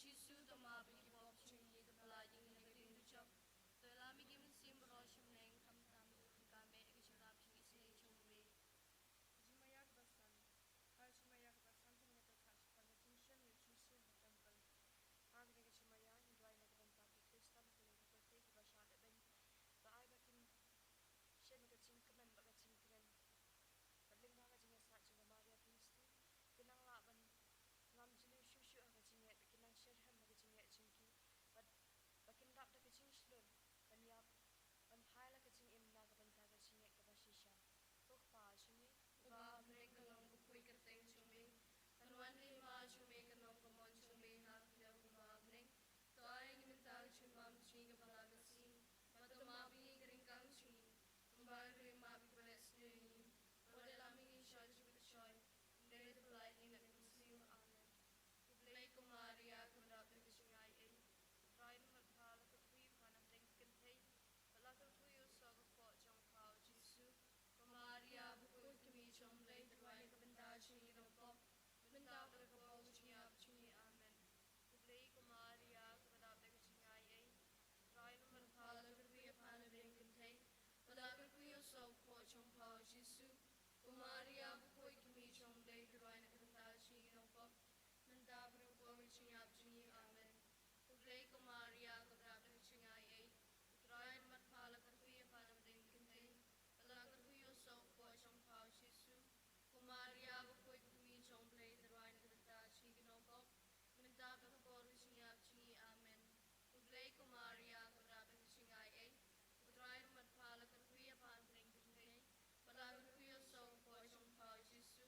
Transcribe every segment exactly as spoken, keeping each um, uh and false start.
Jisu, to map ïa ki pop jong ngi, to pyllait ïa ngi na ka diengdujok. To ïalam ïa ki mynsiem baroh sha bneng, khamtam ïa ka jingïasyrap jong ka sngi jong me. Jingmaïa kaba san. Ha ka jingmaïa kaba san, to ngin ïa pyrkhat shaphang ka jingshim ïa u Jisu ha temple. Ha kane ka jingmaïa ngi duwai na ka bynta ki Khristan ha kylleng ki pyrthei kiba shah lehbeiñ, ba ai ba kin shim ka jingkmen bad ka jingkmen. Bad lyngba ka jingïasaid jong ka Maria Theisotti, kin nang lah ban ngam jylliew shuh shuh ha ka jingngeit, bad kin nang shitrhem ha ka jingngeit jong ki, bad ba kin dap da ka jingshlur ban ïap, ban phai la ka jingim na ka bynta ka jingngeit kaba shisha. Ko Kpa jong ngi uba ha bneng, ka long ka poi kyrteng jong me, kan wan ka hima jong me, kan long ka mon jong me ha ka kyrteng jong me ha bneng. To ai ïa ngi mynta ka jingbam jong ngi kaba la ka sngi, bad to map ïa ngi ka ryngkang jong ngi, kumba ngi ruh ngi map ïa kiba leh sniew ïa ngi. Wat ïalam ïa ngi sha ka jingpynshoi, hynrei to pyllait ïa ngi na ka mynsiem. Amen. Khublei ko Maria, kaba dap da ka jingaiei. U Trai u don bad pha, la kyrkhu ïa pha na pdeng ki kynthei, bad la kyrkhu ïa u soh ka kpoh jong pha, u Jisu. Ko Maria, bakhuid kum i jong U Blei, to duwai na ka bynta jong ngi ki nongpop, mynta bad ha ka por ka jingïap jong ngi. Amen. Khublei ko Maria, kaba dap da ka jingaiei. U Trai u don bad pha, la kyrkhu ïa pha na pdeng ki kynthei, bad la kyrkhu ïa u soh ka kpoh jong pha, u Jisu. Ko Maria, bakhuid kum i jong U Blei, to duwai na ka bynta jong ngi ki nongpop, mynta bad ha ka por ka jingïap jong ngi. Amen. Khublei ko Maria, kaba dap da ka jingaiei. U Trai u don bad pha, la kyrkhu ïa pha na pdeng ki kynthei, bad la kyrkhu ïa u soh ka kpoh jong pha, u Jisu. Ko Maria, bakhuid kum i jong U Blei, to duwai na ka bynta jong ngi ki nongpop, mynta bad ha ka por ka jingïap jong ngi. Amen. Khublei ko Maria, kaba dap da ka jingaiei. U Trai u don bad pha, la kyrkhu ïa pha na pdeng ki kynthei, bad la kyrkhu ïa u soh ka kpoh jong pha, u Jisu.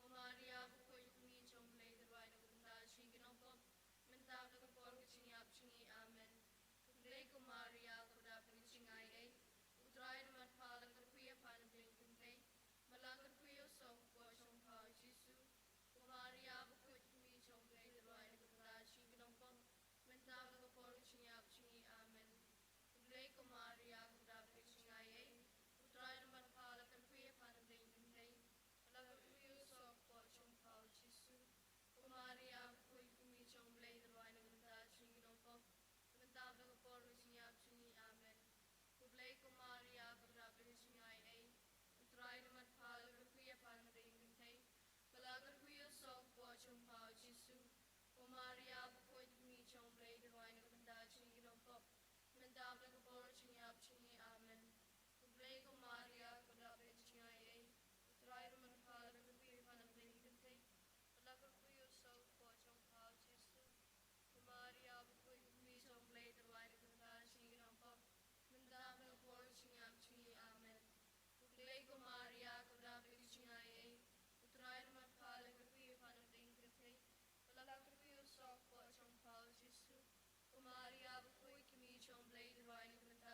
Ko Maria, bakhuid kum i jong U Blei, to duwai na ka bynta jong ngi ki nongpop, mynta bad ha ka por ka jingïap jong ngi. Amen. Khublei ko Maria, kaba dap da ka jingaiei. U Trai u don bad pha, la kyrkhu ïa pha na pdeng ki kynthei, bad la kyrkhu ïa u soh ka kpoh jong pha, u Jisu. Ko Maria, bakhuid kum i jong U Blei, to duwai na ka bynta jong ngi ki nongpop, mynta bad ha ka por ka jingïap jong ngi. Amen. Khublei ko Maria, kaba dap da ka jingaiei. U Trai u don bad pha, la kyrkhu ïa pha na pdeng ki kynthei, bad la kyrkhu ïa u soh ka kpoh jong pha, u Jisu. Ko Maria, bakhuid kum i jong U Blei, to duwai na ka bynta jong ngi ki nongpop, mynta bad ha ka por ka jingïap jong ngi. Amen. Khublei ko Maria, kaba dap da ka jingaiei. U Trai u don bad pha, la kyrkhu ïa pha na pdeng ki kynthei, bad la kyrkhu ïa u soh ka kpoh jong pha, u Jisu. Ko Maria, bakhuid kum i jong U Blei, to duwai na ka bynta jong ngi ki nongpop, mynta bad ha ka por ka jingïap jong ngi. Amen. Khublei ko Maria, kaba dap da ka jingaiei. U Trai u don bad pha, la kyrkhu ïa pha na pdeng ki kynthei, bad la kyrkhu ïa u soh ka kpoh jong pha, u Jisu. Ko Maria, bakhuid kum i jong U Blei, to duwai na ka bynta jong ngi ki nongpop, mynta bad ha ka por ka jingïap jong ngi. Amen. Khublei ko Maria, kaba dap da ka jingaiei. U Trai u don bad pha, la kyrkhu ïa pha na pdeng ki kynthei, bad la kyrkhu ïa u soh ka kpoh jong pha, u Jisu. Ko Maria, bakhuid kum i jong U Blei, to duwai na ka bynta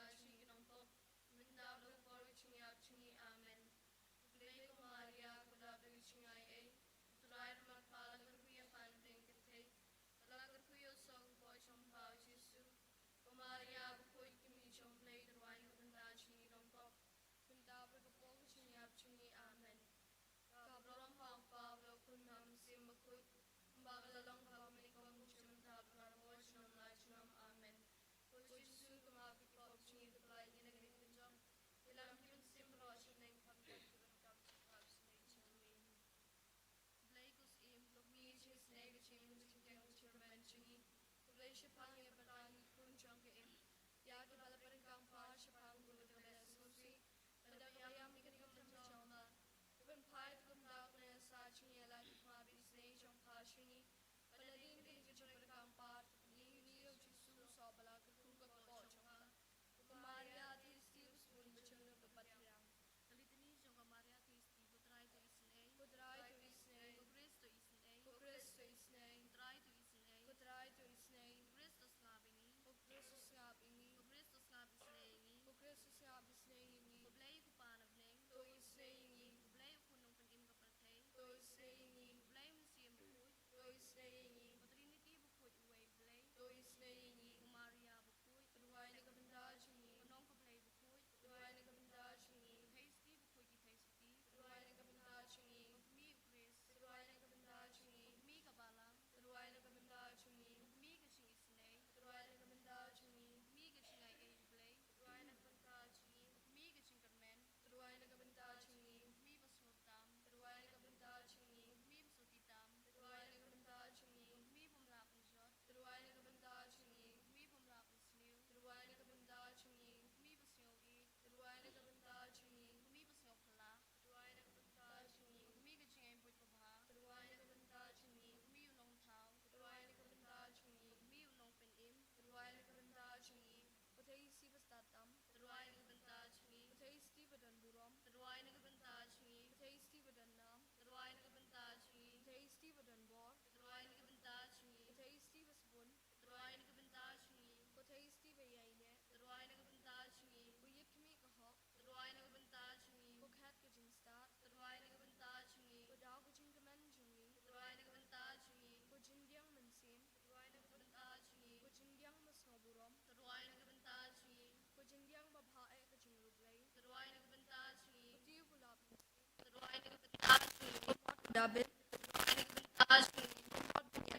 David. Tyrwa ïa ka bynta jong ngi.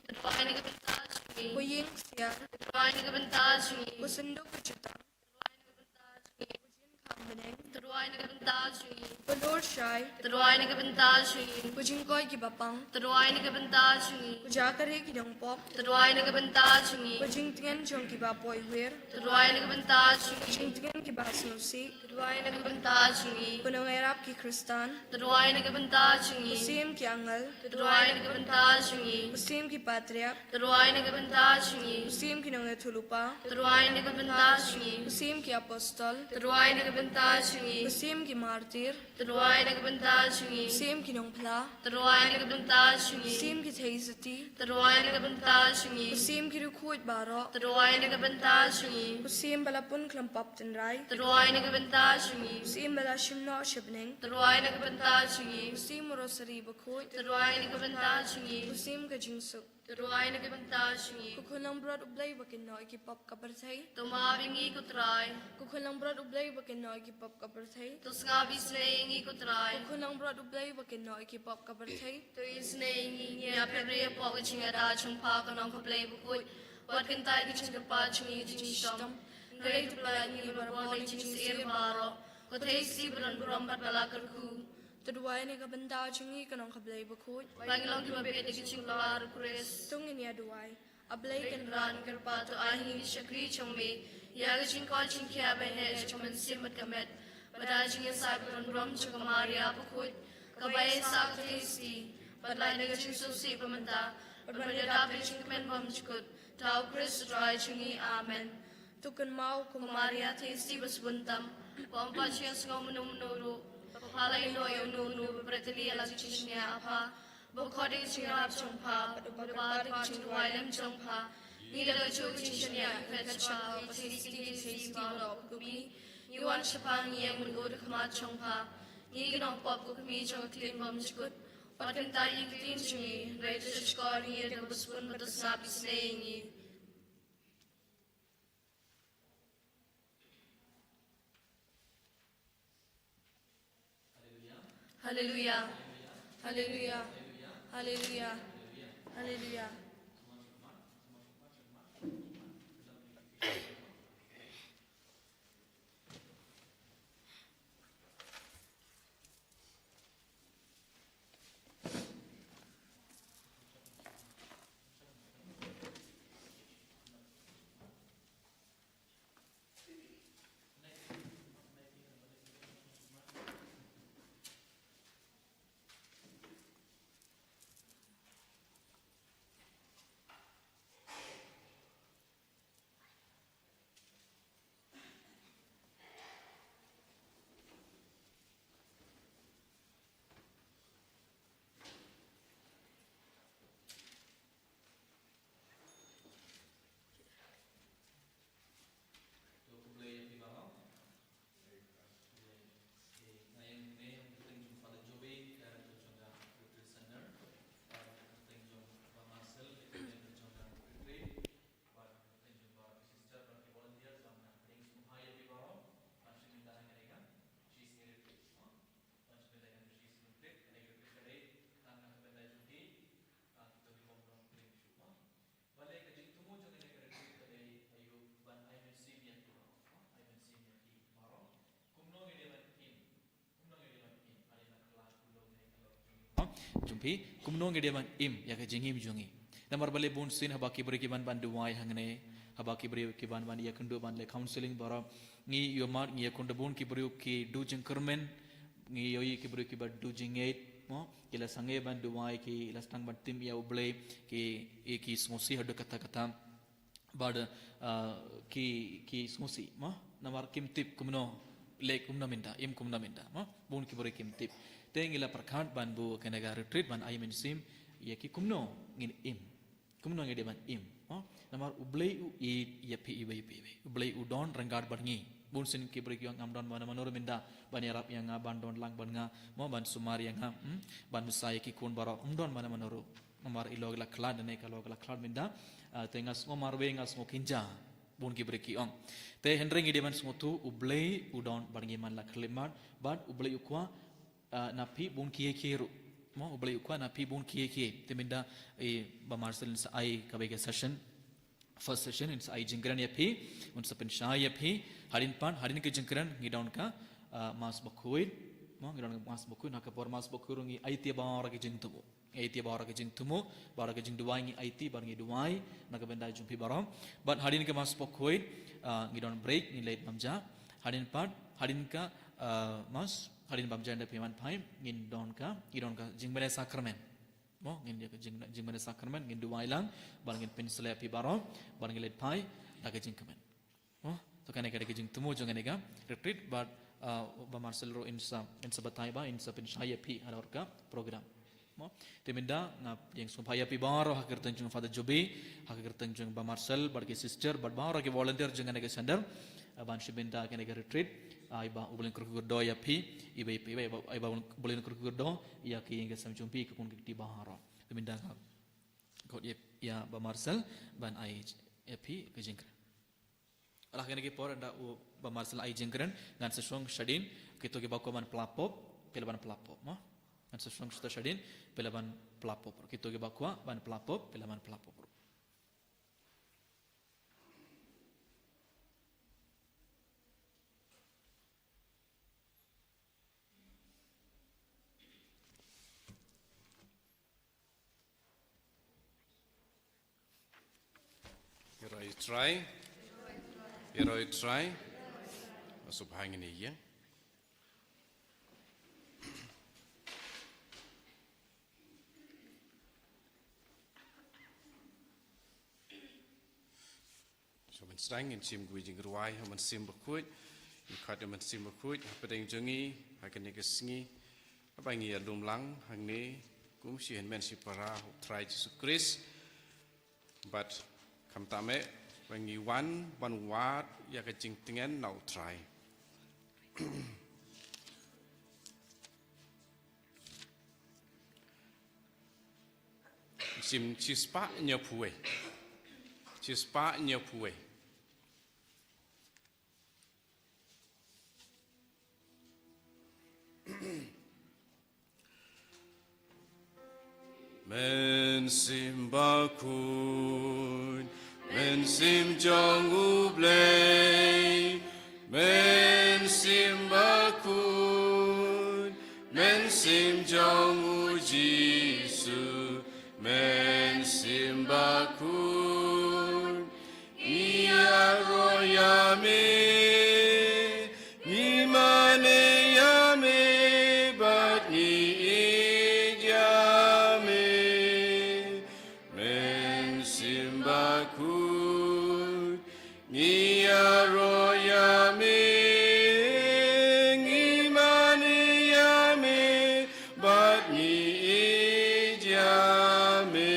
Tyrwa ïa ka bynta jong ngi. Ko ïing ksiar. Tyrwa ïa ka bynta jong ngi. Ko synduk ka jutang. Tyrwa ïa ka bynta jong ngi. Ko jingkhang bneng. Tyrwa ïa ka bynta jong ngi. Ko lor shai. Tyrwa ïa ka bynta jong ngi. Ko jingkoit kiba pang. Tyrwa ïa ka bynta jong ngi. Ko jaka ri ki nongpop. Tyrwa ïa ka bynta jong ngi. Ko jingtngen jong kiba poi wir. Tyrwa ïa ka bynta jong ngi. Ko jingtngen kiba sngewsih. Tyrwa ïa ka bynta jong ngi. Ko nongïarap ki Khristan. Tyrwa ïa ka bynta jong ngi. Ko siem ki angel. Tyrwa ïa ka bynta jong ngi. Ko siem ki patriark. Tyrwa ïa ka bynta jong ngi. Ko siem ki nongïathuhlypa. Tyrwa ïa ka bynta jong ngi. Ko siem ki apostol. Tyrwa ïa ka bynta jong ngi. Ko siem ki martir. Tyrwa ïa ka bynta jong ngi. Ko siem ki nongphla. Tyrwa ïa ka bynta jong ngi. Ko siem ki theisotti. Tyrwa ïa ka bynta jong ngi. Ko siem ki riewkhuid baroh. Tyrwa ïa ka bynta jong ngi. Ko siem ba la pun khlem pop tynrai. Tyrwa ïa ka bynta jong ngi. Ko siem ba la shim noh sha bneng. Tyrwa ïa ka bynta jong ngi. Ko siem u rosari bakhuid. Tyrwa ïa ka bynta jong ngi. Ko siem ka jingsuk. Tyrwa ïa ka bynta jong ngi. Ko khun langbrot U Blei ba kynnoh ïa ki pop ka pyrthei. To map ïa ngi ko Trai. Ko khun langbrot U Blei ba kynnoh ïa ki pop ka pyrthei. To sngap isynei ïa ngi ko Trai. Ko khun langbrot U Blei ba kynnoh ïa ki pop ka pyrthei. To isynei ïa ngi, ngi ïapher ïapop ka jingïada jong pha ko Nongkha Blei bakhuid. Wat kyntait ïa ka jingkyrpad jong ngi ka jingshitom. Hynrei to pyllait ïa ngi barabor na ki jingsyier baroh. Ko Theisotti ba don burom bad ba la kyrkhu. To duwai na ka bynta jong ngi ko Nongkha Blei bakhuid. Ba ngin long kiba bit da ka jingkular u Khrist. To ngin ïa duwai. A Blei Kynrad Kynrpad, to ai ha ngi ki shakri jong me ïa ka jingkoit jingkhiah ba heh jong ka mynsiem bad ka met, bad da ka jingïasaid ba don burom jong ka Maria bakhuid, kaba ïaisah ka Theisotti, bad lait na ka jingsngewsih ba mynta, bad ban ïada bad ka jingkmen bymjukut. Thra u Khrist u Trai jong ngi. Amen. To kynmaw ko Maria Theisotti ba sbun tam, ba ym pat shah sngew mynno mynno ruh, ba pha la ïehnoh ïa uno uno ba pret ïa la ka jingshaniah ha pha, ba khot ïa ka jingïarap jong pha, bad ba kyrpad ïa ka jingduwai lem jong pha. Ngi da kajuh ka jingshaniah ngi phet sha pha, ba Theisotti, Theisotti baroh ba kmie. Ngi wan sha pha, ngi ïeng mynshuwa ha khmat jong pha. Ngi ki nongpop, ko Kmie jong ka ktien bymjukut. Wat kyntait ïa ka ktien jong ngi, hynrei to shahshkor ïa ngi da kaba sbun, bad to sngap isynei ïa ngi. Haleluya. Haleluya. Haleluya. Haleluya. To khublei ïa phi baroh. Nga ïeng hangne ha ka kyrteng jong Father Joby, ka director jong ka Retreat Center. Bad ha ka kyrteng jong Bah Marcel, ka director jong ka Retreat. Bad ha ka kyrteng jong baroh ki sister bad ki volunteers, nga pdiang sngewbha ïa phi baroh. Ban shim bynta ha kane ka shisien retreat. Ban shim bynta ha kane ka shisien retreat, kane ka retreat ka dei tang na ka bynta jong ki, ah, kito kiba ym don pdeng shuh. Balei ka jingthmu jong kane ka retreat ka dei aïu? Ban ai mynsiem ïa ki baroh, ai mynsiem ïa ki baroh. Kumno ngi dei ban im? Kumno ngi dei ban im? Ai na ka lad kumno ngi dei ka lad jong ngi. Jong phi, kumno ngi dei ban im ïa ka jingim jong ngi? Namar balei bun sien haba ki briew ki wan ban duwai hangne, haba ki briew ki wan ban ïakynduh ban leh counseling baroh, ngi ïohmad ngi ïakynduh bun ki briew ki duh jingkyrmen, ngi ïohi ki briew kiba duh jingngeit, mo, ki la sangeh ban duwai, ki la sdang ban tim ïa U Blei, ki, ki sngewsih haduh katta katta. Bad, ah, ki, ki sngewsih, mo, namar kim tip kumno, leh kumno mynta, im kumno mynta, mo, bun ki briew kim tip. Te ngi la pyrkhat ban buh kane ka retreat ban ai mynsiem ïa ki kumno ngin im. Kumno ngi dei ban im, mo? Namar U Blei u ïeit ïa phi iwei pa iwei. U Blei u don ryngkat bad ngi. Bun sien ki briew ki ong ngam don mano mano ruh mynta ban ïarap ïa nga, ban don lang bad nga, mo, ban sumar ïa nga, hmm? Ban bsa ïa ki khun baroh, ym don mano mano ruh. Namar i lok la khlad ne ka lok la khlad mynta. Ah, te nga sngew marwei, nga sngew kynja. Bun ki briew ki ong. Te hynrei ngi dei ban sngewthuh U Blei u don bad ngi man la khyllipmat, bad U Blei u kwah, ah, na phi bun kiei kiei ruh. Mo, U Blei u kwah na phi bun khie khie. Te mynta, eh, Bah Marcel un sa ai kawei ka session. First session, un sa ai jingkren ïa phi, un sa pynshai ïa phi. Hadien pat, hadien ka jingkren, ngi don ka, ah, Mass Bakhuid. Mo, ngi don ka Mass Bakhuid, ha ka por Mass Bakhuid ruh ngi aiti baroh ki jingthmu. Ngi aiti baroh ki jingthmu, baroh ki jingduwai ngi aiti, bad ngi duwai, na ka bynta jong phi baroh. Bad hadien ka Mass Bakhuid, ah, ngi don break, ngi leit bam ja. Hadien pat, hadien ka, ah, Mass, hadien bam ja ynda phi wan phai, ngin don ka, ngi don ka jingmane sakramen. Mo, ngin ïa ka jing, jingmane sakramen, ngin duwai lang, bad ngin pynslem ïa phi baroh, bad ngin leit phai, da ka jingkmen. Mo, to kane ka dei ka jingthmu jong kane ka retreat, bad, ah, Bah Marcel ruh un sa, un sa batai ba, un sa pynshai ïa phi halor ka program. Mo, te mynta nga ïeng sngewbha ïa phi baroh ha ka kyrteng jong Father Jobi, ha ka kyrteng jong Bah Marcel, bad ki sister, bad baroh ki volunteer jong kane ka center, ah, ban shim bynta kane ka retreat, ah, ai ba U Blei un kyrkhu kyrdoh ïa phi, ai ba, ai ba, ai ba, ai ba U Blei un kyrkhu kyrdoh ïa ka ïing ka sem jong phi, ka khun ka kti baroh. Te mynta nga khot ïa, ïa Bah Marcel ban ai ïa phi ka jingkren. Lah kane ki por ynda u Bah Marcel ai jingkren, ngan sa shong shadien, kito kiba kwah ban pla pop, phi lah ban pla pop, mo. Ngan sa shong shata shadien, phi lah ban pla pop. Kito kiba kwah ban pla pop, phi lah ban pla pop. Ïaroh ïa U Trai. Ïaroh ïa U Trai. Sngewbha ngin ïeng. Sha ban sdang ngin shim kawei jingrwai ha U Mynsiem Bakhuid. Ngi khot ïa U Mynsiem Bakhuid hapdeng jong ngi ha kane ka sngi. Haba ngi ïalum lang hangne kum shi hynmen shi para ha U Trai Jisu Khrist. Bad khamtam eh ba ngi wan ban wad ïa ka jingtngen na U Trai. Mynsiem shispah hynñiewphew wei. Shispah hynñiewphew wei. Mynsiem Bakhuid, Mynsiem jong U Blei, Mynsiem Bakhuid, Mynsiem jong U Jisu, Mynsiem Bakhuid, ngi ïaroh ïa me, ngi mane ïa me, bad ngi ïeit ïa me. Mynsiem Bakhuid, ngi ïaroh ïa me, ngi mane ïa me, bad ngi ïeit ïa me.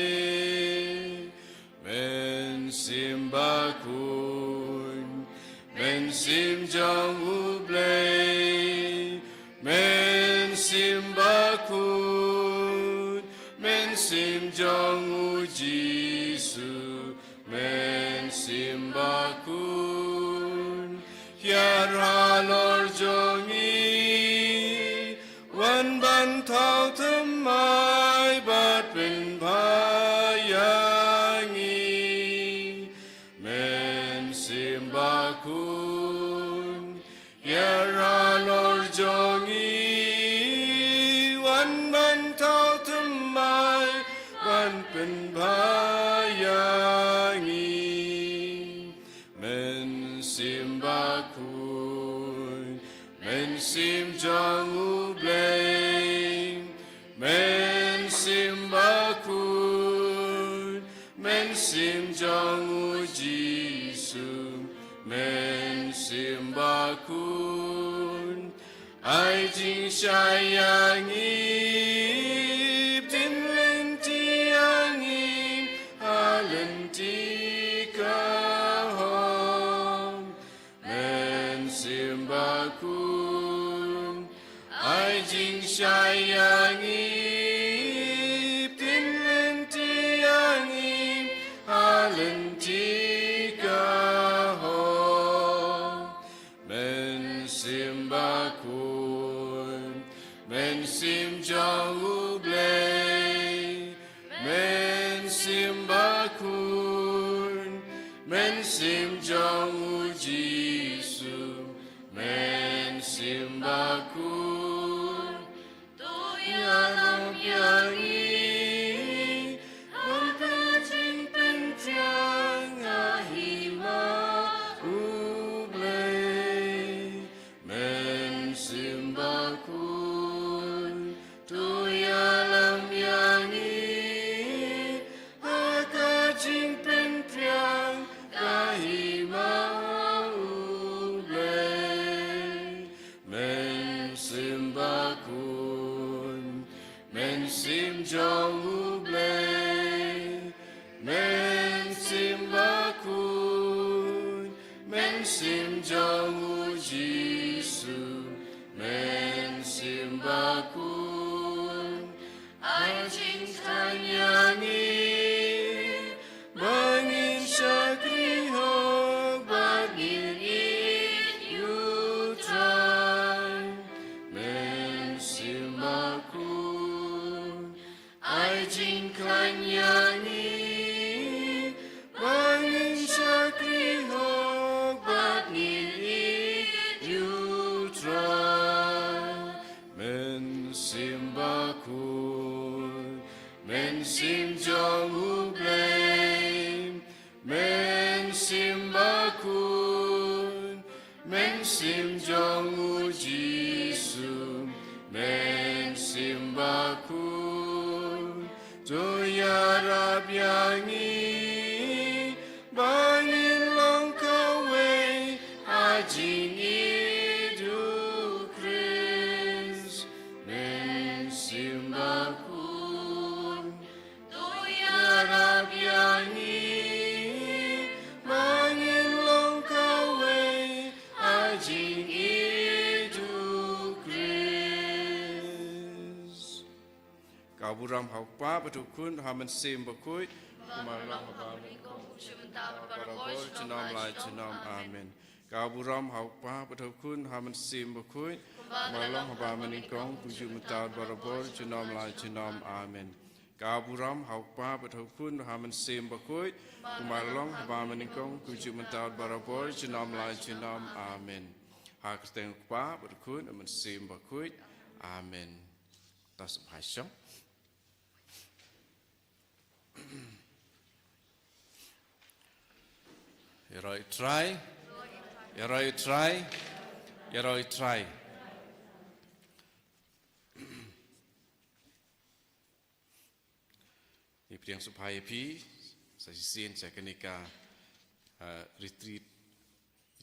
Mynsiem Bakhuid, Mynsiem jong U Blei, Mynsiem Bakhuid, Mynsiem jong U Jisu, Mynsiem Bakhuid, hiar halor jong ngi, wan ban thaw thymmai bad pynbha ïa ngi. Mynsiem Bakhuid, hiar halor jong ngi, wan ban thaw thymmai ban pynbha ïa ngi. Mynsiem Bakhuid, Mynsiem jong U Blei, Mynsiem Bakhuid, Mynsiem jong U Jisu, Mynsiem Bakhuid, ai jingshai ïa ngi, pynlynti ïa ngi ha lynti ka hok. Mynsiem Bakhuid, ai jingshai ïa ngi, pynlynti ïa ngi ha lynti ka hok. Mynsiem Bakhuid, Mynsiem jong U Blei, Mynsiem Bakhuid, Mynsiem jong u Jisu, Mynsiem Bakhuid, to ïalam ïa ngi, ha ka jingpynbiang ha hima u Blei. Mynsiem Bakhuid, to ïalam ïa ngi, ha ka jingpynbiang ha hima u Blei. Mynsiem Bakhuid, Mynsiem jong u Blei, Mynsiem Bakhuid, Mynsiem jong u Jisu, Mynsiem Bakhuid, ai jingkhlaiñ ïa ngi, ba ngin shakri hok bad ngin ïeit ïa u Trai. Mynsiem Bakhuid, ai jingkhlaiñ ïa ngi, ba ngin shakri hok bad ngin ïeit ïa u Trai. Mynsiem Bakhuid, Mynsiem jong u Blei, Mynsiem Bakhuid, Mynsiem jong u Jisu, Mynsiem Bakhuid, to ïarap ïa ngi, ba ngin long kawei ha jingïeit u Khrist. Mynsiem Bakhuid, to ïarap ïa ngi, ba ngin long kawei ha jingïeit u Khrist. Ka burom ha u Kpa bad u Khun, ha u Mynsiem Bakhuid, kumba long ha ba mynnyngkong, u jumta bad barabor, junom la junom. Amen. Ka burom ha u Kpa bad u Khun, ha u Mynsiem Bakhuid, kumba long ha ba mynnyngkong, u jumta bad barabor, junom la junom. Amen. Ka burom ha u Kpa bad u Khun, ha u Mynsiem Bakhuid, kumba long ha ba mynnyngkong, u jumta bad barabor, junom la junom. Amen. Ha ka kyrteng u Kpa bad u Khun, u Mynsiem Bakhuid. Amen. To sngewbha shong. Ïaroh ïa u Trai. Ïaroh ïa u Trai. Ïaroh ïa u Trai. Ngi pdiang sngewbha ïa phi sa shisien sha kane ka, eh, retreat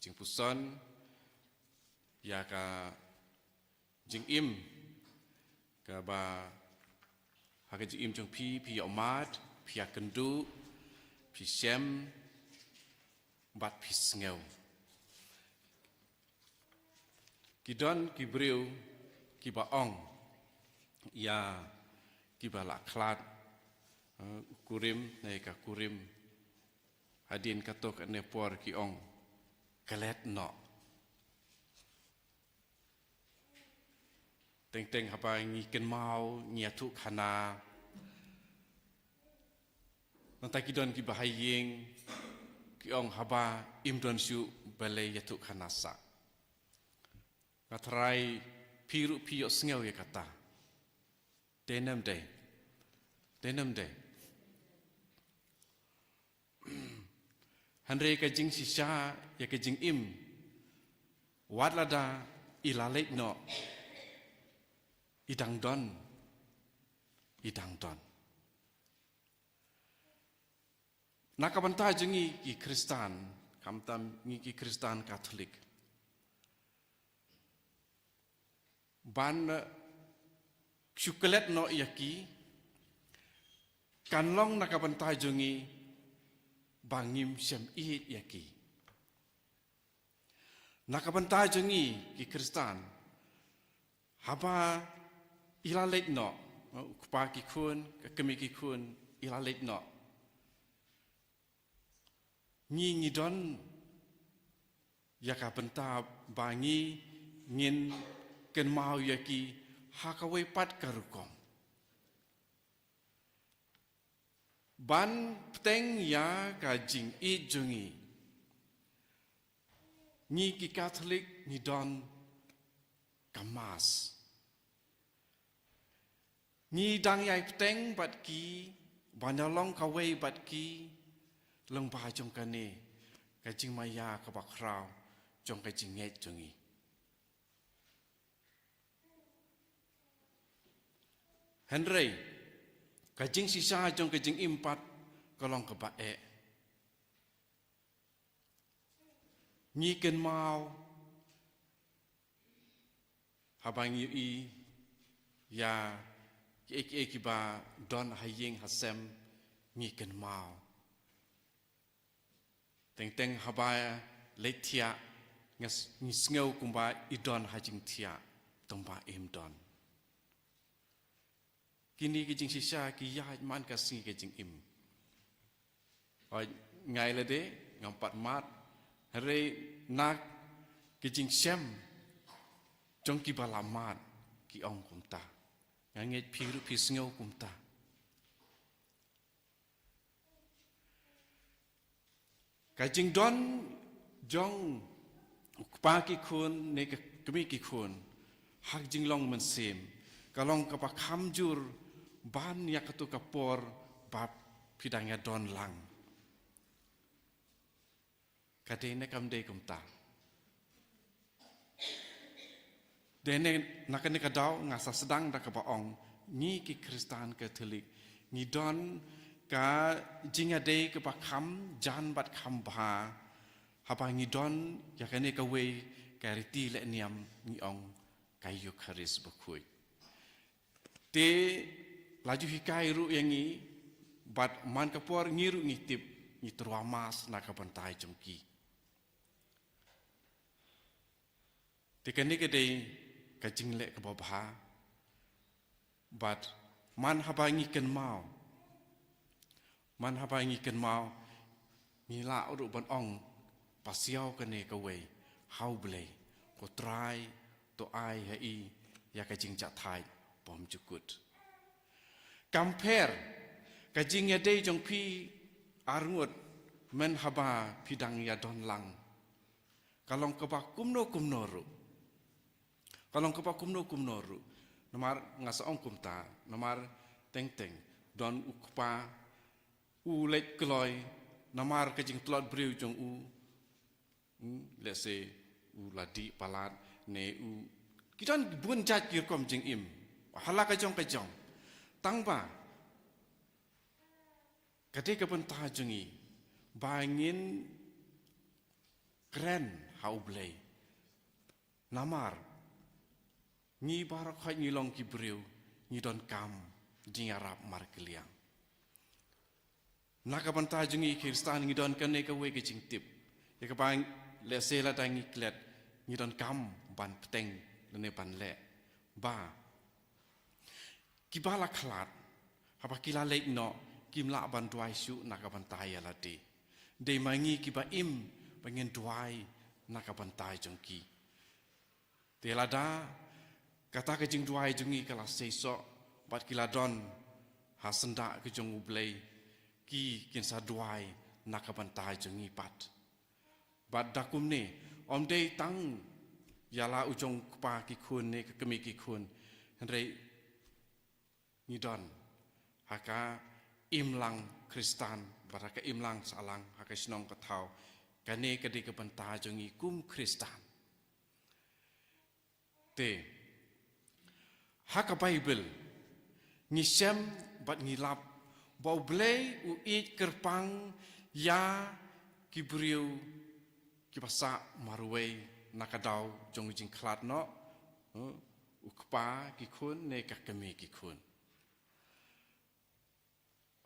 jingpuson ïa ka jingim kaba ha ka jingim jong phi, phi ïohmad, phi ïakynduh, phi shem bad phi sngew. Ki don ki briew kiba ong ïa kiba la khlad, eh, u kurim ne ka kurim, hadien katto katne por ki ong, klet noh. Teng teng haba ngi kynmaw, ngi ïathuh khana. Nangta ki don kiba ha ïing, ki ong haba im don shuh balei ïathuh khana sah. Nga tharai phi ruh phi ïohsngew ïa kata. Dei ne ym dei? Dei ne ym dei? Hynrei ka jingshisha ïa ka jingim, wat lada i la leit noh, i dang don, i dang don. Na ka bynta jong ngi ki Khristan, khamtam ngi ki Khristan Katholik, ban, eh, shu klet noh ïa ki, kan long na ka bynta jong ngi ba ngim shem ïeit ïa ki. Na ka bynta jong ngi ki Khristan, haba i la leit noh, u kpa ki khun, ka kmie ki khun, i la leit noh, ngi ngi don ïa ka bynta ba ngi ngin kynmaw ïa ki ha kawei pat ka rukom. Ban bteng ïa ka jingïeit jong ngi, ngi ki Katholik ngi don ka Mass. Ngi dang ïai bteng bad ki, ban ïalong kawei bad ki, lyngba jong kane ka jingmaïa kaba khraw jong ka jingngeit jong ngi. Hynrei ka jingshisha jong ka jingim pat ka long kaba eh. Ngi kynmaw haba ngi ïohi ïa kiei kiei kiba don ha ïing ha sem, ngi kynmaw. Teng teng haba leit thiah, ngi sngew kumba i don ha jingthiah, tangba im don. Kine ki jingshisha ki ïaid man ka sngi ka jingim. Oi, nga ïa lade ngam pat mad, hynrei na ki jingshem jong kiba la mad ki ong kumta. Nga ngeit phi ruh phi sngew kumta. Ka jingdon jong u kpa ki khun ne ka kmie ki khun ha ka jinglong mynsiem ka long kaba kham jur ban ïa kato ka por ba phi dang ïa don lang. Ka dei ne kam dei kumta? Dei ne, na kane ka daw nga sa sdang da kaba ong, ngi ki Khristan Katholik ngi don ka jingïadei kaba kham jan bad kham bha. Haba ngi don ïa kane kawei ka riti leh niam, ngi ong ka Eukharist bakhuid. Te la ju hikai ruh ïa ngi, bad man ka por ngi ruh ngi tip, ngi tyrwa Mass na ka bynta jong ki. Te kane ka dei ka jingleh kaba bha. Bad man haba ngi kynmaw, man haba ngi kynmaw, ngi lah ruh ban ong, pasiaw kane kawei ha U Blei, ko Trai to ai ha i ïa ka jingjahthait bymjukut. Kam pher ka jingïadei jong phi arngut mynhaba phi dang ïa don lang. Ka long kaba kumno kumno ruh. Ka long kaba kumno kumno ruh. Namar nga sa ong kumta, namar teng teng don u kpa u leit kloi namar ka jingtlot briew jong u. Hmm, let's say u la dih palat ne u, ki don bun jait ki rukom jingim ha la ka jong ka jong. Tangba ka dei ka bynta jong ngi ba ngin kren ha U Blei. Namar ngi baroh khoit ngi long ki briew, ngi donkam jingïarap markylliang. Na ka bynta jong ngi Khristan ngi don kane kawei ka jingtip. Ïa kaba lehse lada ngi klet, ngi donkam ban bteng lane ban leh ba kiba la khlad, haba ki la leit noh, kim lah ban duwai shuh na ka bynta ïa lade. Dei ma ngi kiba im ba ngin duwai na ka bynta jong ki. Te lada kata ka jingduwai jong ngi ka la seisoh bad ki la don ha syndah ka jong U Blei, ki kin sa duwai na ka bynta jong ngi pat. Bad da kumne, ym dei tang ïa la u jong u kpa ki khun ne ka kmie ki khun, hynrei ngi don ha ka imlang Khristan bad ha ka imlang sahlang, ha ka shnong ka thaw. Kane ka dei ka bynta jong ngi kum Khristan. Te ha ka Baibl ngi shem bad ngi lap ba U Blei u ïeit kyrpang ïa ki briew kiba sah marwei na ka daw jong u jingkhlad noh, eh, u kpa ki khun ne ka kmie ki khun.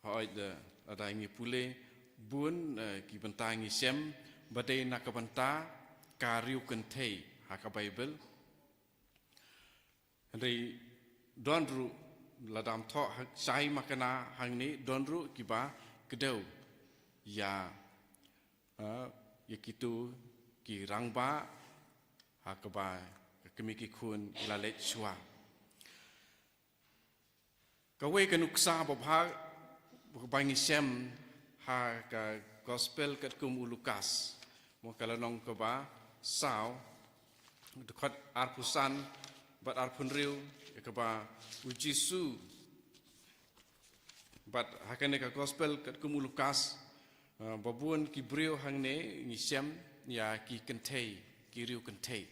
Hooid, eh, lada ngi pule bun, eh, ki bynta ngi shem ba dei na ka bynta ka riewkynthei ha ka Baibl. Hynrei don ruh, lada ym thoh ha, shai makna hangne, don ruh kiba kdew ïa, eh, ïa kito ki rangbah ha kaba ka kmie ki khun ki la leit shuwa. Kawei ka nuksa babha Ba ngi shem ha ka gospel katkum u Lukas, mo ka lynnong kaba saw, dkhot arphew san bad arphew hynriew, ïa kaba u Jisu, bad ha kane ka gospel katkum u Lukas, eh, ba bun ki briew hangne ngi shem ïa ki kynthei, ki riew kynthei.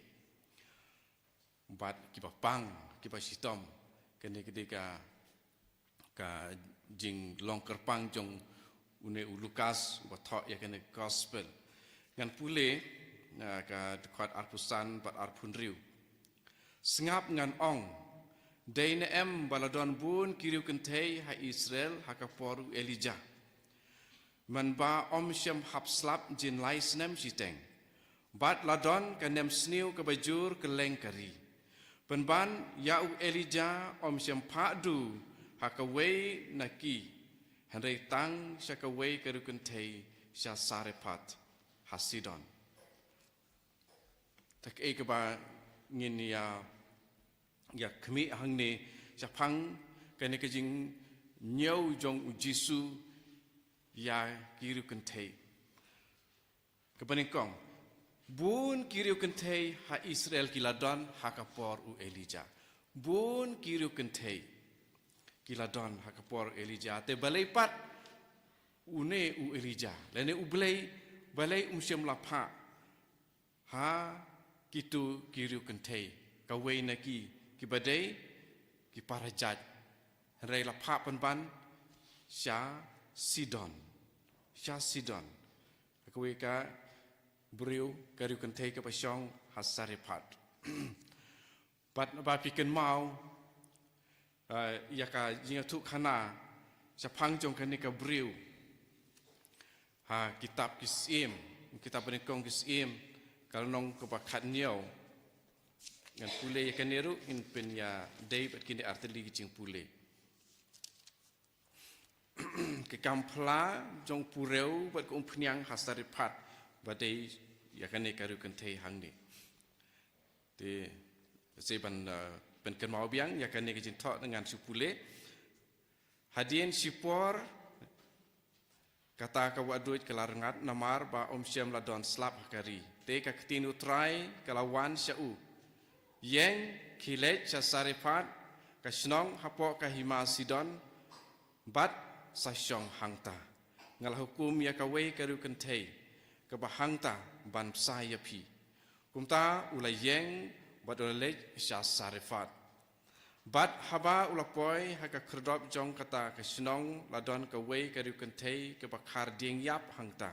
Bad kiba pang, kiba shitom. Kane ka dei ka, ka jinglong kyrpang jong une u Lukas, uba thoh ïa kane gospel. Ngan pule, ah, ka dkhot arphew san bad arphew hynriew. Sngap, ngan ong, dei ne em ba la don bun ki riew kynthei ha Israel ha ka por u Elijah, mynba ym shym hap slap jin lai snem shiteng. Bad la don ka nemsniew kaba jur kylleng ka ri. Pynban ïa u Elijah ym shym phah duh ha kawei na ki, hynrei tang sha kawei ka riew kynthei sha Sarephath ha Sidon. Te kaei kaba ngin ïa, ïa khmih hangne shaphang kane ka jingñiew jong u Jisu ïa ki riew kynthei. Kaba nyngkong, bun ki riew kynthei ha Israel ki la don ha ka por u Elijah. Bun ki riew kynthei ki la don ha ka por u Elijah. Te balei pat une u Elijah, lane U Blei, balei um shym la phah ha kito ki riew kynthei, kawei na ki, kiba dei ki para jait, hynrei la phah pynban sha Sidon. Sha Sidon. Kawei ka briew, ka riew kynthei kaba shong ha Sarephath. Bad ba phi kynmaw, eh, ïa ka jingïathuhkhana shaphang jong kane ka briew ha kitab Ki Syiem, kitab Banyngkong Ki Syiem, ka lynnong kaba khathynñiew. Ngan pule ïa kane ruh, ngin pynïadei bad kine artylli ki jingpule. Ka kam phla jong u purew bad ka umphniang ha Sarephath, ba dei ïa kane ka riew kynthei hangne. Te, sa ban, eh, pynkynmaw biang ïa kane ka jingthoh, ngan shu pule. Hadien shipor, kata ka wahduid ka la rngat namar ba ym shym la don slap ha ka ri. Te ka ktien U Trai ka la wan sha u. Ïeng, khie leit sha Sarephath, ka shnong hapoh ka hima Sidon, bad sa shong hangta. Nga la hukum ïa kawei ka riew kynthei kaba hangta ban bsa ïa phi. Kumta u la ïeng bad u la leit sha Sarephath. Bad haba u la poi ha ka khyrdop jong kata ka shnong, la don kawei ka riew kynthei kaba khar dieng ïap hangta.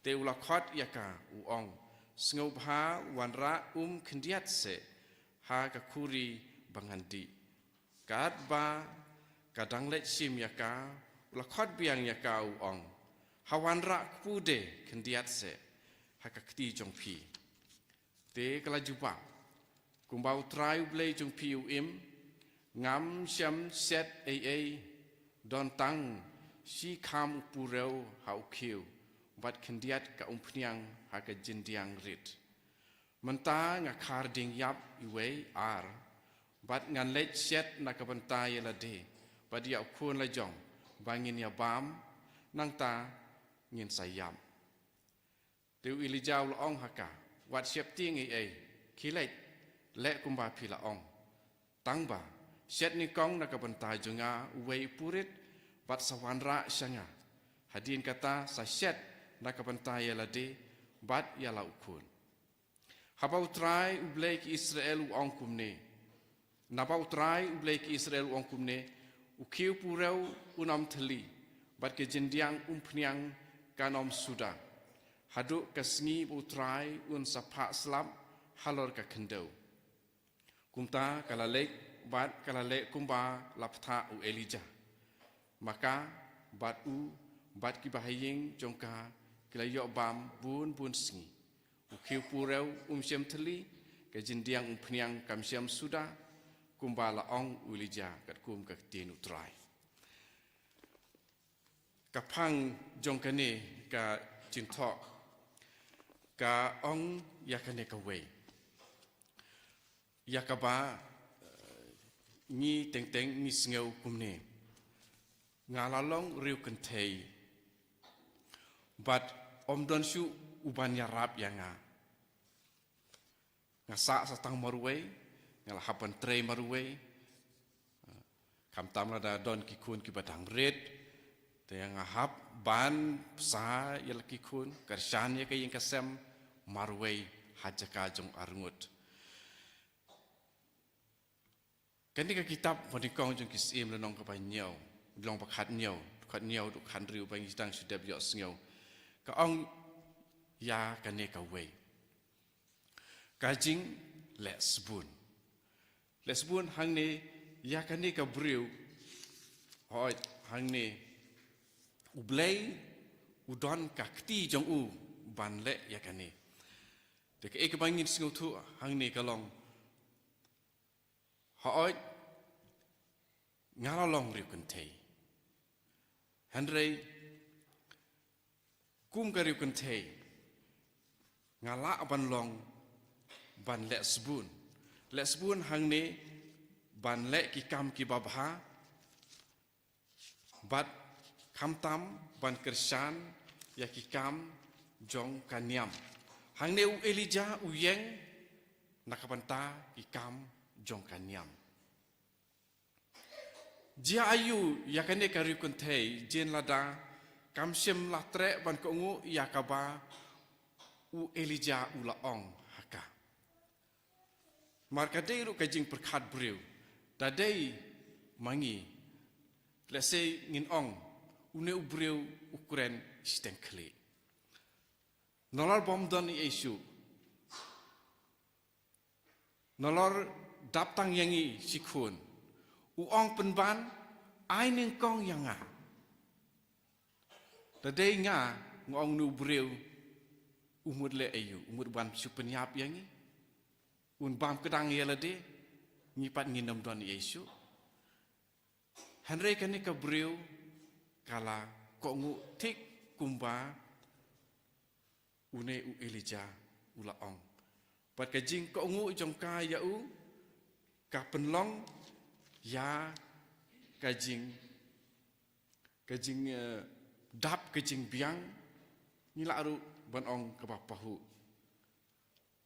Te u la khot ïa ka, u ong, sngewbha wanrah um khyndiat seh ha ka khuri ba ngan dih. Katba ka dang leit shim ïa ka, u la khot biang ïa ka, u ong, ha wanrah kpu de khyndiat seh ha ka kti jong phi. Te ka la jubab, kumba U Trai U Blei jong phi u im, ngam shym shet ei ei, don tang shi kham u purew ha u khiew, bad khyndiat ka umphniang ha ka jyndiang rit. Mynta nga khar dieng ïap iwei, ar, bad ngan leit shet na ka bynta ïa lade bad ïa u khun la jong, ba ngin ïa bam, nangta ngin sa ïap. Te u Elijah u la ong ha ka, wat sheptieng ei ei, khie leit, leh kumba phi la ong. Tangba shet nyngkong na ka bynta jong nga uwei u purit, bad sa wanrah sha nga. Hadien kata sa shet na ka bynta ïa lade bad ïa la u khun. Haba U Trai U Blei ki Israel u ong kumne, naba U Trai U Blei ki Israel u ong kumne, u khiew purew un ym thylli, bad ka jyndiang umphniang kan ym suda, haduh ka sngi ba U Trai un sa phah slap halor ka khyndew. Kumta ka la leit bad ka la leh kumba la bthah u Elijah. Ma ka bad u bad kiba ha ïing jong ka ki la ïoh bam bun bun sngi. U khiew purew um shym thylli, ka jyndiang umphniang kam shym suda, kumba la ong u Elijah katkum ka ktien U Trai. Ka phang jong kane ka jingthoh ka ong ïa kane kawei, ïa kaba, eh, ngi teng teng ngi sngew kumne. Nga la long riewkynthei, bad ym don shuh uban ïarap ïa nga. Nga sah sa tang marwei, nga la hap ban trei marwei. Khamtam lada don ki khun kiba dang rit, te nga hap ban sah ïa la ki khun, kyrshan ïa ka ïing ka sem marwei ha jaka jong arngut. Kane ka kitab Banyngkong jong ki Syiem lynnong kaba hynñiew, lynnong ba khathynñiew, khathynñiew haduh khathynriew ba ngi dang shu dep ïohsngew. Ka ong ïa kane kawei. Ka jingleh sbun. Leh sbun hangne ïa kane ka briew. Hooid, hangne U Blei u don ka kti jong u ban leh ïa kane. Te kaei kaba ngin sngewthuh hangne ka long. Hooid, nga la long riewkynthei. Hynrei kum ka riewkynthei, nga lah ban long, ban leh sbun. Leh sbun hangne ban leh ki kam kiba bha, bad khamtam ban kyrshan ïa ki kam jong ka niam. Hangne u Elijah u ïeng na ka bynta ki kam jong ka niam. Jia aiu ïa kane ka riewkynthei, jin lada kam shym la treh ban kohnguh ïa kaba u Elijah u la ong ha ka. Namar ka dei ruh ka jingpyrkhat briew. Da dei ma ngi, lehse ngin ong, une u briew u kren shiteng khlieh. Nalor bym don ei ei shuh. Nalor dap tang ïa ngi shi khun. U ong pynban, ai nyngkong ïa nga. Da dei nga, nga ong une u briew, u mut leh aiu, u mut ban shu pynïap ïa ngi. Un bam kdang ïa lade, ngi pat ngin ym don ei ei shuh. Hynrei kane ka briew ka la kohnguh thik kumba une u Elijah u la ong. Bad ka jingkohnguh jong ka ïa u ka pynlong ïa ka jing, ka jing, eh, dap ka jingbiang, ngi lah ruh ban ong kaba pahuh.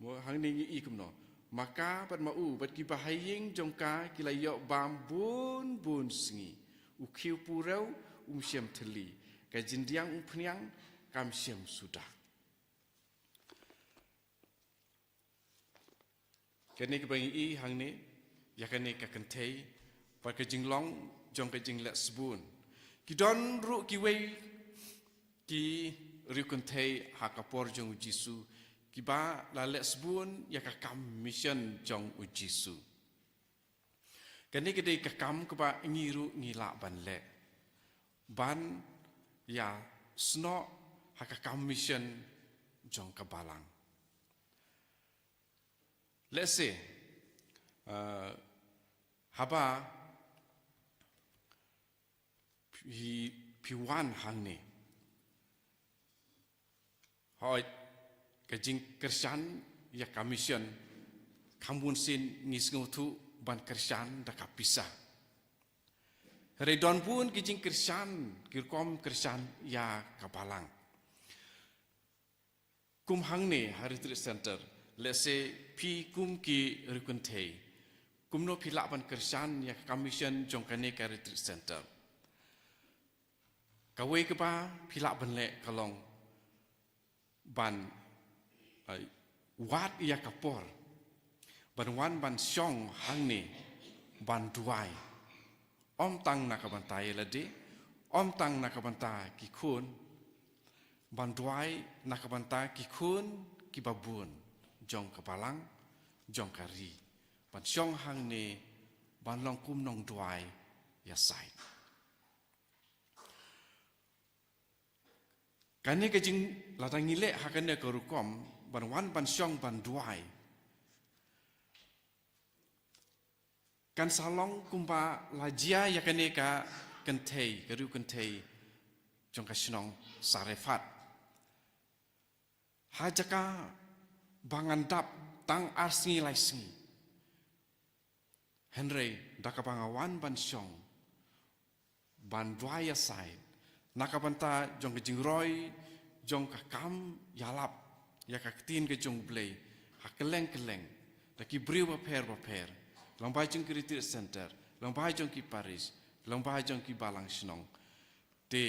Mo hangne ngi i kumno. Ma ka bad ma u bad kiba ha ïing jong ka ki la ïoh bam bun bun sngi. U khiew purew um shym thylli. Ka jyndiang umphniang kam shym suda. Kane kaba ngi i hangne, ïa kane ka kynthei, bad ka jinglong jong ka jingleh sbun. Ki don ruh kiwei ki riewkynthei ha ka por jong u Jisu, kiba la leh sbun ïa ka kam mission jong u Jisu. Kane ka dei ka kam kaba ngi ruh ngi lah ban leh. Ban ïasnoh ha ka kam mission jong ka balang. Lehse, eh, haba phi, phi wan hangne. Hooid, ka jingkyrshan ïa ka mission, kham bun sien ngi sngewthuh ban kyrshan da ka pisa. Hynrei don bun ki jingkyrshan, ki rukom kyrshan ïa ka balang. Kum hangne ha retreat center, lehse phi kum ki riewkynthei, kumno phi lah ban kyrshan ïa ka mission jong kane ka retreat center. Kawei kaba phi lah ban leh ka long ban, ai, wad ïa ka por ban wan ban shong hangne ban duwai. Ym tang na ka bynta ïa lade, ym tang na ka bynta ki khun, ban duwai na ka bynta ki khun kiba bun jong ka balang, jong ka ri. Ban shong hangne ban long kum nongduwai ïasaid. Kane ka jing, lada ngi leh ha kane ka rukom, ban wan ban shong ban duwai, kan sa long kumba la jia ïa kane ka kynthei, ka riewkynthei jong ka shnong Sarephat. Ha jaka ba ngan dap tang ar sngi lai sngi. Hynrei da kaba nga wan ban shong ban duwai ïa sait na ka bynta jong ka jingroi jong ka kam ïalap ïa ka ktien ka jong U Blei ha kylleng kylleng, da ki briew bapher bapher, lyngba jong ki retreat center, lyngba jong ki parish, lyngba jong ki balang shnong. Te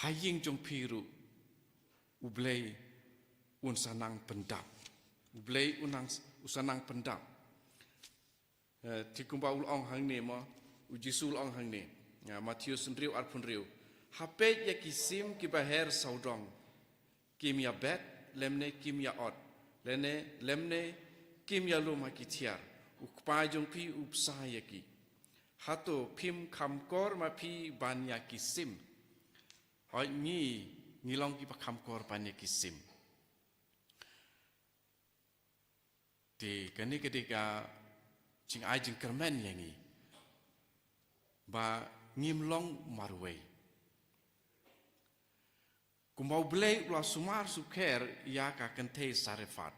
ha ïing jong phi ruh U Blei un sa nang pyndap. U Blei un nang, un sa nang pyndap. Eh, te kumba u la ong hangne mo, U Jisu u la ong hangne. Ïa, Mathaios hynriew arphew hynriew. Ha peit ïa ki sim kiba her sawdong. Kim ïa bet, lymne kim ïa ot. Lymne, lymne kim ïa lum ha ki thiar. U Kpa jong phi u bsa ïa ki. Hato phim kham kor ma phi ban ïa ki sim? Hooid ngi, ngi long kiba kham kor ban ïa ki sim. Te kane ka dei ka jingai jingkyrmen ïa ngi ba ngim long marwei. Kumba U Blei u la sumar sukher ïa ka kynthei Sarephat,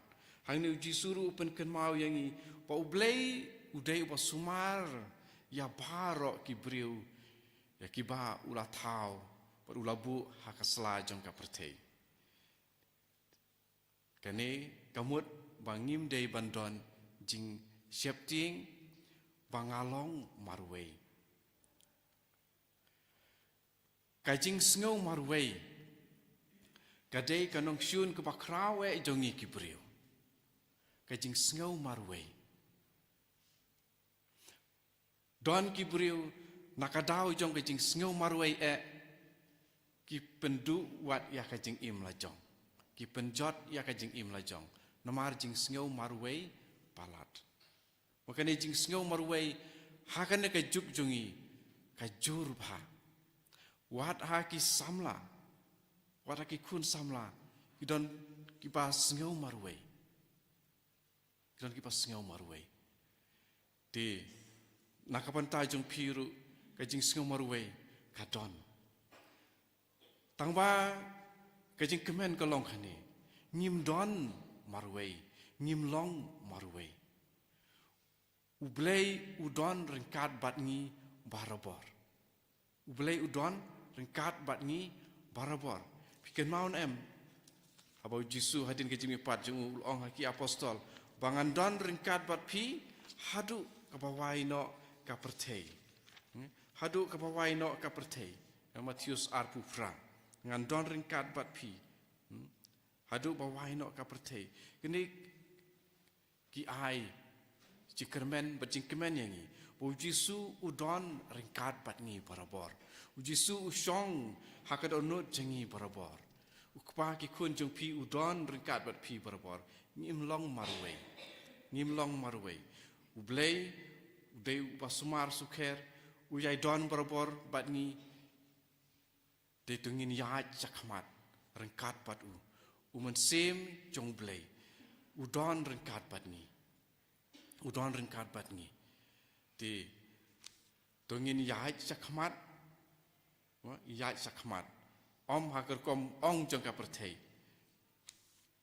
hangne U Jisu ruh u pynkynmaw ïa ngi ba U Blei u dei uba sumar ïa baroh ki briew ïa kiba u la thaw bad u la buh ha ka sla jong ka pyrthei. Kane ka mut ba ngim dei ban don jingsheptieng ba nga long marwei. Ka jingsngew marwei ka dei ka nongshun kaba khraw eh jong ngi ki briew. Ka jingsngew marwei. Don ki briew na ka daw jong ka jingsngew marwei eh ki pynduh wat ïa ka jingim la jong, ki pynjot ïa ka jingim la jong namar jingsngew marwei palat. Bad kane jingsngew marwei ha kane ka juk jong ngi ka jur bha. Wat ha ki samla, wat ha ki khun samla ki don kiba sngew marwei. Ki don kiba sngew marwei. Te na ka bynta jong phi ruh ka jingsngew marwei ka don. Tangba ka jingkmen ka long kane, ngim don marwei, ngim long marwei. U Blei u don ryngkat bad ngi barabor. U Blei u don ryngkat bad ngi barabor. Phi kynmaw ne em haba U Jisu hadien ka jingmihpat jong u u la ong ha ki apostol ba ngan don ryngkat bad phi haduh kaba wai noh ka pyrthei. Hmm? Haduh kaba wai noh ka pyrthei. Ha Mathaios arphew phra. Ngan don ryngkat bad phi. Hmm? Haduh ba wai noh ka pyrthei. Kine ki ai jingkyrmen bad jingkmen ïa ngi ba U Jisu u don ryngkat bad ngi barabor. U Jisu u shong ha ka dohnud jong ngi barabor. U Kpa, ki khun jong phi u don ryngkat bad phi barabor. Ngim long marwei. Ngim long marwei. U Blei u dei uba sumar sukher, u ïai don barabor bad ngi. Te to ngin ïaid shakhmat ryngkat bad u. U Mynsiem jong U Blei u don ryngkat bad ngi. U don ryngkat bad ngi. Te to ngin ïaid shakhmat. Wa, ïaid shakhmat. Ym ha ka rukom ong jong ka pyrthei.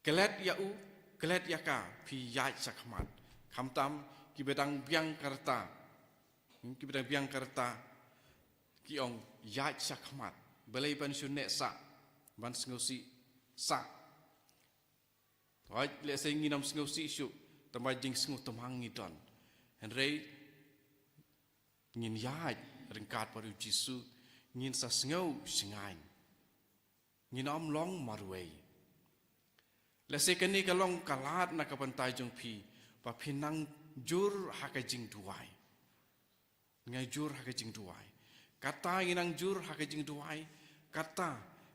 Klet ïa u, klet ïa ka, phi ïaid shakhmat. Khamtam kiba dang biang ka rta. Hmm, kiba dang biang ka rta ki ong ïaid shakhmat. Balei ban shu neh sah, ban sngewsih sah. Hooid, lehse ngin ym sngewsih shuh, tangba jingsngew tymhang ngi don. Hynrei ngin ïaid ryngkat bad U Jisu, ngin sa sngew shngaiñ. Ngin ym long marwei. Lehse kane ka long ka lad na ka bynta jong phi ba phin nang jur ha ka jingduwai. Nang jur ha ka jingduwai. Kata ngin nang jur ha ka jingduwai, kata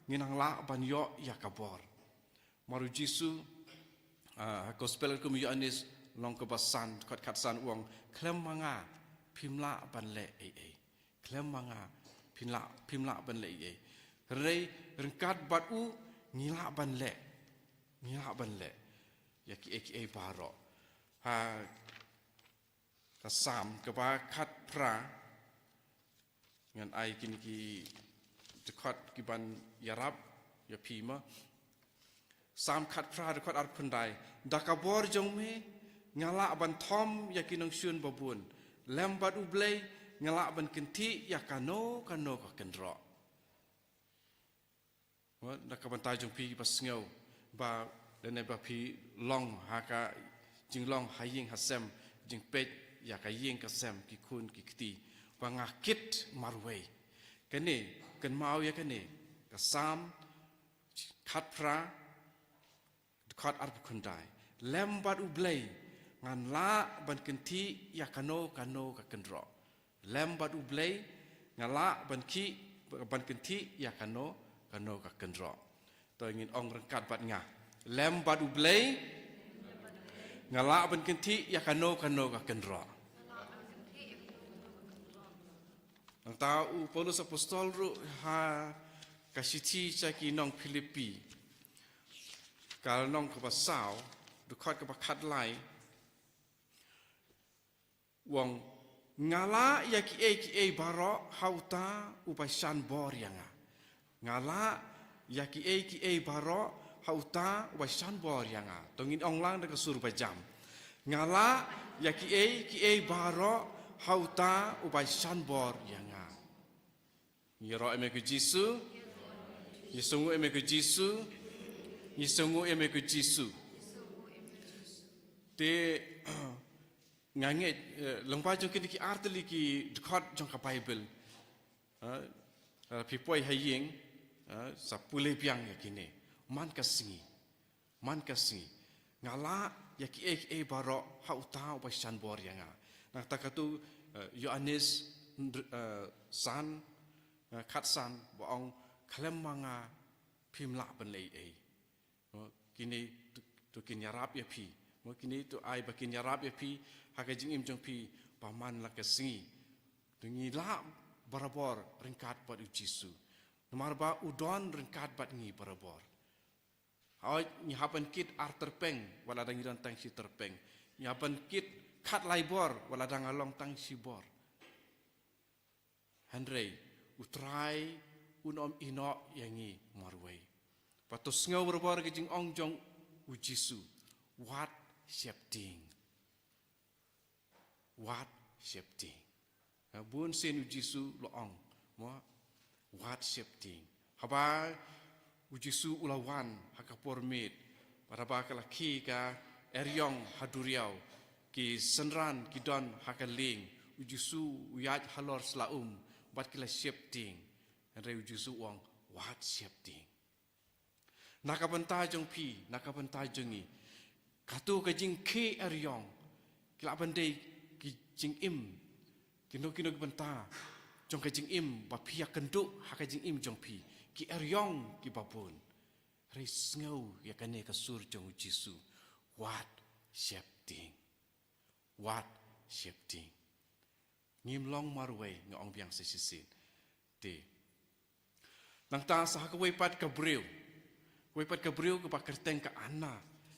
ngin nang lah ban ïoh ïa ka bor. Namar U Jisu, ah, ha Gospel kum u Ïoannis lynnong kaba san, dkhot khatsan u ong, khlem ma nga phim lah ban leh ei ei. Khlem ma nga phim lah, phim lah ban leh ei ei. Hynrei ryngkat bad u ngi lah ban leh. Ngi lah ban leh ïa kiei kiei baroh. Ha ka Salm kaba khatphra, ngan ai kine ki dkhot kiban ïarap ïa phi mo. Salm khatphra, dkhot arphew khyndai. Da ka bor jong me nga lah ban thom ïa ki nongshun babun. Lem bad U Blei Nga lah ban kynthih ïa kano kano ka kynroh. Wat, na ka bynta jong phi ba sngew ba lane ba phi long ha ka jinglong ha ïing ha sem, jingpeit ïa ka ïing ka sem, ki khun ki kti, ba nga kit marwei. Kane, kynmaw ïa kane ka Salm khatphra, dkhot arphew khyndai. Lem bad U Blei ngan lah ban kynthih ïa kano kano ka kynroh. Lem bad U Blei nga lah ban khih, ban kynthih ïa kano kano ka kynroh. To ngin ong ryngkat bad nga. Lem bad U Blei nga lah ban kynthih ïa kano kano ka kynroh. Nangta u Paulus Apostol ruh ha ka shithi sha ki nong Philippi, ka lynnong kaba saw, dkhot kaba khatlai, u ong, nga lah ïa kiei kiei baroh ha uta uba shan bor ïa nga. Nga lah ïa kiei kiei baroh ha uta uba shan bor ïa nga. To ngin ong lang da ka sur ba jam. Nga lah ïa kiei kiei baroh ha uta uba shan bor ïa nga. Ngi ïaroh ïa me ko Jisu. Ngi sngewnguh ïa me ko Jisu. Ngi sngewnguh ïa me ko Jisu. Te nga ngeit, eh, lyngba jong kine ki artylli ki dkhot jong ka Baibl. Eh, eh, phi poi ha ïing, eh, sa pule biang ïa kine. Man ka sngi. Man ka sngi. Nga lah ïa kiei kiei baroh ha uta uba shan bor ïa nga. Nangta katu, eh, Ïoannis, eh, san, eh, khatsan, ba ong, khlem ma nga phim lah ban leh ei ei. Mo, kine to, to kin ïarap ïa phi. Mo, kine to ai ba kin ïarap ïa phi ha ka jingim jong phi ba man la ka sngi. To ngi lah barabor ryngkat bad U Jisu. Namar ba u don ryngkat bad ngi barabor. Hooid, ngi hap ban kit ar tyrpeng, wat la dang ngi don tang shi tyrpeng. Ngi hap ban kit khatlai bor, wat la dang nga long tang shi bor. Hynrei U Trai un ym ïehnoh ïa ngi marwei. Bad to sngew barabor ka jingong jong U Jisu, wat sheptieng. Wat sheptieng. Ha, bun sien U Jisu u la ong, mo, wat sheptieng. Haba U Jisu u la wan ha ka por miet, bad haba ka la khie ka eriong ha duriaw, ki synran ki don ha ka lieng, U Jisu u ïaid halor sla um, bad ki la sheptieng. Hynrei U Jisu u ong, wat sheptieng. Na ka bynta jong phi, na ka bynta jong ngi, katu ka jingkhie eriong, ki lah ban dei ki jingim, kino kino ki bynta jong ka jingim ba phi ïakynduh ha ka jingim jong phi, ki eriong kiba bun. Hynrei sngew ïa kane ka sur jong U Jisu, wat sheptieng. Wat sheptieng. Ngim long marwei, nga ong biang sa shisien. Te nangta sa ha kawei pat ka briew. Kawei pat ka briew kaba kyrteng ka Anna.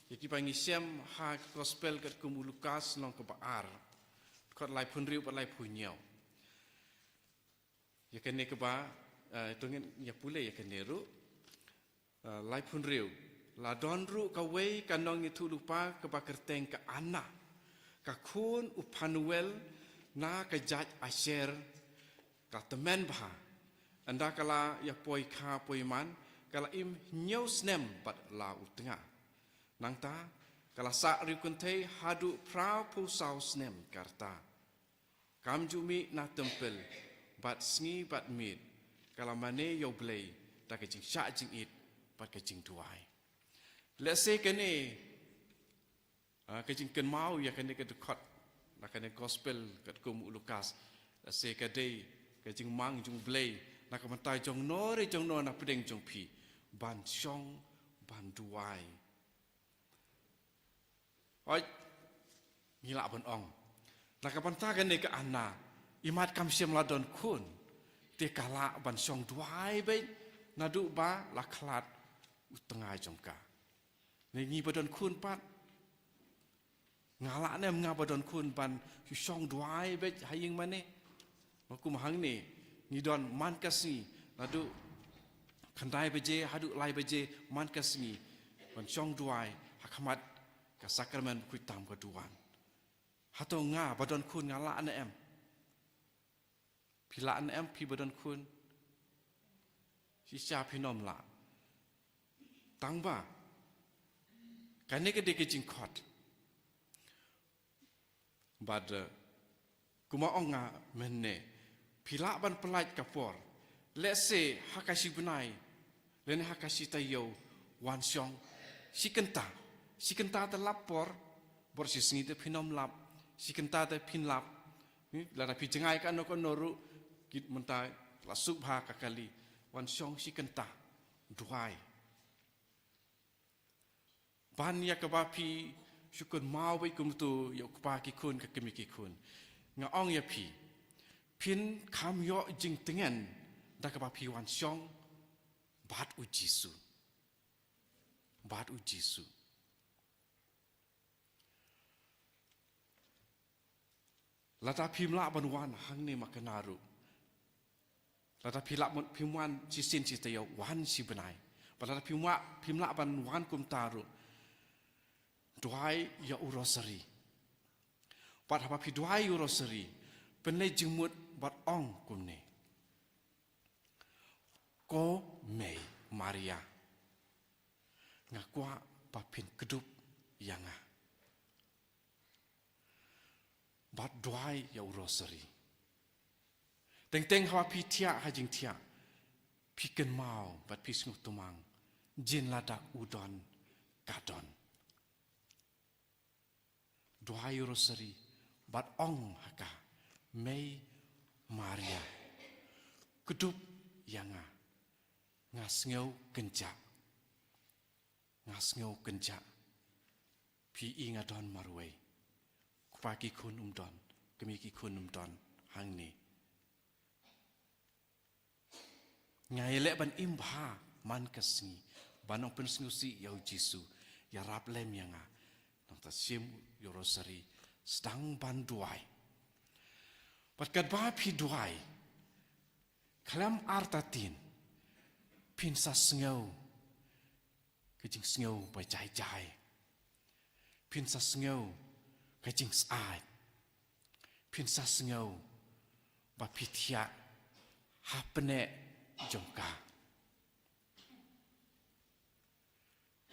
Ïa kiba ngi shem ha ka Gospel katkum u Lukas lynnong kaba ar, dkhot laiphew hynriew bad laiphew hynñiew. Ïa kane kaba, eh, to ngin ïa pule ïa kane ruh. Eh, laiphew hynriew. La don ruh kawei ka nongïathuhlypa kaba kyrteng ka Anna, ka khun u Phanuel, na ka jait Asher, ka tymmen bha. Ynda ka la ïa poi kha poi man, ka la im hynñiew snem bad la u tnga. Nangta ka la sah riewkynthei haduh phraphew saw snem ka rta. Kam ju mih na templ bad sngi bad miet, ka la mane ïa U Blei da ka jingshah jingit bad ka jingduwai. Lehse kane, ah, ka jingkynmaw ïa kane ka dkhot na kane Gospel katkum u Lukas, lehse ka dei ka jingmang jong U Blei na ka bynta jong no re jong no na pdeng jong phi, ban shong, ban duwai. Hooid, ngi lah ban ong, na ka bynta kane ka Anna, imat kam shym la don khun, te ka lah ban shong duwai beit naduh ba la khlad u tnga jong ka. Ne ngi ba don khun pat, nga lah ne em nga ba don khun ban shu shong duwai beit ha ïing mane? Mo, kum hangne, ngi don man ka sngi, naduh khyndai baje haduh lai baje man ka sngi, ban shong duwai ha khmat ka sakramen bakhuid tam ka duwan. Hato nga ba don khun nga lah ne em? Phi lah ne em phi ba don khun? Shisha phin ym lah. Tang ba kane ka dei ka jingkhot. Bad, eh, kumba ong nga mynne, phi lah ban pyllait ka por. Lehse ha ka shi bnai, lane ha ka shi taïew, wan shong shi kynta. Shi kynta te lap por, bor shi sngi te phin ym lap, shi kynta te phin lap. Hmm, lada phi jngai kano kano ruh, kit mynta la suk bha ka kali, wan shong shi kynta, duwai. Ban ïa kaba phi shu kynmaw beit kumto ïa u kpa ki khun, ka kmie ki khun. Nga ong ïa phi, phin kham ïoh jingtngen da kaba phi wan shong bad u Jisu. Bad u Jisu. Lada phim lah ban wan hangne Makana ruh. Lada phi lah ban, phim wan shisien shi taïew, wan shi bnai. Bad lada phim lah, phim lah ban wan kumta ruh, duwai ïa u rosary. Bad haba phi duwai ïa u rosary, pynleit jingmut bad ong kumne: Ko Mei Maria, nga kwah ba phin kdup ïa nga. Bad duwai ïa u rosary. Teng teng haba phi thiah ha jingthiah, phi kynmaw bad phi sngewthuh, jin lada u don, ka don. Duwai ïa u rosary bad ong ha ka: Mei Maria, kdup ïa nga. Nga sngew kynjah. Nga sngew kynjah. Phi i nga don marwei. Kpa ki khun um don, kmie ki khun um don hangne. Nga ïaleh ban im bha man ka sngi ban ong pynsngewsih ïa u Jisu, ïarap lem ïa nga. Nangta shim ïa u rosary, sdang ban duwai. Bad katba phi duwai, khlem artatien, phin sa sngew ka jingsngew ba jai jai. Phin sa sngew ka jingsyaid. Phin sa sngew ba phi thiah ha pneh jong ka.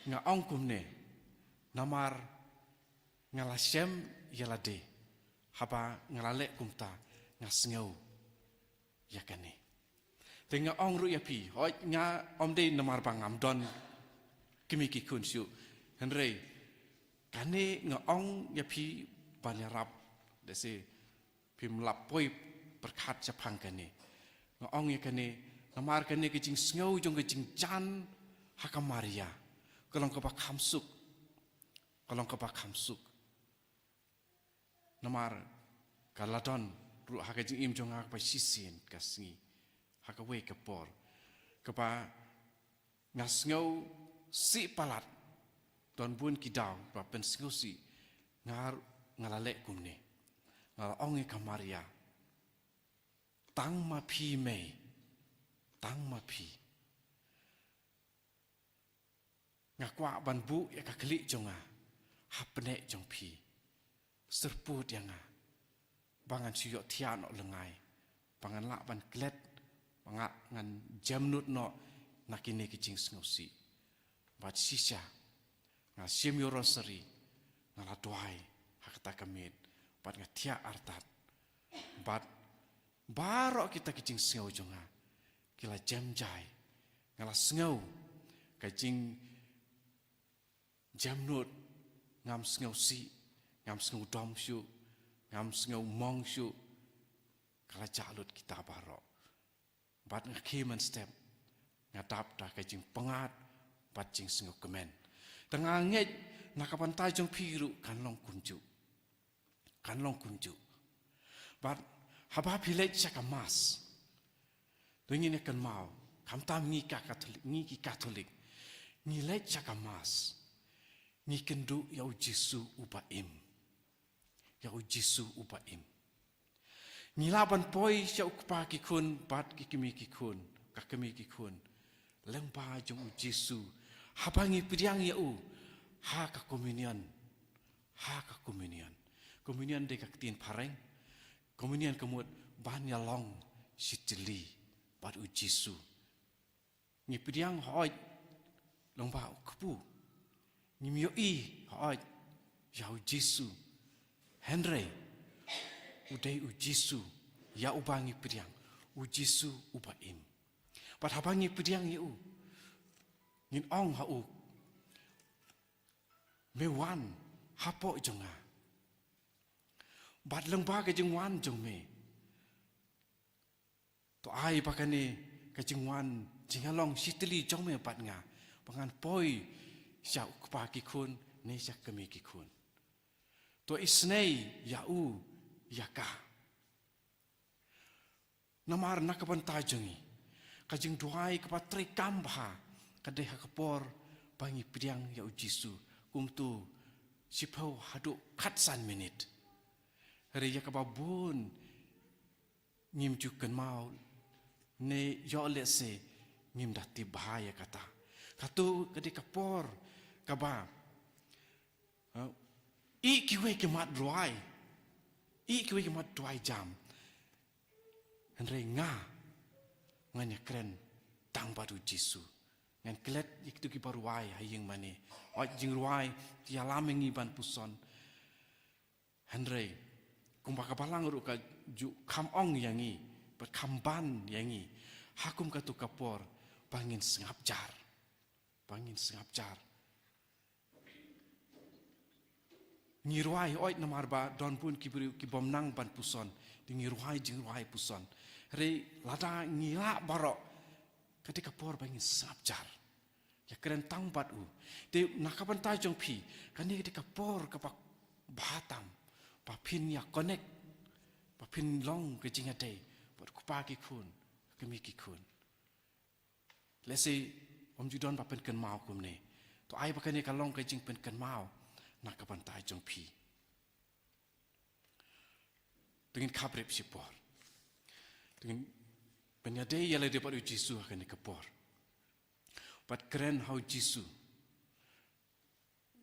Nga ong kumne, namar nga la shem ïa lade, haba nga la leh kumta, nga sngew ïa kane. Te nga ong ruh ïa phi, hooid nga ym dei namar ba ngam don kmie ki khun shuh. Hynrei kane nga ong ïa phi ban ïarap, lehse phim lah poi pyrkhat shaphang kane. Nga ong ïa kane, namar kane ka jingsngew jong ka jingjan ha ka Maria ka long kaba kham suk. Ka long kaba kham suk. Namar ka la don ruh ha ka jingim jong nga kaba shisien ka sngi, ha kawei ka por kaba nga sngewsih palat. Don bun ki daw ba pynsngewsih, nga, nga la leh kumne. Nga la ong ïa ka Maria, tang ma phi Mei, tang ma phi. Nga kwah ban buh ïa ka khlieh jong nga ha pneh jong phi. Syrpud ïa nga ba ngan shu ïohthiah noh lyngngai, ba ngan lah ban klet, ba nga, ngan jemnud noh na kine ki jingsngewsih. Bad shisha nga shim ïa u rosary, nga la duwai ha kata ka miet, bad nga thiah artat. Bad baroh kita ki jingsngew jong nga ki la jem jai. Nga la sngew ka jingjemnud, ngam sngewsih, ngam sngewdom shuh, ngam sngewmong shuh. Ka la jah lut kita baroh. Bad nga khie mynstep, nga dap da ka jingpyngngad bad jingsngewkmen. Te nga ngeit na ka bynta jong phi ruh kan long kumjuh. Kan long kumjuh. Bad haba phi leit sha ka Mass, to ngin ïa kynmaw, khamtam ngi ka Katholik, ngi ki Katholik, ngi leit sha ka Mass, ngi kynduh ïa u Jisu uba im. Ïa u Jisu uba im. Ngi lah ban poi sha u kpa ki khun bad ki kmie ki khun, ka kmie ki khun, lyngba jong u Jisu, haba ngi pdiang ïa u ha ka communion. Ha ka communion. Communion dei ka ktien phareng. Communion ka mut ban ïalong shitylli bad u Jisu. Ngi pdiang hooid lyngba u kpu. Ngim ïohi hooid ïa u Jisu. Hynrei u dei u Jisu ïa uba ngi pdiang, u Jisu uba im. Bad haba ngi pdiang ïa u, ngin ong ha u, me wan hapoh jong nga. Bad lyngba ka jingwan jong me, to ai ba kane ka jingwan jingïalong shitylli jong me bad nga, ba ngan poi sha u kpa ki khun ne sha kmie ki khun. To isynei ïa u ïa ka. Namar na ka bynta jong ngi, ka jingduwai kaba treikam bha ka dei ha ka por ba ngi pdiang ïa u Jisu, kumto shiphew haduh khatsan minit. Hynrei ïa kaba bun ngim ju kynmaw ne ïoh lehse ngim da tip bha ïa kata. Kato ka dei ka por kaba, ha, i kiwei ki mat rwai, i kiwei ki mat duwai jam. Hynrei nga, ngan ïakren tang bad u Jisu. Ngan klet ïa kito kiba rwai ha ïing mane. Hooid, jingrwai ki ïalam ïa ngi ban puson. Hynrei kumba ka Balang ruh ka ju kham ong ïa ngi, bad kham ban ïa ngi ha kum kato ka por, ba ngin sngap jar. Ba ngin sngap jar. Ngi rwai hooid namar ba don bun ki briew ki bym nang ban puson, te ngi rwai jingrwai puson. Hynrei lada ngi lah baroh, ka dei ka por ba ngin sngap jar. Ïakren tang bad u. Te na ka bynta jong phi, kane ka dei ka por kaba bha tam ba phin ïa connect, ba phin long ka jingïadei bad u kpa ki khun, kmie ki khun. Lehse ym ju don ba pynkynmaw kumne. To ai ba kane ka long ka jingpynkynmaw na ka bynta jong phi. To ngin khapbrip shipor. To ngin pynïadei ïalade bad u Jisu ha kane ka por. Bad kren ha u Jisu.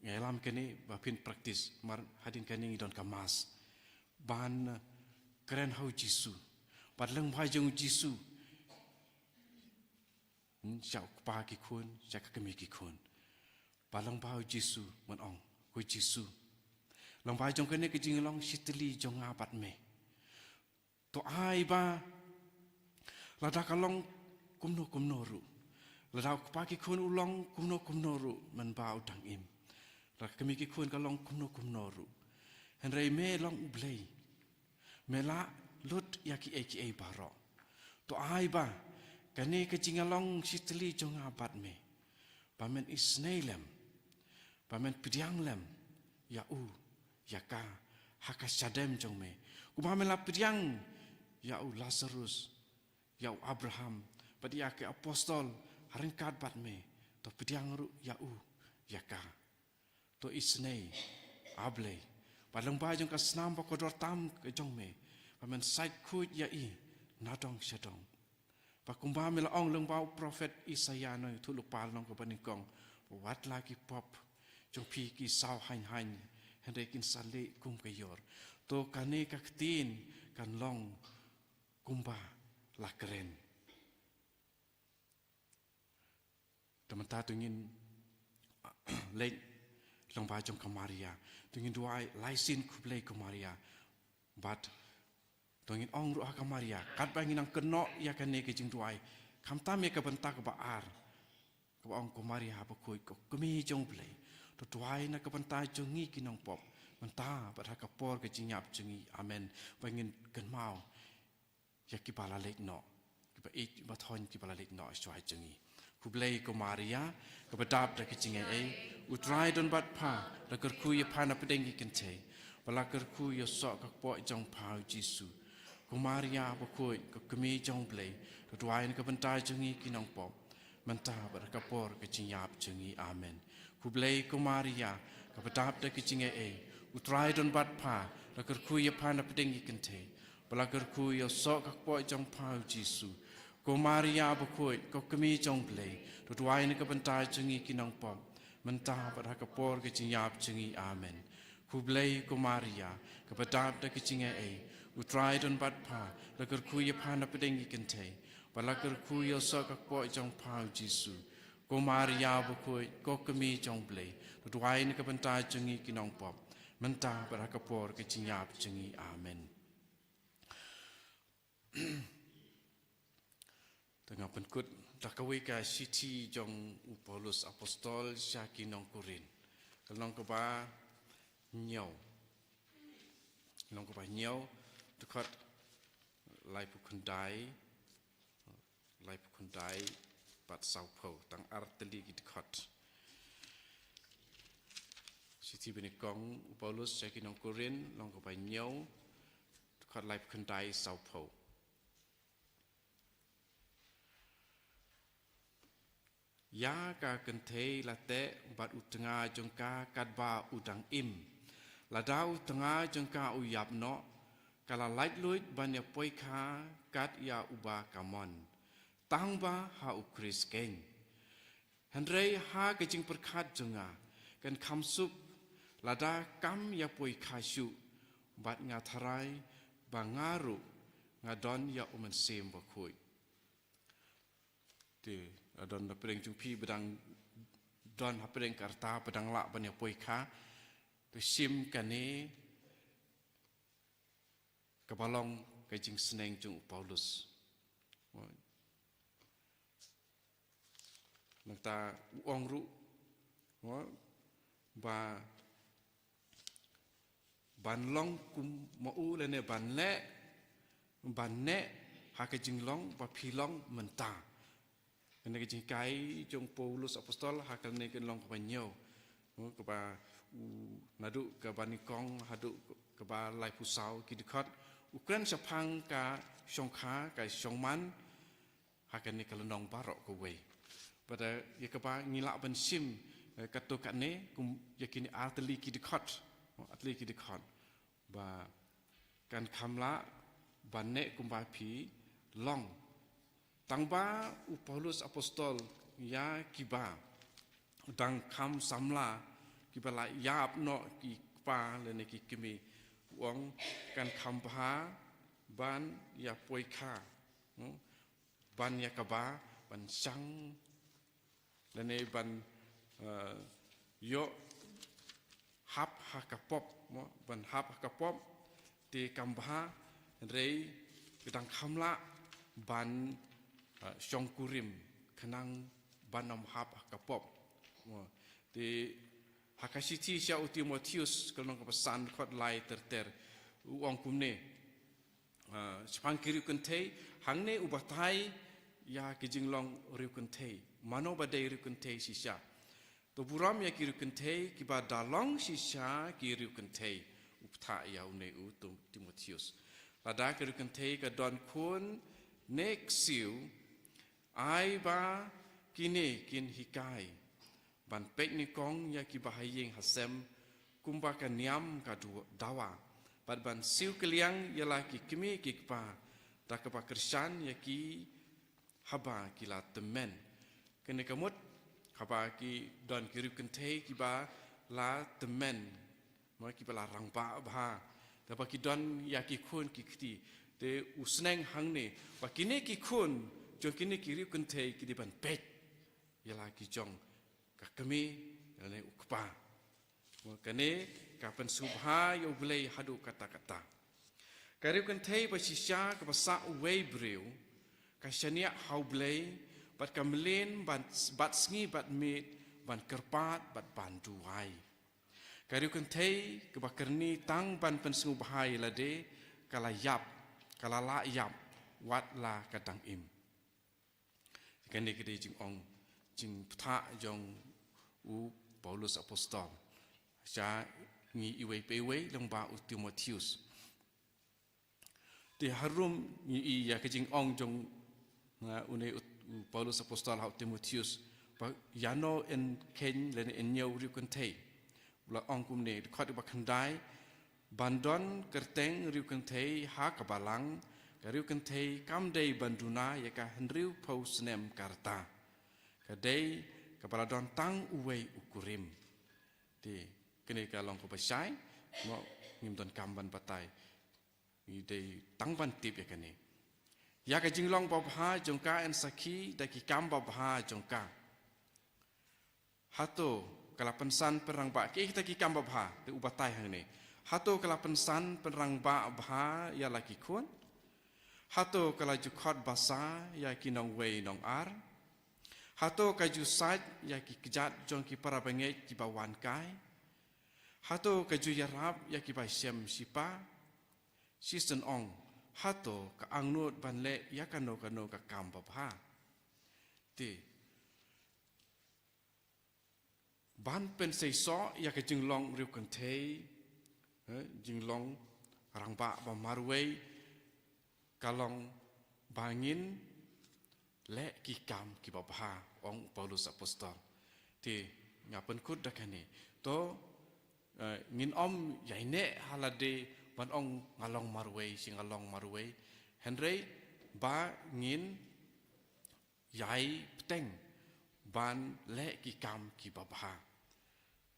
Nga ïalam kane ba phin practice, namar hadien kane ngi don ka Mass. Ban kren ha u Jisu. Bad lyngba jong u Jisu, hmm, sha u kpa ki khun, sha ka kmie ki khun. Bad lyngba u Jisu, ban ong, ko Jisu, lyngba jong kane ka jinglong shitylli jong nga bad me, to ai ba lada ka long kumno kumno ruh, lada u kpa ki khun u long kumno kumno ruh, mynba u dang im, lada ka kmie ki khun ka long kumno kumno ruh, hynrei me long U Blei. Me la lut ïa kiei kiei baroh. To ai ba kane ka jingïalong shitylli jong nga bad me, ba men isynei lem, ba men pdiang lem ïa u, ïa ka, ha ka shadem jong me. Kumba me la pdiang ïa u Lazarus, ïa u Abraham, bad ïa ki apostol ha ryngkat bad me, to pdiang ruh ïa u, ïa ka. To isynei, A Blei, ba lyngba jong ka snam ba kordor tam ka jong me, ba men sait khuid ïa i nadong shadong. Ba kumba me la ong lyngba u prophet Isaïah, na u thuluk Paul nong kaba nyngkong, ba wat la ki pop jong phi ki saw hain hain, hynrei kin sa lieh kum ka ïor. To kane ka ktien kan long kumba la kren. Te mynta to ngin leit lyngba jong ka Maria. To ngin duwai lai sien khublei ko Maria. Bad to ngin ong ruh ha ka Maria, katba ngin nang kynnoh ïa kane ka jingduwai, khamtam ïa ka bynta kaba ar, kaba ong ko Maria bakhuid, ko kmie jong U Blei, to duwai na ka bynta jong ngi ki nongpop, mynta bad ha ka por ka jingïap jong ngi. Amen. Ba ngin kynmaw ïa kiba la leit noh, kiba ïeit ba thoiñ kiba la leit noh shuwa jong ngi. Khublei ko Maria, kaba dap da ka jingaiei, U Trai don bad pha, la kyrkhu ïa pha na pdeng ki kynthei, ba la kyrkhu ïa u soh ka kpoh jong pha u Jisu. Ko Maria bakhuid, ko kmie jong U Blei, to duwai na ka bynta jong ngi ki nongpop, mynta bad ha ka por ka jingïap jong ngi. Amen. Khublei ko Maria, kaba dap da ka jingaiei, U Trai don bad pha, la kyrkhu ïa pha na pdeng ki kynthei, ba la kyrkhu ïa u soh ka kpoh jong pha u Jisu. Ko Maria bakhuid, ko kmie jong U Blei, to duwai na ka bynta jong ngi ki nongpop, mynta bad ha ka por ka jingïap jong ngi. Amen. Khublei ko Maria, kaba dap da ka jingaiei, U Trai don bad pha, la kyrkhu ïa pha na pdeng ki kynthei, bad la kyrkhu ïa u soh ka kpoh jong pha u Jisu. Ko Maria bakhuid, ko kmie jong Blei, to duwai na ka bynta jong ngi ki nongpop, mynta bad ha ka por ka jingïap jong ngi. Amen. Te nga pynkut da kawei ka shithi jong u Paulus Apostol sha ki nong Korinth. Ka lynnong kaba hynñiew. Lynnong kaba hynñiew, dkhot laiphew khyndai, laiphew khyndai bad sawphew, tang ar tylli ki dkhot. Shithi banyngkong u Paulus sha ki nong Korinth, lynnong kaba hynñiew, dkhot laiphew khyndai sawphew. Ïa ka kynthei la teh bad u tnga jong ka katba u dang im. Lada u tnga jong ka u ïap noh, ka la laitluid ban ïa poi kha kat ïa uba ka mon, tangba ha u Khrist keiñ. Hynrei ha ka jingpyrkhat jong nga, kan kham suk lada kam ïa poi kha shuh, bad nga tharai ba nga ruh nga don ïa u Mynsiem Bakhuid. Te, la don hapdeng jong phi ba dang don hapdeng ka rta ba dang lah ban ïa poi kha, to shim kane kaba long ka jingsneng jong u Paulus. Nangta u ong ruh, ba ban long kum ma u lane ban leh, ban neh ha ka jinglong ba phi long mynta. Kane ka jinghikai jong u Paulus Apostol ha kane ka lynnong kaba hynñiew. Kaba u naduh kaba nyngkong haduh kaba laiphew saw ki dkhot, u kren shaphang ka shongkha, ka shongman, ha kane ka lynnong baroh kawei. Bad ïa kaba ngi lah ban shim, eh, katto katne, kum ïa kine ar tylli ki dkhot, ar tylli ki dkhot. Ba kan kham lah ban neh kumba phi long. Tangba u Paulus Apostol ïa kiba dang kham samla, kiba la ïap noh ki kpa lane ki kmie, u ong kan kham bha ban ïa poi kha. Hmm? Ban ïa kaba, ban shang, lane ban, eh, ïoh hap ha ka pop, mo, ban hap ha ka pop, te kam bha, hynrei ka dang kham lah ban, eh, shongkurim, khnang ban ym hap ha ka pop. Mo, te ha ka shithi sha u Timotheus, ka lynnong kaba san, dkhot lai ter ter, u ong kumne. Ah, shaphang ki riewkynthei, hangne u batai ïa ki jinglong riewkynthei. Mano ba dei riewkynthei shisha. To burom ïa ki riewkynthei kiba da long shisha ki riewkynthei. U bthah ïa une u Tim-, Timotheus. Lada ka riewkynthei ka don khun ne ksiew, ai ba kine kin hikai ban peit nyngkong ïa kiba ha ïing ha sem, kumba ka niam ka du-, dawa. Bad ban siew kylliang ïa la ki kmie ki kpa, da kaba kyrshan ïa ki haba ki la tymmen. Kane ka mut, haba ki don ki riewkynthei kiba la tymmen, mo, kiba la rangbah bha. Te ba ki don ïa ki khun ki kti. Te u sneng hangne, ba kine ki khun jong kine ki riewkynthei ki dei ban peit ïa la ki jong ka kmie, ïa la u kpa. Mo, kane ka pynsngewbha ïa U Blei haduh katta katta. Ka riewkynthei ba shisha kaba sah uwei briew, ka shaniah ha U Blei, bad ka mlien ban, bad sngi bad miet, ban kyrpad, bad ban duwai. Ka riewkynthei kaba kyrni tang ban pynsngewbha ïa lade, ka la ïap, ka la lah ïap, wat la ka dang im. Kane ka dei jingong, jingbthah jong u Paulus Apostol sha ngi iwei pa iwei, lyngba u Timotheus. Te harum ngi i ïa ka jingong jong, ah, une u, u Paulus Apostol ha u Timotheus, ba ïano yn kheiñ lane yn ñiew riewkynthei. U la ong kumne, dkhot ba khyndai, ban don kyrteng riewkynthei ha ka balang ka riewkynthei kam dei ban duna ïa ka hynriewphew snem ka rta. Ka dei kaba la don tang uwei u kurim. Te kane ka long kaba shai, mo, ngim donkam ban batai. Ngi dei tang ban tip ïa kane. Ïa ka jinglong babha jong ka yn sakhi da ki kam babha jong ka. Hato ka la pynsan pynrangbah, kiei kita ki kam babha, te u batai hangne. Hato ka la pynsan pynrangbah bha ïa la ki khun? Hato ka la ju khot basa ïa ki nongwei nongar? Hato ka ju sait ïa ki kjat jong ki para bangeit kiba wan kai? Hato ka ju ïarap ïa kiba shem shipa? Shisien ong, hato ka angnud ban leh ïa kano kano ka kam babha? Te ban pynseisoh ïa ka jinglong riewkynthei, eh, jinglong rangbah ba marwei, ka long ba ngin leh ki kam kiba bha, ong u Paulus apostol. Te nga pynkut da kane. To, eh, ngin ym ïaineh ha lade ban ong nga long marwei, shi nga long marwei. Hynrei ba ngin ïai bteng ban leh ki kam kiba bha.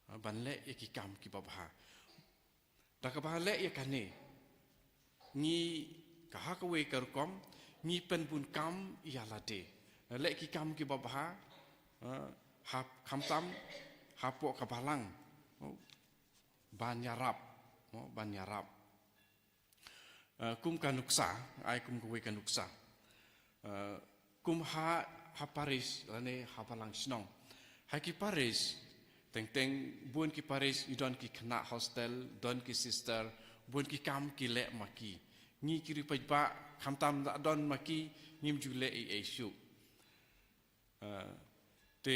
Ha, ban leh ïa ki kam kiba bha. Da kaba leh ïa kane, ngi ka ha kawei ka rukom, ngi pynbun kam ïa lade. Leh ki kam kiba bha, ha, hap khamtam, hapoh ka balang. Ban ïarap, ban ïarap. Eh, kum ka nuksa, ai kum kawei ka nuksa. Eh, kum ha, ha parish, lane ha balang shnong. Ha ki parish, teng teng bun ki parish, i don ki khynnah hostel, don ki sister, bun ki kam ki leh ma ki. Ngi ki riewpaidbah, khamtam da don ma ki, ngim ju leh ei ei shuh. Eh, te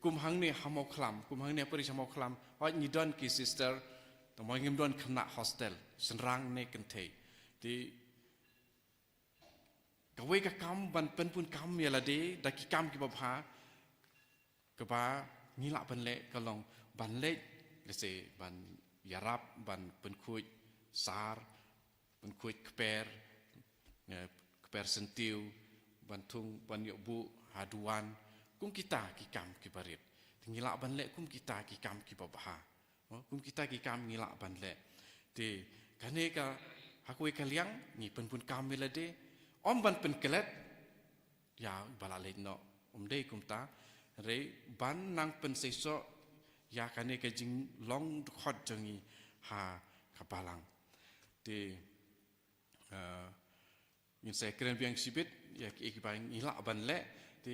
kum hangne ha Mawkhlam, kum hangne ha parish ha Mawkhlam, hooid ngi don ki sister, tangba ngim don khynnah hostel, shynrang ne kynthei. Te kawei ka kam ban pynbun kam ïa lade, da ki kam kiba bha, kaba ngi lah ban leh ka long ban leh, lehse ban ïarap, ban pynkhuid sar, pynkhuid kper, eh, kper syntiew, ban thung, ban ïoh buh ha duwan, kum kita ki kam kiba rit. Te ngi lah ban leh kum kita ki kam kiba bha. Oh, kum kita ki kam ngi lah ban leh. Te kane ka ha kawei ka liang, ngi pynbun kam ïa lade, ym ban pynklet ïa ba la leit noh, ym dei kumta, hynrei ban nang pynseisoh ïa kane ka jinglong dkhot jong ngi ha ka balang. Te, eh, ngin sa kren biang shibit ïa kiei kiba ngi lah ban leh, te,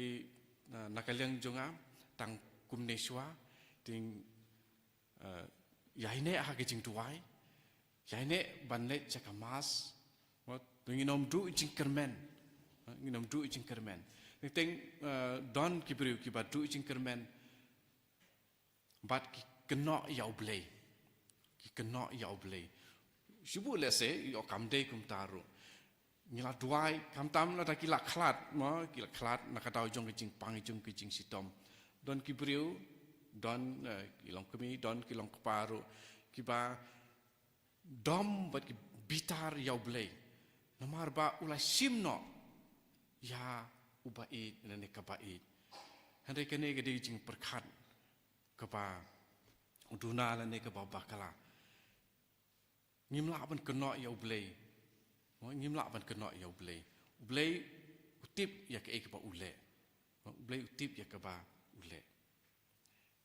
eh, na ka liang jong nga, tang kumne shuwa, te, eh, ïaineh ha ka jingduwai, ïaineh ban leit sha ka mass, wat, te ngin ym duh jingkyrmen, eh, ngin ym duh jingkyrmen. Teng teng, eh, don ki briew kiba duh jingkyrmen, bad ki kynnoh ïa U Blei. Ki kynnoh ïa U Blei. Shu buh lehse, ïoh kam dei kumta ruh. Ngi la duwai, khamtam lada ki la khlad, mo, ki la khlad, na ka daw jong ka jingpang, jong ka jingshitom. Don ki briew, don, eh, ki long kmie, don ki long kpa ruh, kiba dom bad ki bitar ïa U Blei. Namar ba u la shim noh ïa uba ïeit, lane kaba ïeit. Hynrei kane ka dei jingpyrkhat kaba duna lane kaba bakla. Ngim lah ban kynnoh ïa U Blei. Mo, ngim lah ban kynnoh ïa U Blei. U Blei u tip ïa kaei kaba u leh. Mo, U Blei u tip ïa kaba u leh.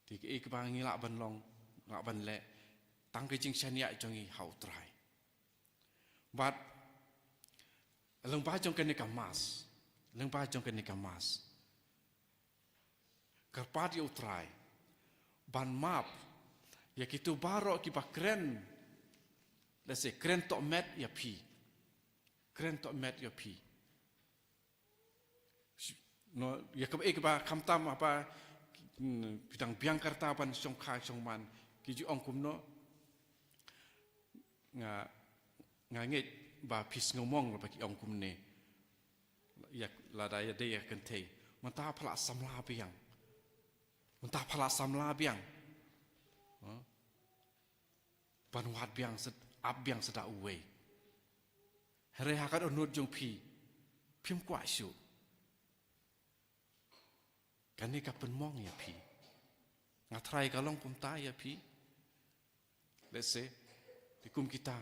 Te kaei kaba ngi lah ban long, lah ban leh, tang ka jingshaniah jong ngi ha U Trai. Bad lyngba jong kane ka mass, lyngba jong kane ka mass, kyrpad ïa U Trai ban map ïa kito baroh kiba kren, lehse kren tohmet ïa phi. Kren tohmet ïa phi. No, ïa kaba, eh, kaba khamtam haba, hmm, phi dang biang ka rta ban shongkha shongman, ki ju ong kumno. Nga, nga ngeit ba phi sngew mong ba ki ong kumne. Ïa lada ïa dei ïa kynthei. Mynta pha la samla biang. Mynta pha la samla biang. Huh? Ban wad biang sed, ap biang seh da uwei. Hynrei ha ka dohnud jong phi, phim kwah shuh. Kane ka pynmong ïa phi. Nga tharai ka long kumta ïa phi. Lehse, te kum kita,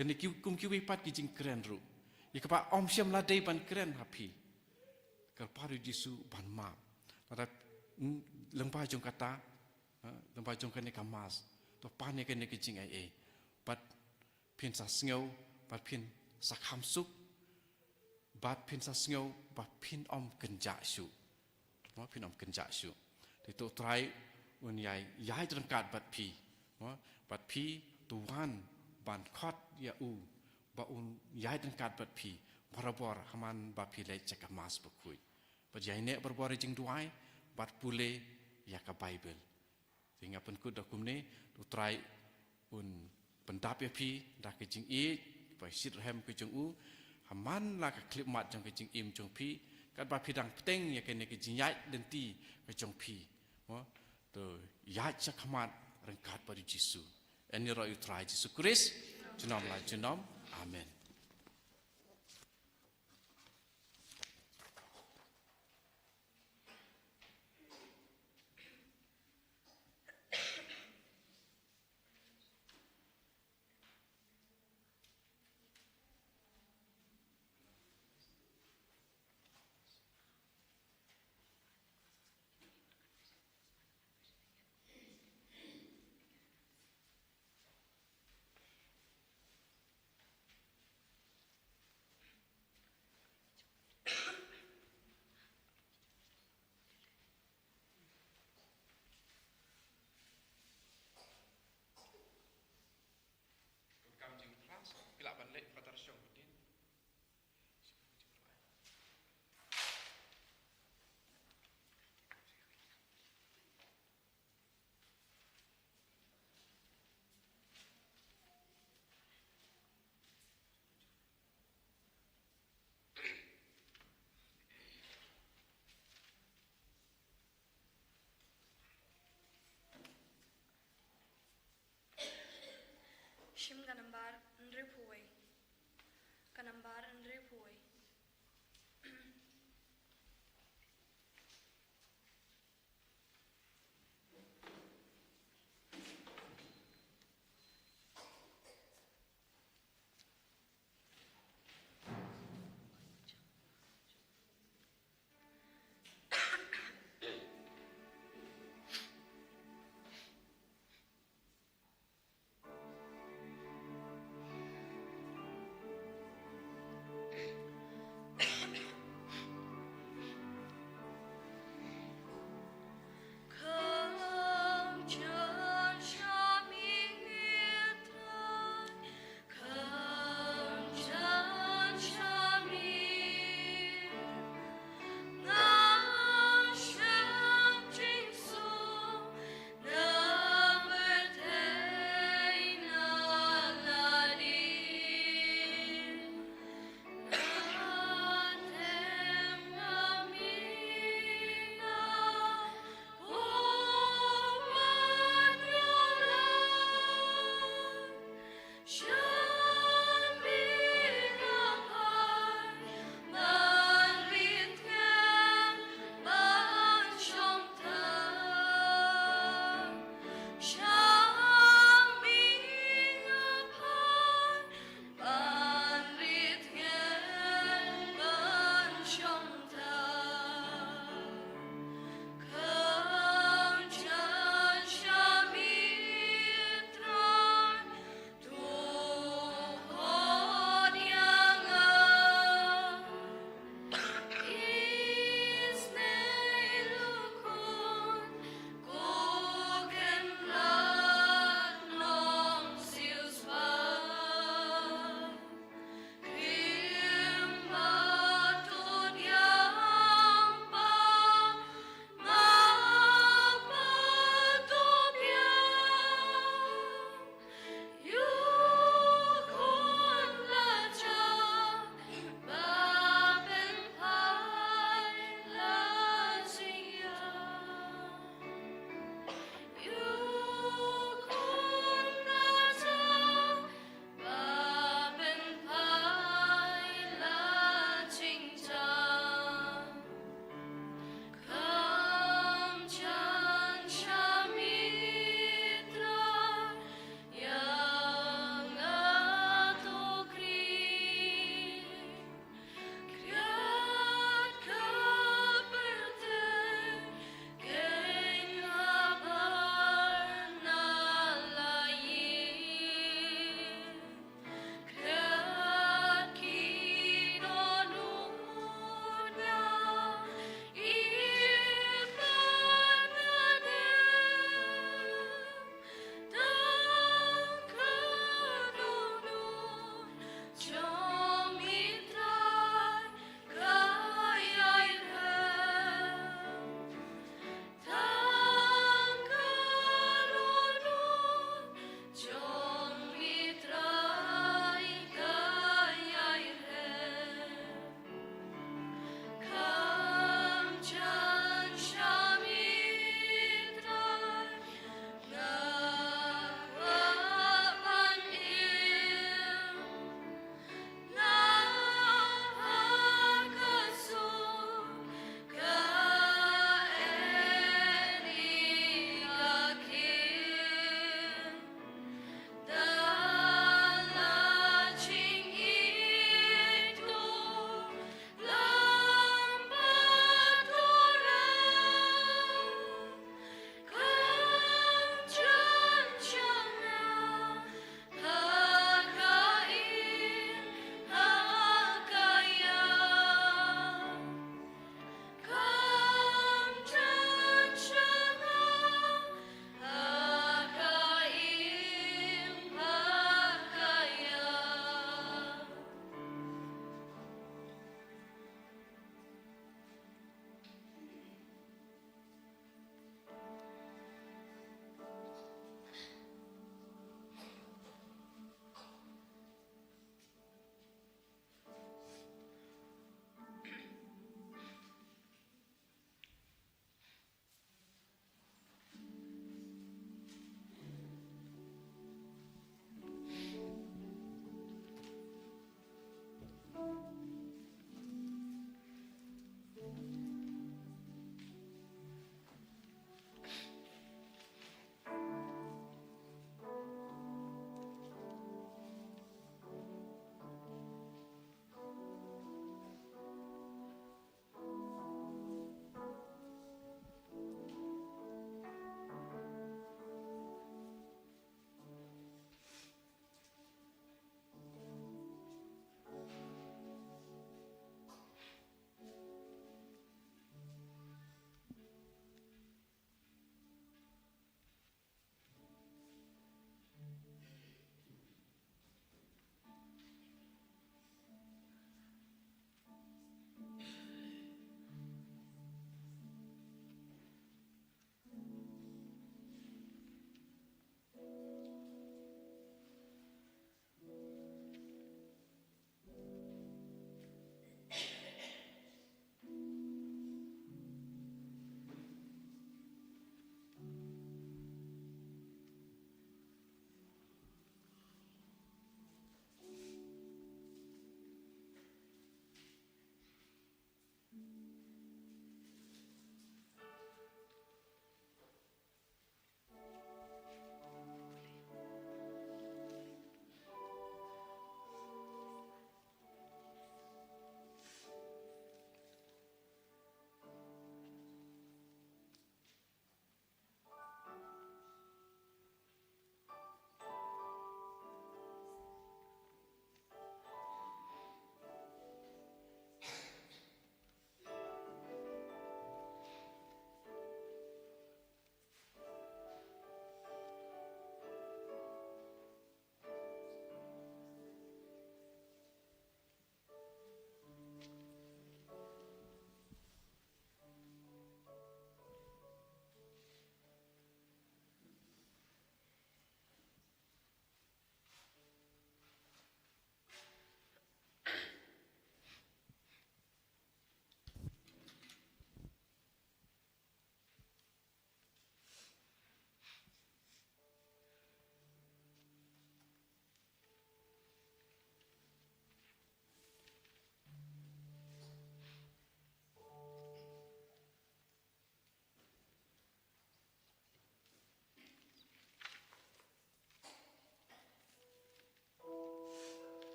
Kane ki, kum kiwei pat ki jingkren ruh, ïa kaba ym shym la dei ban kren ha phi. Kyrpad ïa u Jisu ban map. Lada, mm, lyngba jong kata, ha, lyngba jong kane ka Mass, to pan ïa kane ka jingaiei. Bad phin sa sngew, bad phin sa kham suk, bad phin sa sngew ba phin ym kynjah shuh. Mo, phin ym kynjah shuh. Te to u Trai un ïai, ïaid ryngkat bad phi. Mo, bad phi to wan ban khot ïa u ba un ïaid ryngkat bad phi barabor ha man ba phi leit sha ka Mass bakhuid. Bad ïaineh barabor ïa jingduwai bad pule ïa ka Baibl. Te nga pynkut da kumne, to u Trai un pyndap ïa phi da ka jingïeit, ka shitrhem ka jong u, ha man la ka khyllipmat jong ka jingim jong phi, katba phi dang bteng ïa kane ka jingïaid lynti ka jong phi. Mo, to ïaid shakhmat ryngkat bad u Jisu. Ïaroh ïa u Trai Jisu Khrist junom la junom. Amen.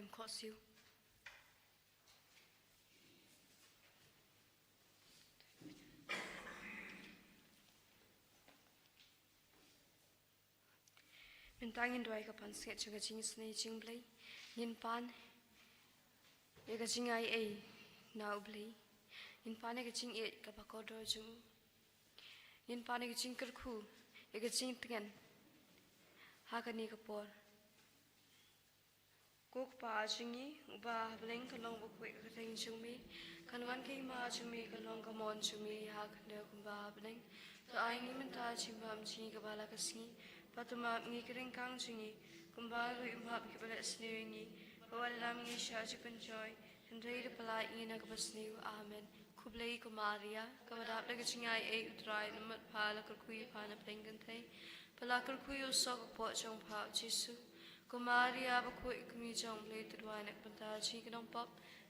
Em khoh siew. Mynta ngin duwai ka pansngiat jong ka jingisynei jong U Blei. Ngin pan ïa ka jingai ei na U Blei. Ngin pan ïa ka jingïeit kaba kordor jong U. Ngin pan ïa ka jingkyrkhu, ïa ka jingtngen ha kane ka por. Ko Kpa jong ngi uba ha bneng, kan long bakhuid ka kyrteng jong me, kan wan ka hima jong me, kan long ka mon jong me ha khyndew kumba ha bneng. To ai ngi mynta ka jingbam jong ngi kaba la ka sngi, bad to map ngi ki ryngkang jong ngi kumba ngi ruh ngi map ïa kiba leh sniew ïa ngi, bad wat ïalam ngi sha ka jingpynjoi, hynrei to pyllait ngi na kaba sniew. Amen. Khublei ko Maria, kaba dap da ka jingai ei, U Trai u nongmihpat, la kyrkhu ïa pha na pdeng kynthei, bad la kyrkhu ïa u soh ka kpoh jong pha U Jisu. Ko Maria bakhuid, ka kmie jong U Blei, to duwai na ka bynta jong ngi ki nongpop,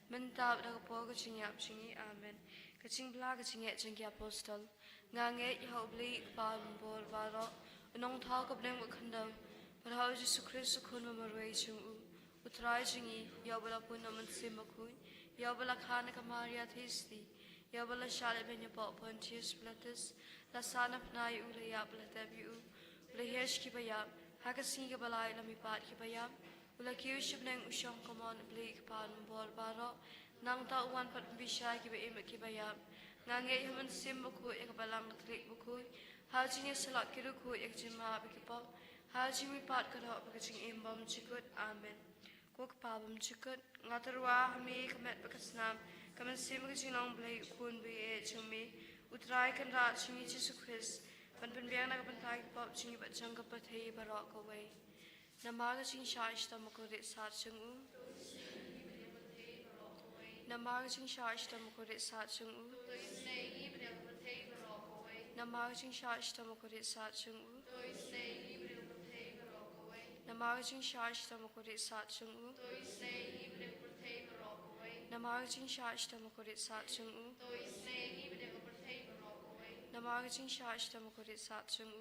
mynta bad ha ka por ka jingïap jong ngi. Amen. Ka jingbylla ka jingngeit jong ki apostol. Nga ngeit ha U Blei Kpa uba bor baroh, u nongthaw ka bneng bad khyndew, bad ha U Jisu Khrist u Khun ba marwei jong U, U Trai jong ngi, ïa uba la pun na U Mynsiem Bakhuid, ïa uba la kha na ka Maria Theisotti, ïa uba la shah leh beiñ hapoh Pontius Pilatus, la sahnarphna ïa U, la ïap, la tep ïa U, U la hiar sha kiba ïap, ha ka sngi kaba lai U la mihpat kiba ïap, U la kiew sha bneng, u shong ha ka mon U Blei Kpa uba bor baroh. Nangta U wan pat ban bishar ïa kiba im bad kiba ïap. Nga ngeit ha U Mynsiem Bakhuid, ïa ka Balang Katholik bakhuid, ha ka jingïasyllok ki riewkhuid, ïa ka jingmap ïa ki pop, ha ka jingmihpat ka doh bad ka jingim bymjukut. Amen. Ko Kpa bymjukut, nga tyrwa ha me ka met bad ka snam, ka mynsiem bad ka jinglong U Blei U Khun ba ïeit jong me, U Trai Kynrad jong ngi Jisu Khrist, ban pynbiang na ka bynta ki pop jong ngi bad jong ka pyrthei baroh kawei. Namar ka jingshah shitom bakhuid sat jong U. Namar ka jingshah shitom bakhuid sat jong U. Namar ka jingshah shitom bakhuid sat jong U. Namar ka jingshah shitom bakhuid sat jong U. Namar ka jingshah shitom bakhuid sat jong U. Namar ka jingshah shitom bakhuid sat jong U.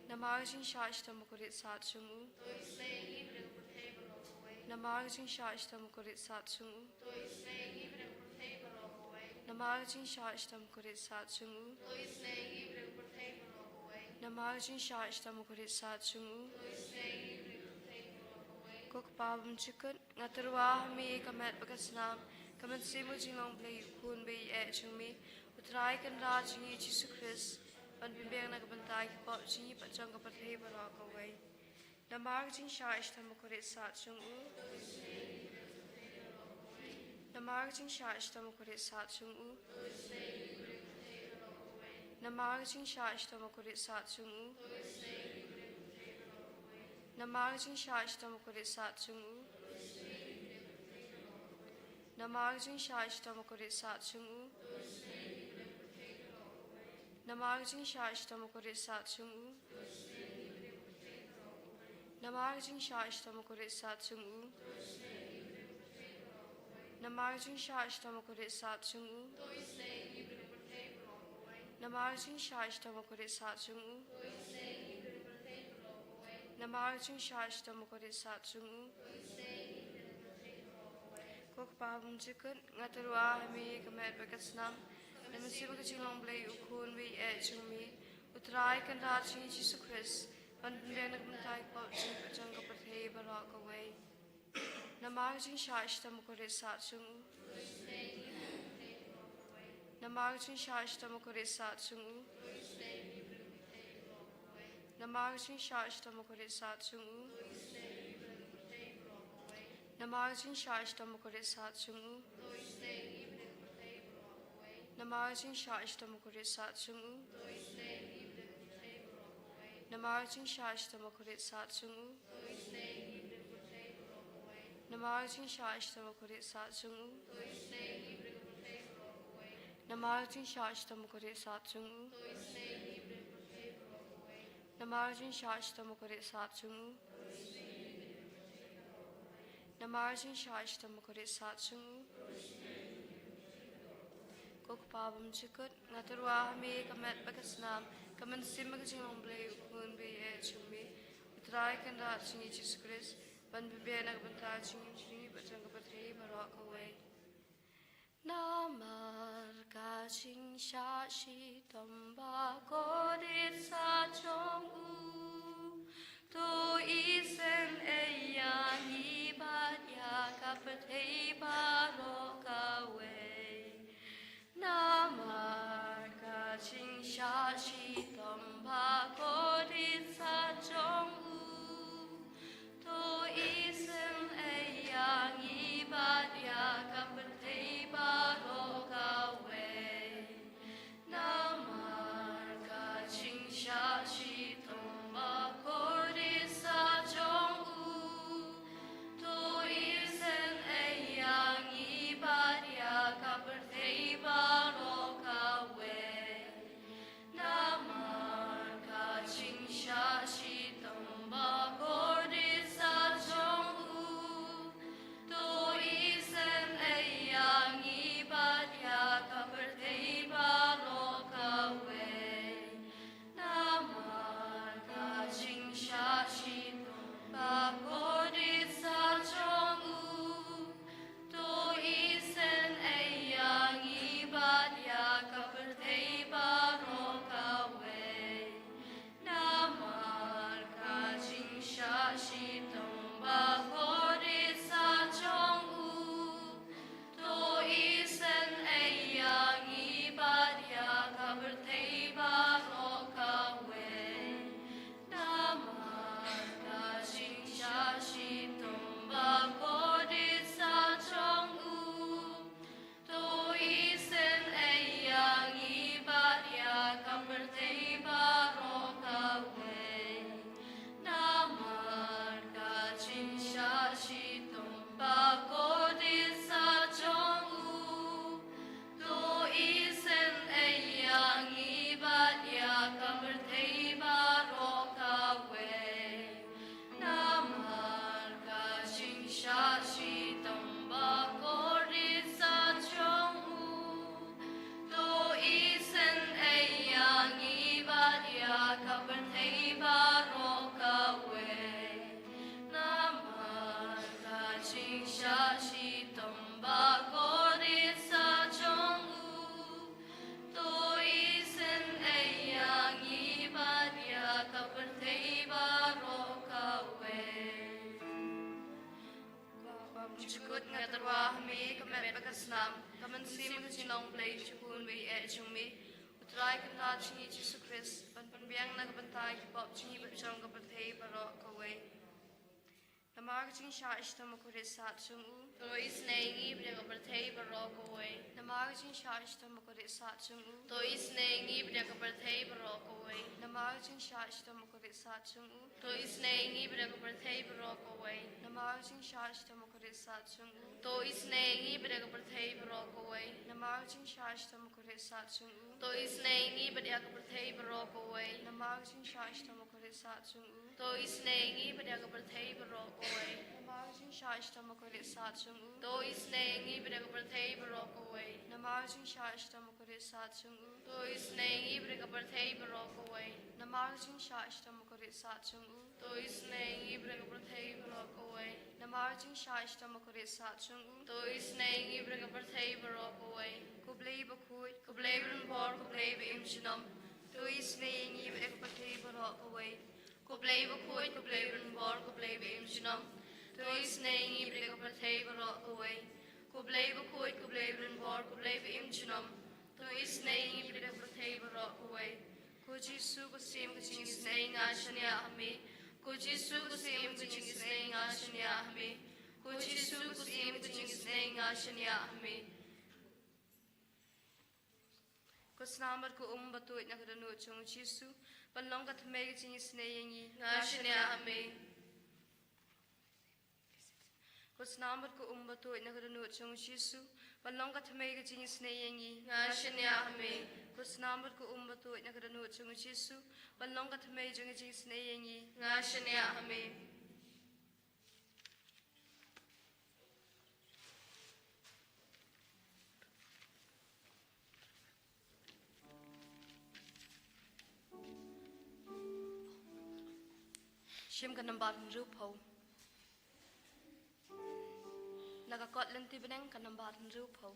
Namar ka jingshah shitom bakhuid sat jong U. Namar ka jingshah shitom bakhuid sat jong U. Namar ka jingshah shitom bakhuid sat jong U. Namar ka jingshah shitom bakhuid sat jong U. Ko Kpa bymjukut, nga tyrwa ha me ka met bad ka snam, ka mynsiem bad ka jinglong U Blei U Khun ba ïeit jong me, U Trai Kynrad jong ngi Jisu Khrist, ban pynbiang na ka bynta ki pop jong ngi bad jong ka pyrthei baroh kawei. Namar ka jingshah shitom bakhuid sat jong U. Namar ka jingshah shitom bakhuid sat jong U. Namar ka jingshah shitom bakhuid sat jong U. Namar ka jingshah shitom bakhuid sat jong U. Namar ka jingshah shitom bakhuid sat jong U. Namar ka jingshah shitom bakhuid sat jong U. Namar ka jingshah shitom bakhuid sat jong U. Namar ka jingshah shitom bakhuid sat jong U. Namar ka jingshah shitom bakhuid sat jong U. Namar ka jingshah shitom bakhuid sat jong U. Ko Kpa bymjukut, nga tyrwa ha me ka met bad ka snam, ka mynsiem bad ka jinglong U Blei U Khun ba ïeit jong me, U Trai Kynrad jong ngi Jisu Khrist, ban pynbiang na ka bynta ki pop jong ngi bad jong ka pyrthei baroh kawei. Namar ka jingshah shitom bakhuid sat jong U. Namar ka jingshah shitom bakhuid sat jong U. Namar ka jingshah shitom bakhuid sat jong U. Namar ka jingshah shitom bakhuid sat jong U. Namar ka jingshah shitom bakhuid sat jong U. Namar ka jingshah shitom bakhuid sat jong U. Namar ka jingshah shitom bakhuid sat jong U. Namar ka jingshah shitom bakhuid sat jong U. Namar ka jingshah shitom bakhuid sat jong U. Namar ka jingshah shitom bakhuid sat jong U. Ko Kpa bymjukut, nga tyrwa ha me ka met bad ka snam, ka mynsiem bad ka jinglong U Blei U Khun ba ïeit jong me, U Trai Kynrad jong ngi Jisu Khrist, Ban pynbiang na ka bynta jong ngi, jong ngi bad jong ka pyrthei baroh kawei. Namar ka jingshah shitom ba kordit sah jong u, to isynei ïa ngi bad ïa ka pyrthei baroh kawei. Namar ka jingshah shitom ba kordit sah jong u, to isynei ïa ngi bad ïa ka pyrthei baroh kawei. Namar ka jingshah shitom ba kordit sah jong u, to isynei ïa ngi bad ïa ka pyrthei baroh kawei. Namar ka jingshah shitom ba kordit sah jong u, to isynei ïa ngi bad ïa ka pyrthei baroh kawei. Namar ka jingshah shitom ba kordit sah jong u, to isynei ïa ngi bad ïa ka pyrthei baroh kawei. Namar ka jingshah shitom ba kordit sah jong u, to isynei ïa ngi bad ïa ka pyrthei baroh kawei. Namar ka jingshah shitom ba kordit sah jong u, to isynei ïa ngi bad ïa ka pyrthei baroh kawei. Namar ka jingshah shitom ba kordit sah jong u, to isynei ïa ngi bad ïa ka pyrthei baroh kawei. Namar ka jingshah shitom ba kordit sah jong u, to isynei ïa ngi bad ïa ka pyrthei baroh kawei. Namar ka jingshah shitom ba kordit sah jong u, to isynei ïa ngi bad ïa ka pyrthei baroh kawei. Ko Kpa bymjukut, nga tyrwa ha me, ka met bad ka snam, ka mynsiem ka jinglong Blei jong u Khun baieit jong me, U Trai Kynrad jong ngi Jisu Khrist, ban pynbiang na ka bynta ki pop jong ngi bad jong ka pyrthei baroh kawei. Namar ka jingshah shitom ba kordit sah jong u, to isynei ïa ngi bad ïa ka pyrthei baroh kawei. Namar ka jingshah shitom ba kordit sah jong u, to isynei ïa ngi bad ïa ka pyrthei baroh kawei. Namar ka jingshah shitom ba kordit sah jong u, to isynei ïa ngi bad ïa ka pyrthei baroh kawei. Namar ka jingshah shitom ba kordit sah jong u, to isynei ïa ngi bad ïa ka pyrthei baroh kawei. Namar ka jingshah shitom ba kordit sah jong u, to isynei ïa ngi bad ïa ka pyrthei baroh kawei. Namar ka jingshah shitom ba kordit sah jong u, to isynei ïa ngi bad ïa ka pyrthei baroh kawei. Namar ka jingshah shitom ba kordit sah jong u, to isynei ïa ngi bad ïa ka pyrthei baroh kawei. Namar ka jingshah shitom ba kordit sah jong u, to isynei ïa ngi bad ïa ka pyrthei baroh kawei. Namar ka jingshah shitom ba kordit sah jong u, to isynei ïa ngi bad ïa ka pyrthei baroh kawei. Namar ka jingshah shitom ba kordit sah jong u, to isynei ïa ngi bad ïa ka pyrthei baroh kawei. Ko Blei bakhuid, ko Blei badonbor, ko Blei ba im junom, to isynei ïa ngi bad ïa ka pyrthei baroh kawei. Ko Blei bakhuid, ko Blei badonbor, ko Blei ba im junom, to isynei ïa ngi bad ïa ka pyrthei baroh kawei. Ko Blei bakhuid, ko Blei badonbor, ko Blei ba im junom, to isynei ïa ngi bad ïa ka pyrthei baroh kawei. Ko Jisu, ko Syiem ka jingisynei, nga shaniah ha me. Ko Jisu, ko Syiem ka jingisynei, nga shaniah ha me. Ko Jisu, ko Syiem ka jingisynei, nga shaniah ha me. Ko snam bad ko um ba tuid na ka dohnud jong u Jisu, ban long ka thymmei ka jingisynei ïa ngi, nga shaniah ha me. Ko snam bad ko um ba tuid na ka dohnud jong u Jisu, ban long ka thymmei ka jingisynei ïa ngi, nga shaniah ha me. Ko snam bad ko um ba tuid na ka dohnud jong u Jisu, ban long ka thymmei jong ka jingisynei ïa ngi, nga shaniah ha me. Shim ka nambar hynriewphew. Na ka kot Lynti Bneng ka nambar hynriewphew.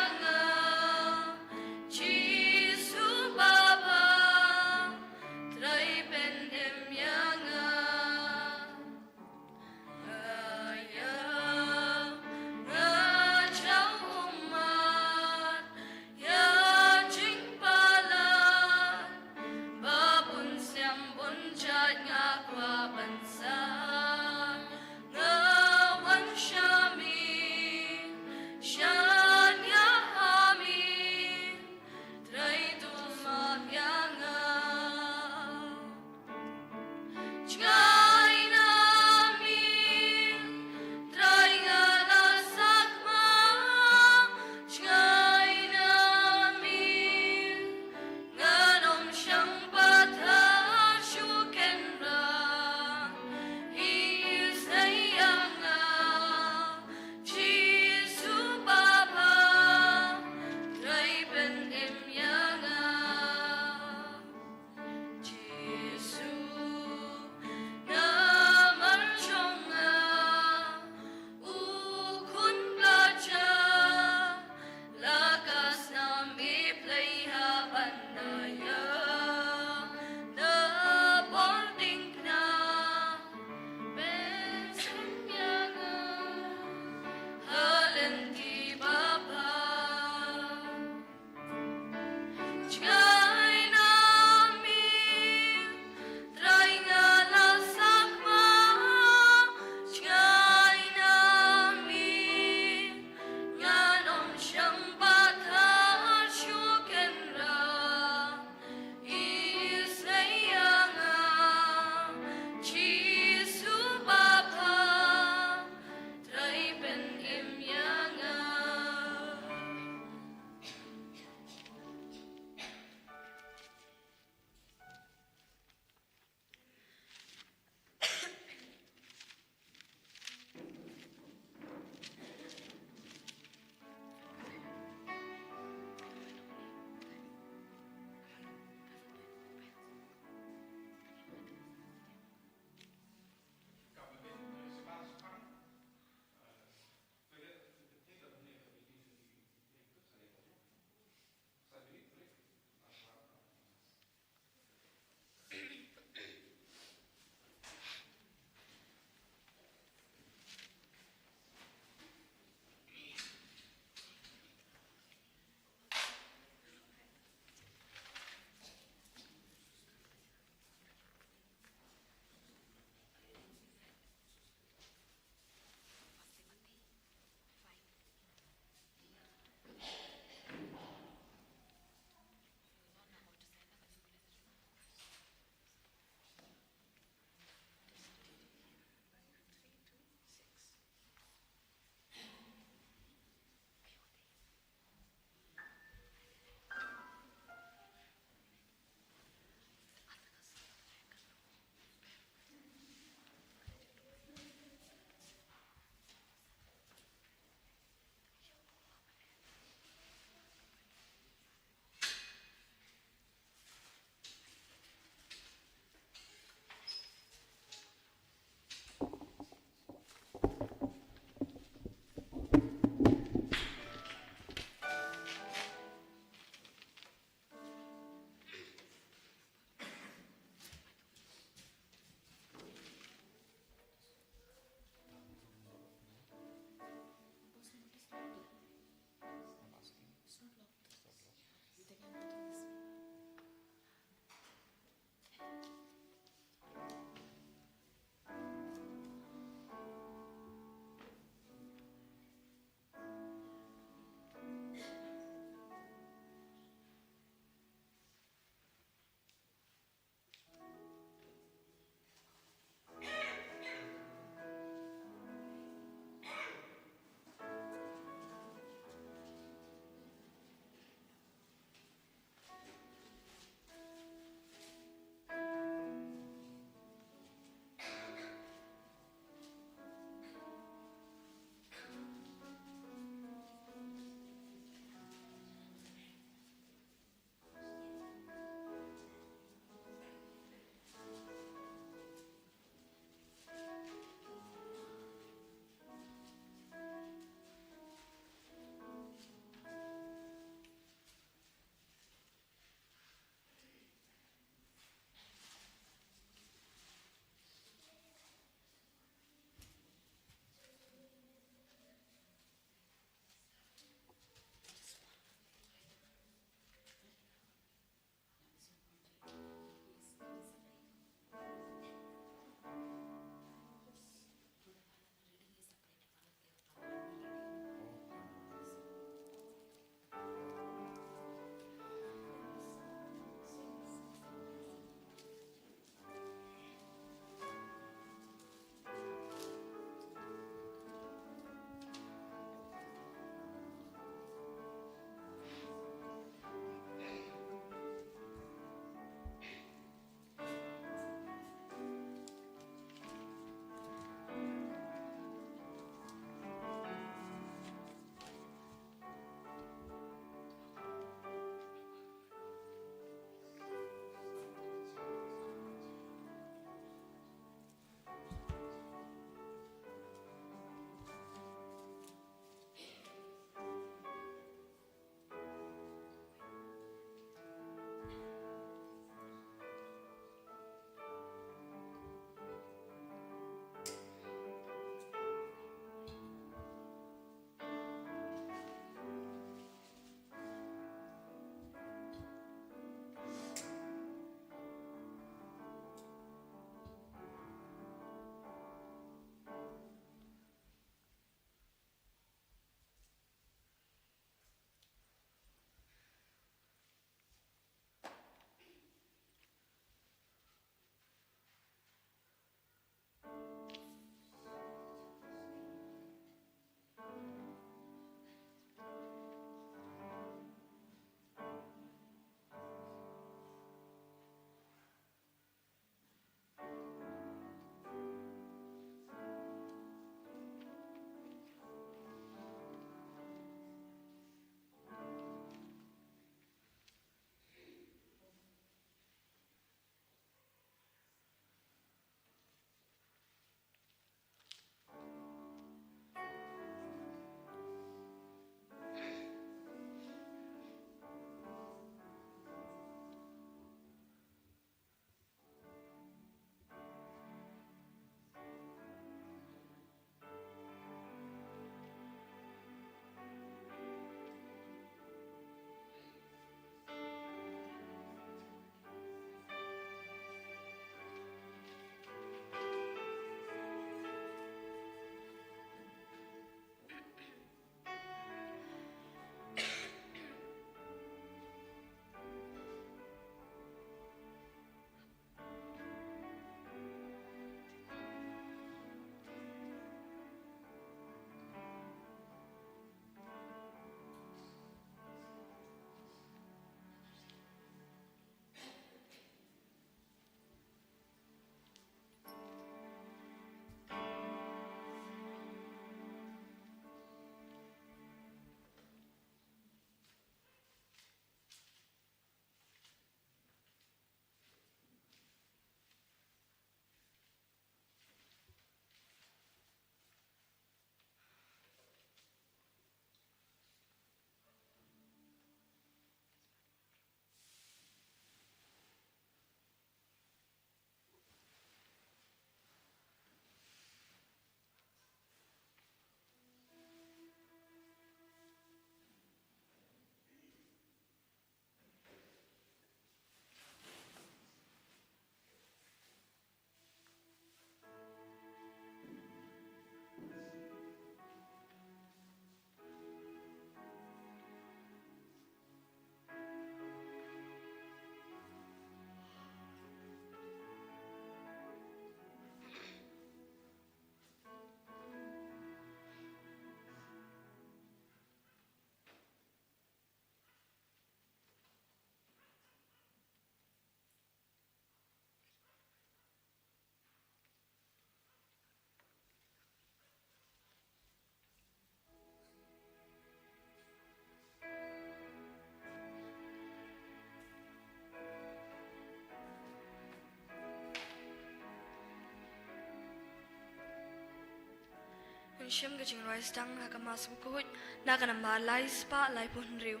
Shim ka jingrwai sdang ha ka Mass Bakhuid na ka namba lai spah laiphew hynriew.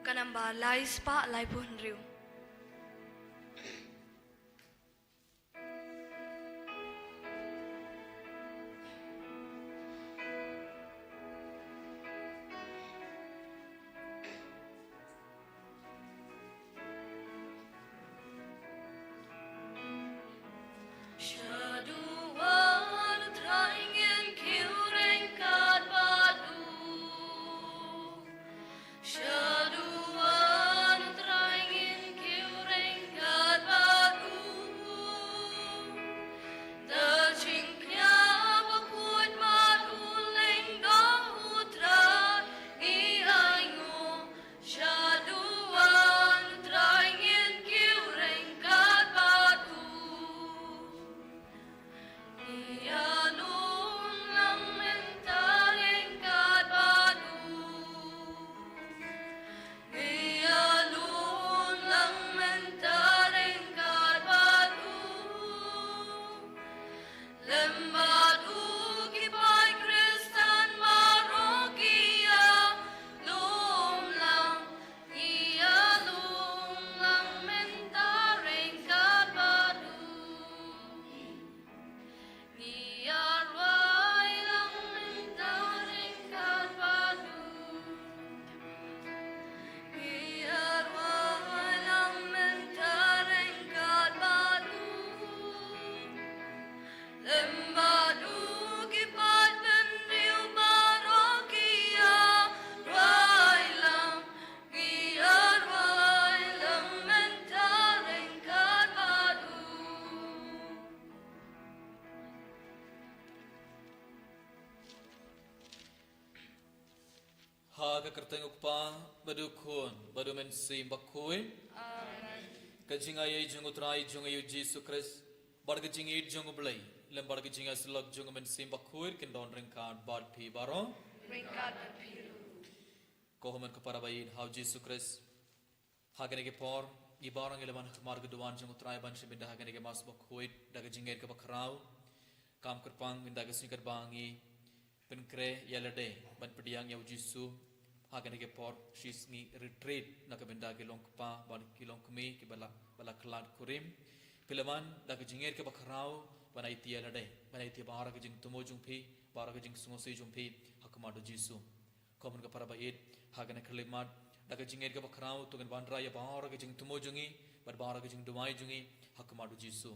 Ka namba lai spah laiphew hynriew. Shaduh U Trai ngin kiew ryngkat bad u. Shaduh U Trai ngin kiew ryngkat bad u. Da jingkñia bakhuid bad u lyngdoh U Trai ngi ainguh. Shaduh U Trai ngin kiew ryngkat bad u. Ïa lum lang mynta ryngkat bad u. Ïa lum lang mynta ryngkat bad u. Lem bad u ki paid Khristan baroh ki ïa lum lang, ïa lum lang mynta ryngkat bad u. Ïa rwai lang mynta ryngkat bad u. Ïa rwai lang mynta ryngkat bad u. Lem bad u ki paid bynriew baroh ki ïa rwai lang. Ïa rwai lang mynta ryngkat bad u. Ha ka kyrteng U Kpa, bad U Khun, bad U Mynsiem Bakhuid. Amen. Ka jingaiei jong U Trai jong ngi U Jisu Khrist, bad ka jingïeit jong U Blei, lem bad ka jingïasyllok jong U Mynsiem Bakhuid, kin don ryngkat bad phi baroh. Ryngkat bad phi ruh. Ko hynmen ko para ba ïeit ha U Jisu Khrist. Ha kane ka por, ngi baroh ngi la wan ha khmat ka duwan jong U Trai ban shim bynta ha kane ka Mass Bakhuid, da ka jingngeit kaba khraw. Kam kyrpang, ynda ka sngi katba ngi pynkhreh ïa lade ban pdiang ïa U Jisu, ha kane ka por, shi sngi retreat, na ka bynta ki longkpa bad ki longkmie, kiba la, ba la khlad kurim. Phi la wan da ka jingngeit kaba khraw, ban aiti ïa lade, ban aiti baroh ka jingthmu jong phi, baroh ka jingsngewsih jong phi, ha khmat U Jisu. Ko hynmen ko para ba ïeit, ha kane ka khyllipmat, da ka jingngeit kaba khraw, to ngin wanrah ïa baroh ka jingthmu jong ngi, bad baroh ka jingduwai jong ngi, ha khmat U Jisu.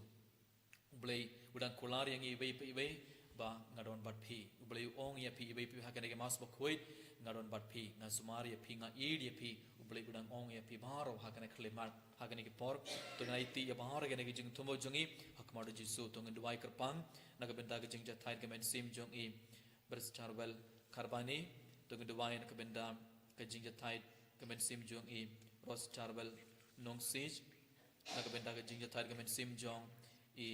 U Blei u dang kular ïa ngi iwei pa iwei, ba nga don bad phi. U Blei u ong ïa phi iwei pa iwei ha kane ka Mass Bakhuid, nga don bad phi, nga sumar ïa phi, nga ïeit ïa phi. U Blei u dang ong ïa phi baroh ha kane ka khyllipmat, ha kane ka por. To ngin aiti ïa baroh kane ka jingthmu jong ngi, ha khmat U Jisu, to ngin duwai kyrpang, na ka bynta ka jingjahthait ka mynsiem jong i Brother Charwell Kharbani, to ngin duwai na ka bynta ka jingjahthait ka mynsiem jong i Rose Charwell Nongsiej, na ka bynta ka jingjahthait ka mynsiem jong i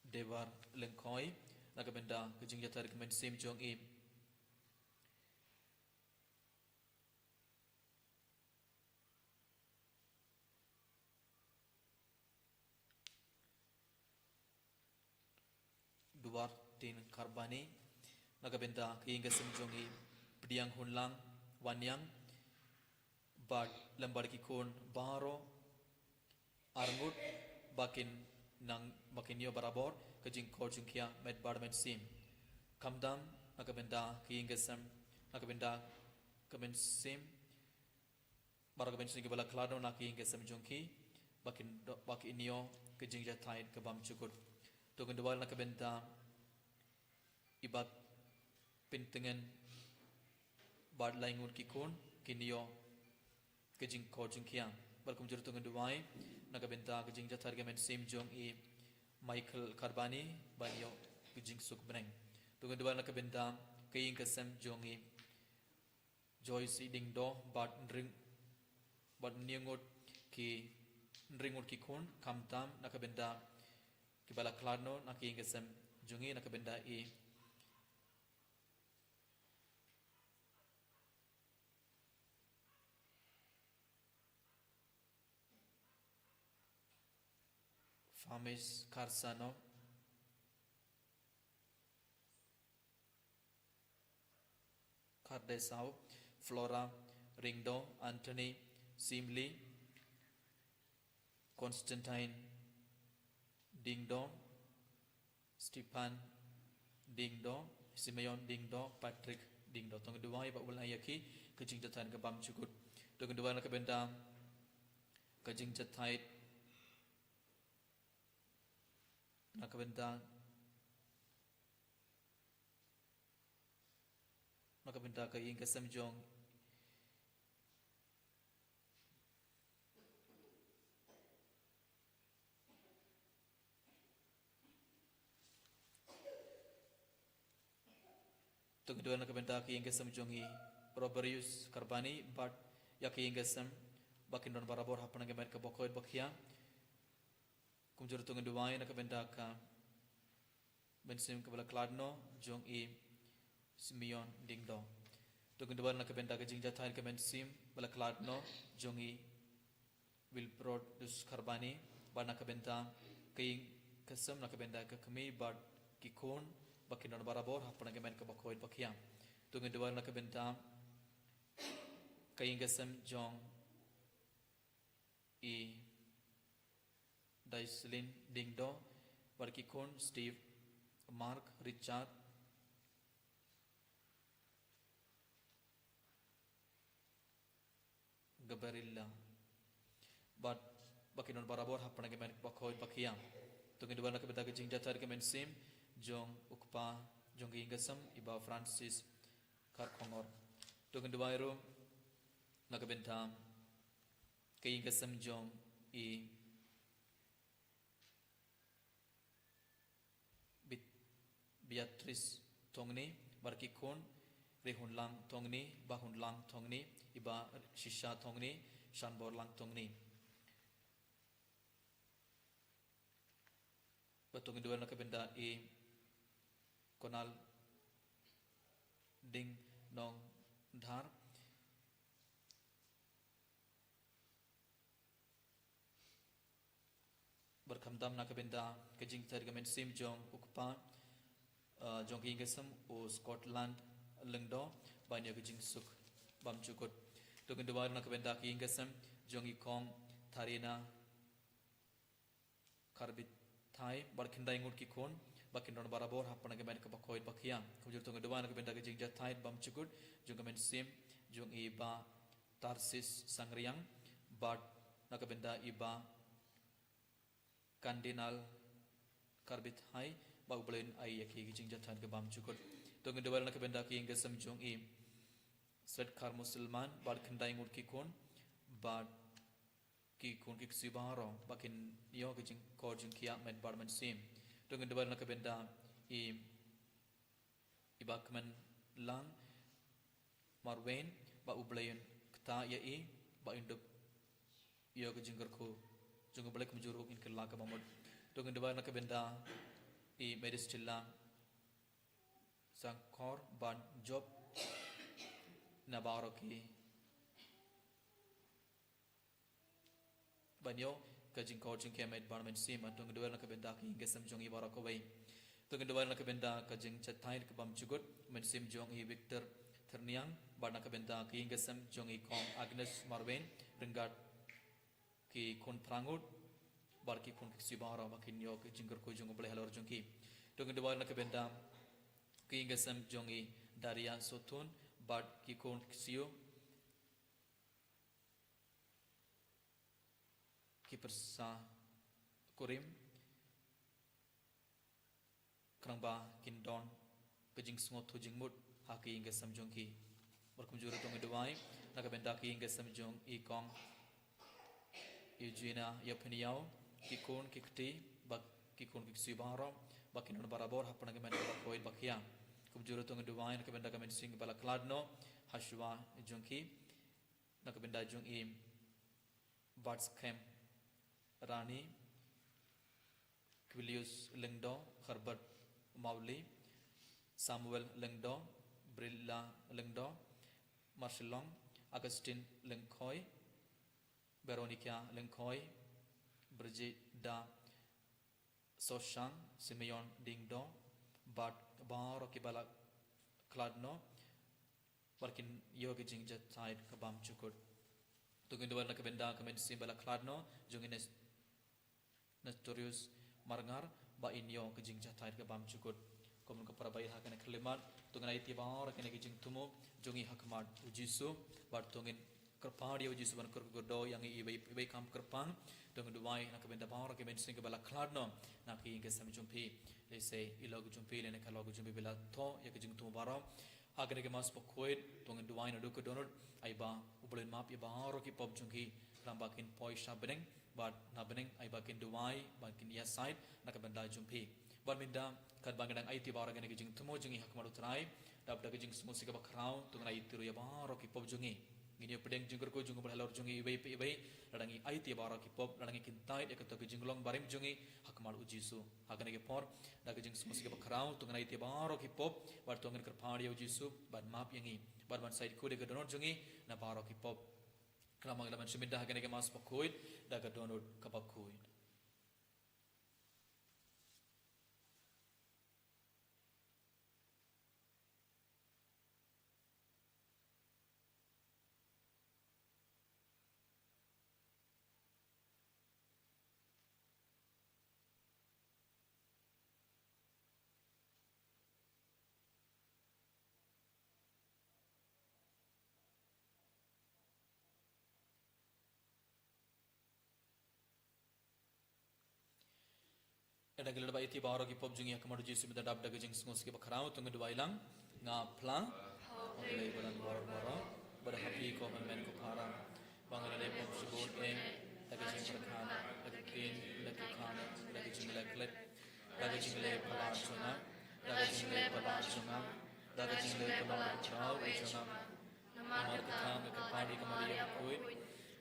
Debar Lyngkhoi, na ka bynta ka jingjahthait ka mynsiem jong i Duar Tin Karbani, na ka bynta ka ïing ka sem jong i Pdiang Hunlang Wanniang, bad lem bad ki khun baroh arngut, ba kin nang, ba kin ïoh barabor ka jingkhot jingkhiah met bad mynsiem. Khamtam na ka bynta ka ïing ka sem, na ka bynta ka mynsiem, baroh ka mynsiem kiba la khlad noh na ka ïing ka sem jong ki, ba kin do-, ba kin ïoh ka jingjahthait ka bymjukut. To ngin duwai na ka bynta i Bah Pyntngen bad lai ngut ki khun, kin ïoh ka jingkhot jingkhiah. Bad kumjuh ruh to ngin duwai na ka bynta ka jingjahthait ka mynsiem jong i Michael Karbani, ban ïoh ka jingsuk bneng. To ngin duwai na ka bynta ka ïing ka sem jong i Joyce Diengdoh bad hynriew, bad hynñiew ngut ki, hynriew ngut ki khun, khamtam na ka bynta kiba la khlad noh na ka ïing ka sem jong i, na ka bynta i Pamis Karsano, Kardesau, Flora Ringdo, Anthony Simli, Constantine Dingdo, Stephen Dingdo, Simeon Dingdo, Patrick Dingdo. To ngin duwai ba U Blei un ai ïa ki ka jingjahthait kaba bymjukut. To ngin duwai na ka bynta ka jingjahthait, na ka bynta, na ka bynta ka ïing ka sem jong To ngin duwai na ka bynta ka ïing ka sem jong i Roberius Karbani bad ïa ka ïing ka sem ba kin don barabor ha pdeng ka met kaba koit ba khiah. Kumjuh ruh to ngin duwai na ka bynta ka mynsiem kaba la khlad noh jong i Simeon Dingdo. To ngin duwai na ka bynta ka jingjahthait ka mynsiem ba la khlad noh jong i Wilbrod Dus Karbani, bad na ka bynta ka ïing ka sem, na ka bynta ka kmie bad ki khun ba kin don barabor ha pdeng ka met kaba koit ba khiah. To ngin duwai na ka bynta ka ïing ka sem jong i Daislin Dingdo bad ki khun Steve, Mark, Richard, Gabriella bad ba kin don barabor ha pdeng ka met kaba koit ba khiah. To ngin duwai na ka bynta ka jingjahthait ka mynsiem jong u kpa jong ka ïing ka sem, i Bah Francis Kharkhongor. To ngin duwai ruh na ka bynta ka ïing ka sem jong i Bit-, Beatrice Thongni bad ki khun, Rihunlang Thongni, Bahunlang Thongni, i Bah Shisha Thongni, Shanborlang Thongni. Bad to ngin duwai na ka bynta i Konal Ding Nongdhar bad khamtam na ka bynta ka jingjahthait ka mynsiem jong u kpa, eh, jong ka ïing ka sem, u Scotland Lyngdoh, ba un ïoh ka jingsuk bymjukut. To ngin duwai na ka bynta ka ïing ka sem jong i Kong Tharina Kharbithai bad khyndai ngut ki khun ba kin don barabor ha pdeng ka met kaba koit ba khiah. Kumjuh ruh to ngin duwai na ka bynta ka jingjahthait bymjukut jong ka mynsiem jong i Bah Tarsis Sangriang bad na ka bynta i Bah Cardinal Kharbithai, ba U Blei un ai ïa ki ka jingjahthait kaba bymjukut. To ngin duwai na ka bynta ka ïing ka sem jong i Swetkar Muselman bad khyndai ngut ki khun bad ki khun ki ksiew baroh ba kin ïoh ka jingkor jingkhiah met bad mynsiem. To ngin duwai na ka bynta i, i Bah Kmenlang Marwein, ba U Blei un ktah ïa i, ba un dup ïa ka jingkyrkhu jong U Blei, kumjuh ruh kin kylla kaba mut. To ngin duwai na ka bynta i Medistilla Sangkor bad Job, na baroh ki ba un ïoh ka jingkor jingkhiah met bad mynsiem. To ngin duwai na ka bynta ka ïing ka sem jong i baroh kawei. To ngin duwai na ka bynta ka jingjahthait kaba bymjukut, mynsiem jong i Victor Thyrniang bad na ka bynta ka ïing ka sem jong i Kong Agnes Marwein, ryngkat ki khun phra ngut bad ki khun ki ksiew baroh ba kin ïoh ka jingkyrkhu jong U Blei halor jong ki. To ngin duwai na ka bynta ka ïing ka sem jong i Daria Sothun bad ki khun ki ksiew, ki pyrsa kurim, khnang ba kin don ka jingsngewthuh jingmut ha ka ïing ka sem jong ki. Bad kumjuh ruh to ngin duwai na ka bynta ka ïing ka sem jong i Kong Eugenia Ïapheiniaw, ki khun ki kti bad ki khun ki ksiew baroh ba kin don barabor ha pdeng ka met kaba koit ba khiah. Kumjuh ruh to ngin duwai na ka bynta ka mynsiem ba la khlad noh ha shuwa jong ki, na ka bynta jong i Batskhem Rani, Quilius Lyngdoh, Herbert Mawli, Samuel Lyngdoh, Brilla Lyngdoh, Marcelong, Augustine Lyngkhoi, Veronica Lyngkhoi, Brigida Soshang, Simeon Dingdo, bad baroh kiba la khlad noh, bad kin ïoh ka jingjahthait ka bymjukut. To ngin duwai na ka bynta ka mynsiem ba la khlad noh jong i Nes-, Nestorius Marngar, ba in ïoh ka jingjahthait ka bymjukut. Kumno ka para baieit ha kane ka khyllipmat, to ngin aiti baroh kine ki jingthmu jong ngi ha khmat u Jisu, bad to ngin kyrpad ïa u Jisu ban kyrkhu kyrdoh ïa ngi iwei iwei kam kyrpang. To ngin duwai na ka bynta baroh ki mynsiem kiba la khlad noh na ka ïing ka sem jong phi. Lehse i lok jong phi lane ka lok jong phi ba la thoh ïa ka jingthmu baroh. Ha kane ka Mass bakhuid, to ngin duwai naduh ka dohnud, ai ba U Blei un map ïa baroh ki pop jong ngi, khnang ba kin poi sha bneng, bad na bneng ai ba kin duwai, ba kin ïasaid na ka bynta jong phi. Bad mynta, katba ngi dang aiti baroh kine ki jingthmu jong ngi ha khmat u Trai, dap da ka jingsngewsih kaba khraw, to ngin aiti ruh ïa baroh ki pop jong ngi. Ngin ïoh pdiang jingkyrkhu jong u Blei halor jong ngi iwei pa iwei, lada ngi aiti baroh ki pop, lada ngi kyntait ïa kato ka jinglong barim jong ngi ha khmat u Jisu. Ha kane ka por, da ka jingsngewsih kaba khraw, to ngin aiti baroh ki pop, bad to ngin kyrpad ïa u Jisu ban map ïa ngi, bad ban said khuid ïa ka dohnud jong ngi na baroh ki pop. Khnang ba ngi lah ban shim bynta ha kane ka Mass bakhuid da ka dohnud kaba khuid. Ynda ngi la dep aiti baroh ki pop jong ngi ha khmat u Jisu mynta, dap da ka jingsngewsih kaba khraw, to ngin duwai lang. Nga phla ha U Blei ba donbor baroh, bad ha phi ko hynmen ko para, ba nga la leh pop shibun eh, da ka jingpyrkhat, da ka ktien, da ka kynnoh, da ka jingleh klet, da ka jingleh palat jong nga, da ka jingleh palat jong nga, da ka jingleh palat jong nga. Namar kata nga kyrpad ïa ka Maria bakhuid,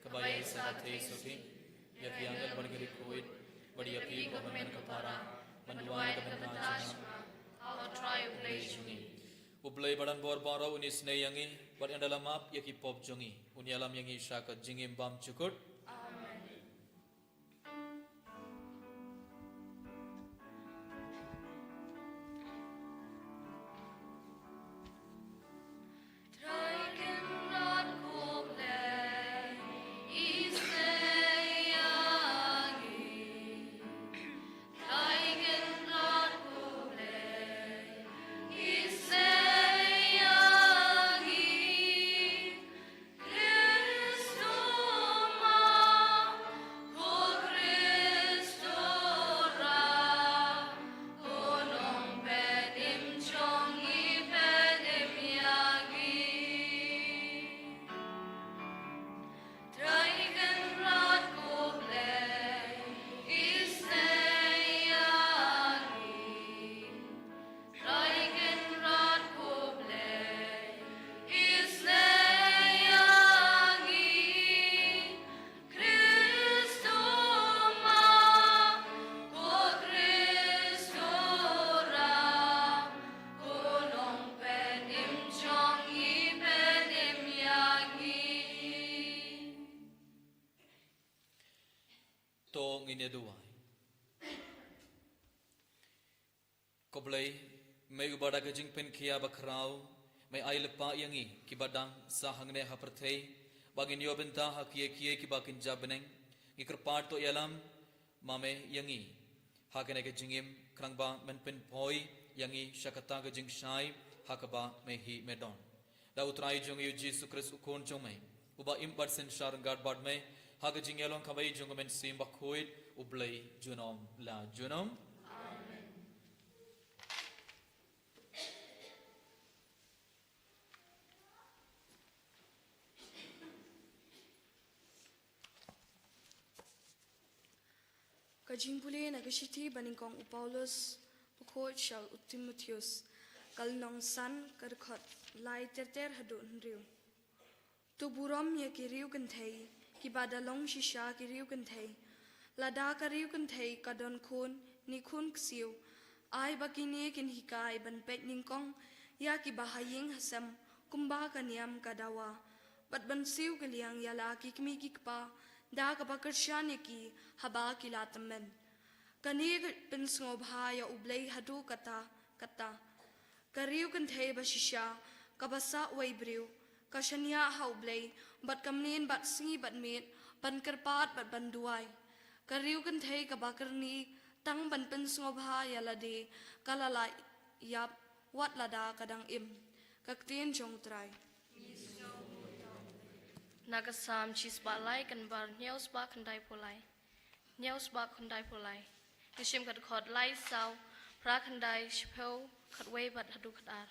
kaba ïaisah ka theisotti, ïa ki angel bad ki riewkhuid, bad ïa phi ko hynmen ko para, ban duwai na ka bynta jong nga ha U Trai U Blei jong ngi. U Blei ba donbor baroh un isynei ïa ngi, bad ynda la map ïa ki pop jong ngi, un ïalam ïa ngi sha ka jingim bymjukut. Amen. Trai Kynrad ko Blei, isynei ïa ngi. Trai Kynrad ko Blei, isynei ïa ngi. Khrist u ma, ko Khrist u ram, ko Nongpynim jong ngi, pynim ïa ngi. To ngin ïa duwai. Ko Blei, me uba da ka jingpynkhiah bakhraw, me ai lypa ïa ngi kiba dang sah hangne ha pyrthei, ba ngin ïoh bynta ha kiei kiei kiba kynja bneng, ngi kyrpad to ïalam ma me ïa ngi ha kane ka jingim, khnang ba men pynpoi ïa ngi sha kata ka jingshai ha kaba me heh me don. Da U Trai jong ngi U Jisu Khrist U Khun jong me, uba im bad synshar ryngkat bad me ha ka jingïalong kawei jong U Mynsiem Bakhuid, U Blei junom la junom. Amen. Ka jingpule na ka shithi ba nyngkong u Paulus bakhuid sha u Timotheus, ka lynnong san, ka dkhot lai ter ter haduh hynriew. To burom ïa ki riew kynthei kiba da long shisha ki riew kynthei. Lada ka riew kynthei ka don khun ne khun ksiew, ai ba kine kin hikai ban peit nyngkong ïa kiba ha ïing ha sem kumba ka niam ka dawa, bad ban siew kylliang ïa la ki kmie ki kpa da kaba kyrshan ïa ki haba ki la tymmen. Kane ka pynsngewbha ïa U Blei haduh katta katta. Ka riew kynthei ba shisha, kaba sah wei briew, ka shaniah ha U Blei, bad ka mlien bad sngi bad miet, ban kyrpad bad ban duwai. Ka riew kynthei kaba kyrni, tang ban pynsngewbha ïa lade, ka la la ïap, wat lada ka dang im. Ka ktien jong U Trai. Na ka Salm shispah lai, kynbar hynñiew spah khyndai phew lai. Hynñiew spah khyndai phew lai. Ngi shim ka dkhot lai saw, phra khyndai, shiphew, khatwei bad haduh khatar.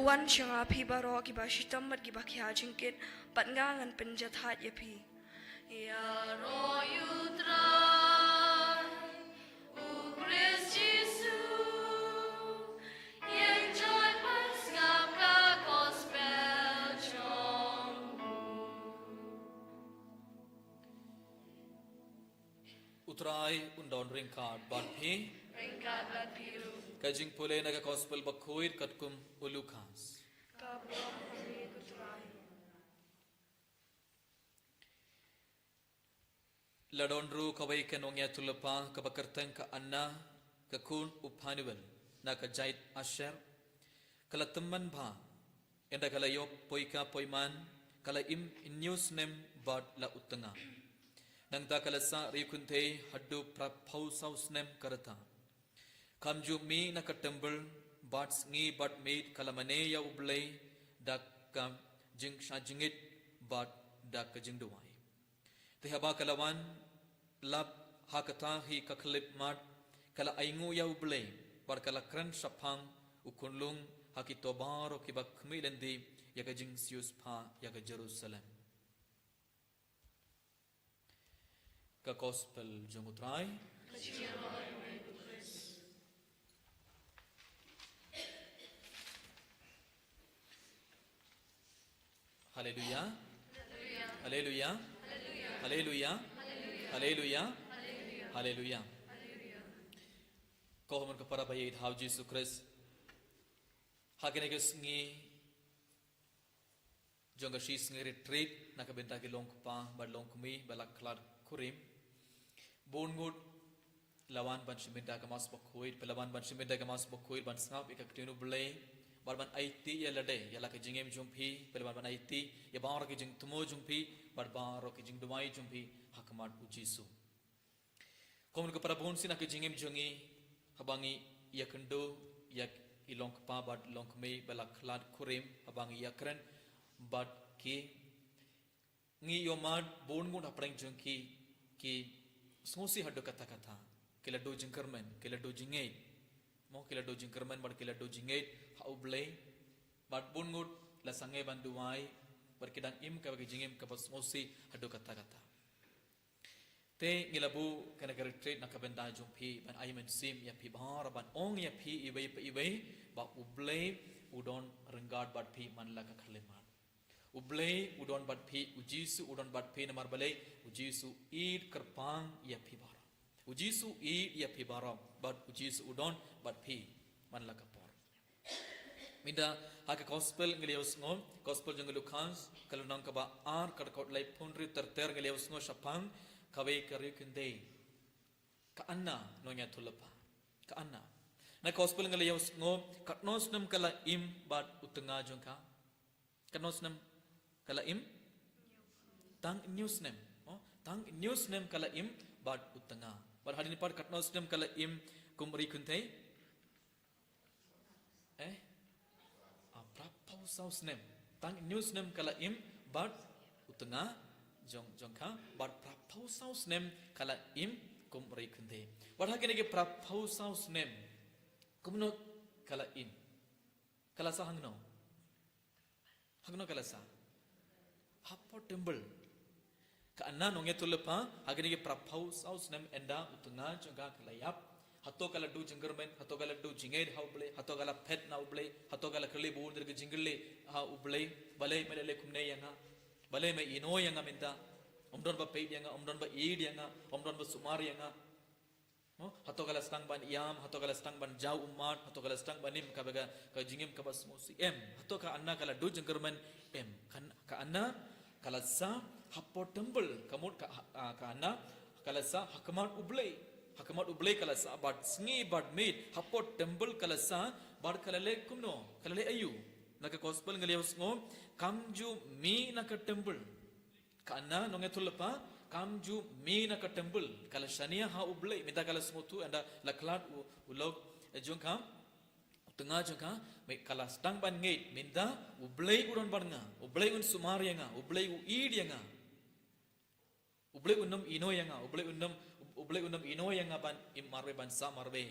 Wan sha nga phi baroh kiba shitom bad kiba khia jingkit, bad nga ngan pynjahthait ïa phi. Ïaroh ïa U Trai, U Khrist Jisu, ïeng jot ban sngap ka gospel jong u. U Trai un don ryngkat bad phi. Ryngkat bad phi ruh. Ka jingpule na ka Gospel bakhuid katkum u Lukas. Ka bor ha me ko Trai. La don ruh kawei ka nongïathuhlypa kaba kyrteng ka Anna, ka khun u Phanuel, na ka jait Asher. Ka la tymmen bha, ynda ka la ïoh poi ka poiman, ka la im hynñiew snem bad la u tnga. Nangta ka la sah riewkynthei haduh phraphew saw snem ka rta. Kam ju mih na ka templ bad sngi bad miet ka la mane ïa U Blei da ka jingshah jingit bad da ka jingduwai. Te haba ka la wan lap ha kata hi ka khyllipmat, ka la ainguh ïa U Blei bad ka la kren shaphang u khunlung ha kito baroh kiba khmih lynti ïa ka jingsiewspah ïa ka Jerusalem. Ka Gospel jong U Trai. Haleluya. Haleluya. Haleluya. Haleluya. Haleluya. Ko hynmen ko para ba ïeit ha U Jisu Khrist. Ha kane ka sngi jong ka shisngi retreat na ka bynta ki longkpa bad longkmie ba la khlad kurim. Bun ngut la wan ban shim bynta ka Mass bakhuid, phi la wan ban shim bynta ka Mass bakhuid ban sngap ïa ka ktien U Blei, bad ban aiti ïa lade, ïa la ka jingim jong phi, phi la wan ban aiti ïa baroh ki jingthmu jong phi bad baroh ki jingduwai jong phi ha khmat U Jisu. Ko hynmen ko para, bun sien ha ka jingim jong ngi, haba ngi ïakynduh ïa ki longkpa bad longkmie ba la khlad kurim, haba ngi ïakren bad ki, ngi ïohmad bun ngut hapdeng jong ki ki sngewsih haduh katta katta, ki la duh jingkyrmen, ki la duh jingngeit. Mo, ki la duh jingkyrmen bad ki la duh jingngeit ha U Blei. Bad bun ngut la sangeh ban duwai bad ki dang im kaba ka jingim kaba sngewsih haduh katta katta. Te ngi la buh kane ka retreat na ka bynta jong phi, ban ai mynsiem ïa phi baroh, ban ong ïa phi iwei pa iwei ba U Blei u don ryngkat bad phi man la ka khyllipmat. U Blei u don bad phi, U Jisu u don bad phi, namar balei? U Jisu u ïeit kyrpang ïa phi baroh. U Jisu u ïeit ïa phi baroh bad U Jisu u don bad phi man la ka por. Mynta ha ka Gospel ngi la ïohsngew, Gospel jong u Lukas, ka lynnong kaba ar, ka dkhot laiphew hynriew ter ter, ngi la ïohsngew shaphang kawei ka riewkynthei, ka Anna nongïathuhlypa. Ka Anna. Na Gospel ngi la ïohsngew katno snem ka la im bad u tnga jong ka. Katno snem ka la im? Tang hynñiew snem. Oh, tang hynñiew snem ka la im bad u tnga. Bad hadien pat katno snem ka la im kum riewkynthei? Eh? Ah, phraphew saw snem. Tang hynñiew snem ka la im bad u tnga jong, jong ka, bad phraphew saw snem ka la im kum riewkynthei. Bad ha kine ki phraphew saw snem, kumno ka la im? Ka la sah hangno? Hangno ka la sah? Hapoh templ. Ka Anna nongïathuhlypa, ha kine ki phraphew saw snem ynda u tnga jong ka ka la ïap, hato ka la duh jingkyrmen, hato ka la duh jingngeit ha U Blei, hato ka la phet na U Blei, hato ka la kylli bun ter ki jingkylli ha U Blei, balei me la leh kumne ïa nga? Balei me ïehnoh ïa nga mynta? Ym don ba peit ïa nga, ym don ba ïeit ïa nga, ym don ba sumar ïa nga. Mo, hato ka la sdang ban ïam, hato ka la sdang ban jaw ummat, hato ka la sdang ban im kaba ka, ka jingim kaba sngewsih? Em. Hato ka Anna ka la duh jingkyrmen? Em. Ka, ka Anna ka la sah hapoh templ, ka mut ka, ah, ka Anna ka la sah ha khmat U Blei. Ha khmat U Blei ka la sah bad sngi bad miet, hapoh templ ka la sah, bad ka la leh kumno? Ka la leh aïu? Na ka Gospel ngi la ïohsngew, kam ju mih na ka templ. Ka Anna nongïathuhlypa kam ju mih na ka templ, ka la shaniah ha U Blei, mynta ka la sngewthuh ynda la khlad u, u lok, eh, jong ka, u tnga jong ka, mynta ka la sdang ban ngeit, mynta U Blei u don bad nga, U Blei un sumar ïa nga, U Blei u ïeit ïa nga. U Blei un ym ïehnoh ïa nga, U Blei un ym, U Blei un ym ïehnoh ïa nga ban im marwei, ban sah marwei.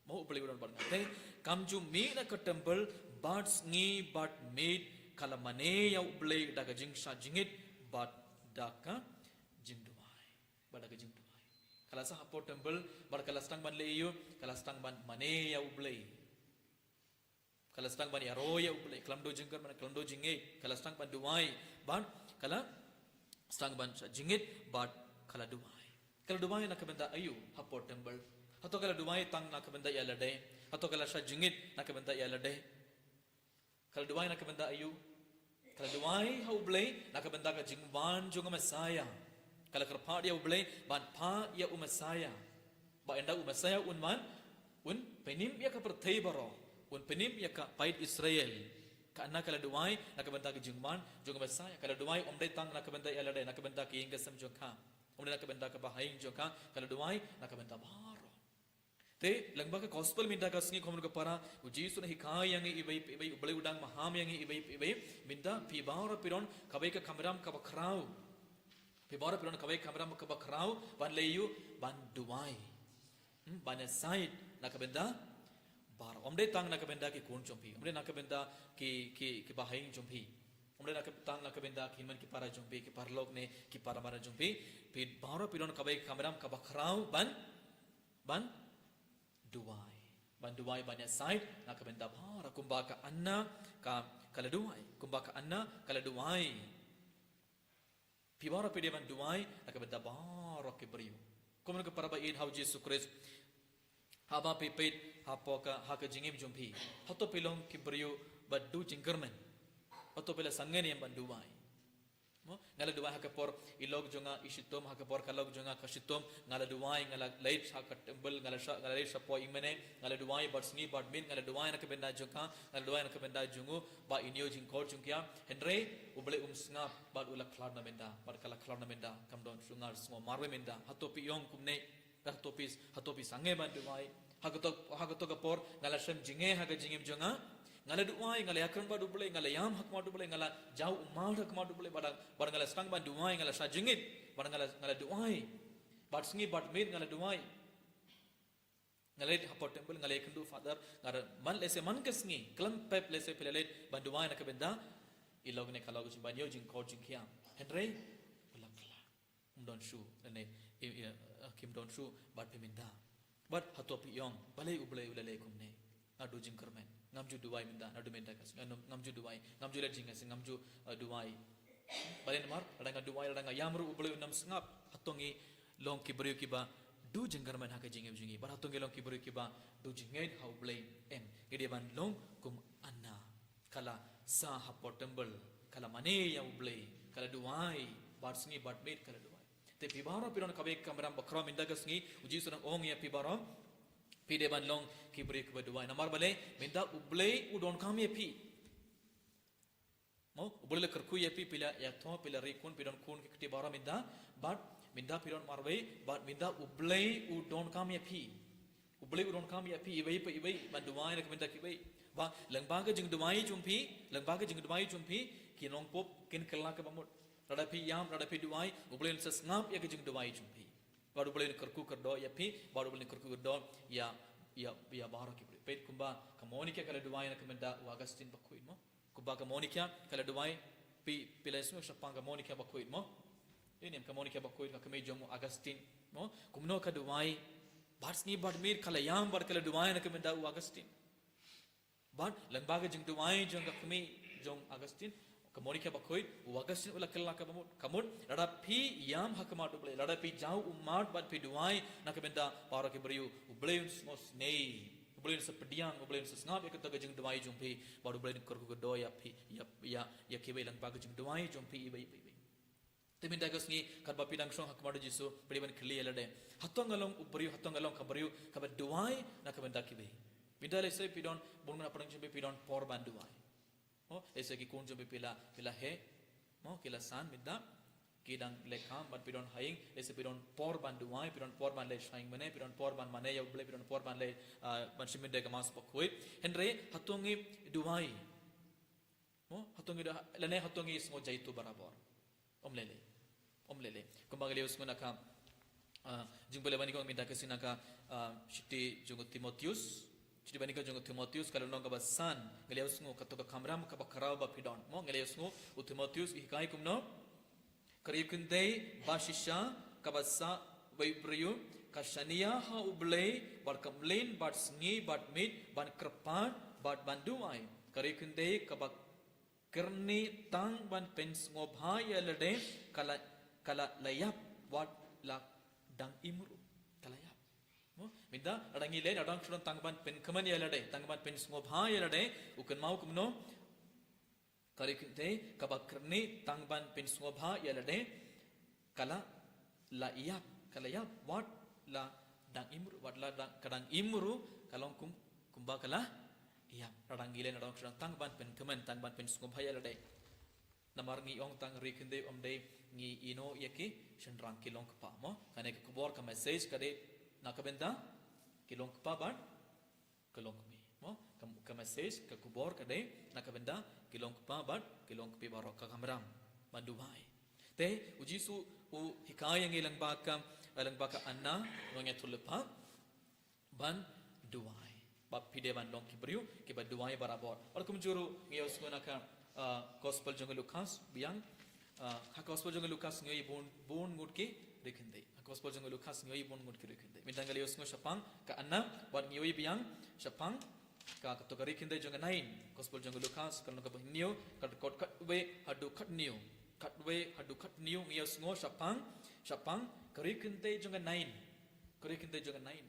Mo, U Blei u don bad nga. Te kam ju mih na ka templ Bad sngi bad miet ka la mane ïa U Blei da ka jingshah jingit bad da ka jingduwai. Bad da ka jingduwai. Ka la sah hapoh temple, bad ka la sdang ban leh aïu, ka la sdang ban mane ïa U Blei. Ka la sdang ban ïaroh ïa U Blei, khlem duh jingkyrmen, khlem duh jingngeit, ka la sdang ban duwai, bad ka la sdang ban shah jingit, bad ka la duwai. Ka la duwai na ka bynta aïu, hapoh temple. Hato ka la duwai tang na ka bynta ïa lade. Hato ka la shah jingit na ka bynta ïa lade. Ka la duwai na ka bynta aïu. Ka la duwai ha U Blei na ka bynta ka jingwan jong u Messiah. Ka la kyrpad ïa U Blei ban phah ïa u Messiah. Ba ynda u Messiah un wan, un pynim ïa ka pyrthei baroh. Un pynim ïa ka paid Israel. Ka na ka la duwai na ka bynta ka jingwan jong u Messiah. Ka la duwai ym dei tang na ka bynta ïa lade, na ka bynta ka ïing ka sem jong ka. Ym dei na ka bynta ka bahaïing jong ka, ka la duwai na ka bynta baroh. Te, lyngba ka gospel mynta ka sngi, khun ka para, u Jisu u hikai ïa ngi iwei pa iwei, U Blei u dang maham ïa ngi iwei pa iwei, mynta phi baroh phi don kawei ka kamram kaba khraw. Phi baroh phi don kawei ka kamram kaba khraw, ban leh aïu, ban duwai. Hmm, ban ïasaid na ka bynta baroh. Ym dei tang na ka bynta ki khun jong phi. Ym dei na ka bynta ki, ki, ki bahaïing jong phi. Ym dei na ka tang na ka bynta ki hynmen ki para jong phi, ki paralok ne ki para mar jong phi. Phi baroh phi don kawei ka kamram kaba khraw, ban ban duwai. Ban duwai, ban ïasaid na ka bynta baroh, kumba ka Anna ka, ka la duwai. Kumba ka Anna ka la duwai. Phi baroh phi dei ban duwai na ka bynta baroh ki briew. Khun ka para ba ïeit ha u Jisu Khrist. Haba phi peit hapoh ka, ha ka jingim jong phi. Hato phi long ki briew ba duh jingkyrmen. Hato phi la sangeh ne em ban duwai. Mo, nga la duwai ha ka por i lok jong nga i shitom, ha ka por ka lok jong nga ka shitom, nga la duwai, nga la leit ha ka temple, nga la shah, nga la leit shapoh ïingmane, nga la duwai bad sngi bad miet, nga la duwai na ka bynta jong ka, nga la duwai na ka bynta jong u, ba in ïoh jingkor jong ki ïa. Hynrei U Blei um sngap, bad u la khlad na bynta, bad ka la khlad na bynta, kam don shuh, nga sngew marwei mynta. Hato phi ïong kumne, hato phi, hato phi sangeh ban duwai. Ha kato, ha kato ka por, nga la shem jingeh ha ka jingim jong nga. Nga la duwai, nga la ïakren bad U Blei, nga la ïam ha khmat U Blei, nga la jaw ummat ha khmat U Blei, bad, bad nga la sdang ban duwai, nga la shah jingit, bad nga la, nga la duwai. Bad sngi bad miet nga la duwai. Nga la leit hapoh temple, nga la ïakynduh Father, nga la man lehse man ka sngi, khlem pep lehse phi la leit ban duwai na ka bynta i lok ne ka lok jong phi, ban ïoh jingkor jong ki ïa. Hynrei u la khlad. Ym don shuh, ne, i, i, eh, kim don shuh, bad phi mynta. Bad hato phi ïong, balei U Blei u la leh kumne. Nga duh jingkyrmen, ngam ju duwai mynta, naduh mynta ka sngi, ngam, ngam ju duwai, ngam ju leh jingïaseng, ngam ju, eh, duwai. Balei namar, lada nga duwai, lada nga ïam ruh U Blei un ym sngap, hato ngi long ki briew kiba duh jingkyrmen ha ka jingim jong ngi. Bad hato ngi long ki briew kiba duh jingngeit ha U Blei, em. Ngi dei ban long kum Anna. Ka la sah hapoh temple, ka la mane ïa U Blei, ka la duwai, bad sngi bad miet ka la duwai. Te phi baroh phi don kawei ka kamram ba khraw mynta ka sngi, u Jisu u dang ong ïa phi baroh, phi dei ban long ki briew kiba duwai. Namar balei, mynta U Blei u donkam ïa phi. Mo, U Blei u la kyrkhu ïa phi, phi la ïathoh, phi la riewkhun, phi don khun ki kti baroh mynta, bad mynta phi don marwei, bad mynta U Blei u donkam ïa phi. U Blei u donkam ïa phi iwei pa iwei, ban duwai na ka bynta kiwei. Ba, lyngba ka jingduwai jong phi, lyngba ka jingduwai jong phi, ki nongpop kin kylla kaba mut. Lada phi ïam, lada phi duwai, U Blei un sa sngap ïa ka jingduwai jong phi. Bad U Blei un kyrkhu kyrdoh ïa phi, bad U Blei un kyrkhu kyrdoh ïa, ïa, ïa baroh ki briew. Peit kumba ka Monica ka la duwai na ka bynta u Augustine Bakhuid mo. Kumba ka Monica ka la duwai, phi, phi la ïohsngew shaphang ka Monica Bakhuid mo. Ïa ne em ka Monica Bakhuid, ka kmie jong u Augustine mo. Kumno ka duwai, bad sngi bad miet ka la ïam bad ka la duwai na ka bynta u Augustine. Bad lyngba ka jingduwai jong ka kmie jong u Augustine, ka Monica Bakhuid, u Augustine u la kylla kaba mut, ka mut, lada phi ïam ha khmat U Blei, lada phi jaw ummat bad phi duwai na ka bynta baroh ki briew, U Blei un sngewsynei. U Blei un sa pdiang, U Blei un sa sngap ïa kata ka jingduwai jong phi, bad U Blei un kyrkhu kyrdoh ïa phi, ïa, ïa, ïa kiwei lyngba ka jingduwai jong phi iwei pa iwei. Te mynta ka sngi, katba phi dang shong ha khmat u Jisu, phi dei ban kylli ïa lade. Hato nga long u briew, hato nga long ka briew kaba duwai na ka bynta kiwei. Mynta lehse phi don, bun na pdeng jong phi phi don por ban duwai. Mo, lehse ki khun jong phi phi la, phi la heh. Mo, ki la san mynta. Ki dang leh kam, bad phi don ha ïing, lehse phi don por ban duwai, phi don por ban leit sha ïingmane, phi don por ban mane ïa U Blei, phi don por ban leit, ah, ban shim bynta ka Mass Bakhuid. Hynrei, hato ngi duwai. Mo, hato ngi da, lane hato ngi sngew jaituh barabor. Ym lei lei. Ym lei lei. Kumba ngi la ïohsngew na ka, ah, jingpule ba nyngkong mynta ka sngi na ka, ah, shithi jong u Timotheus, Shithi banyngkong jong u Timotheus ka lynnong kaba san, ngi la ïohsngew kato ka kamram kaba khraw ba phi don. Mo, ngi la ïohsngew u Timotheus u hikai kumno? Ka riewkynthei ba shisha kaba sah wei briew ka shaniah ha U Blei bad ka mlien bad sngi bad miet ban kyrpad bad ban duwai. Ka riewkynthei kaba kyrni tang ban pynsngewbha ïa lade ka la, ka la, la ïap wat la dang im ruh. Ka la ïap. Mo, mynta lada ngi leh, lada ngi shu don tang ban pynkmen ïa lade, tang ban pynsngewbha ïa lade, u kynmaw kumno? Ka riewkynthei kaba kyrni tang ban pynsngewbha ïa lade ka la, la ïap, ka la ïap wat la dang im ruh, wat la dang, ka dang im ruh ka long kum, kumba ka la ïap. Lada ngi leh, lada ngi shu don tang ban pynkmen, tang ban pynsngewbha ïa lade. Namar ngi ong tang riewkynthei, ym dei ngi ïehnoh ïa ki shynrang, ki long kpa. Mo, kane ka khubor, ka message ka dei na ka bynta ki long kpa bad ki long kmie. Mo, ka, ka message, ka khubor ka dei na ka bynta ki long kpa bad ki long kmie baroh, ka kamram ban duwai. Te u Jisu u hikai ïa ngi lyngba ka, lyngba ka Anna, nongïathuhlypa, ban duwai. Ba phi dei ban long ki briew kiba duwai barabor. Bad kumjuh ruh ngi ïohsngew na ka, ah, Gospel jong u Lukas biang. Ah, ha Gospel jong u Lukas ngi ïohi bun, bun ngut ki riewkynthei. Ha Gospel jong u Lukas ngi ïohi bun ngut ki riewkynthei. Mynta ngi la ïohsngew shaphang ka Anna, bad ngi ïohi biang shaphang ka, kato ka riewkynthei jong ka Nain. Gospel jong u Lukas ka lynnong kaba hynñiew, ka dkhot khatwei haduh khathynñiew. Khatwei haduh khathynñiew ngi ïohsngew shaphang, shaphang ka riewkynthei jong ka Nain. Ka riewkynthei jong ka Nain.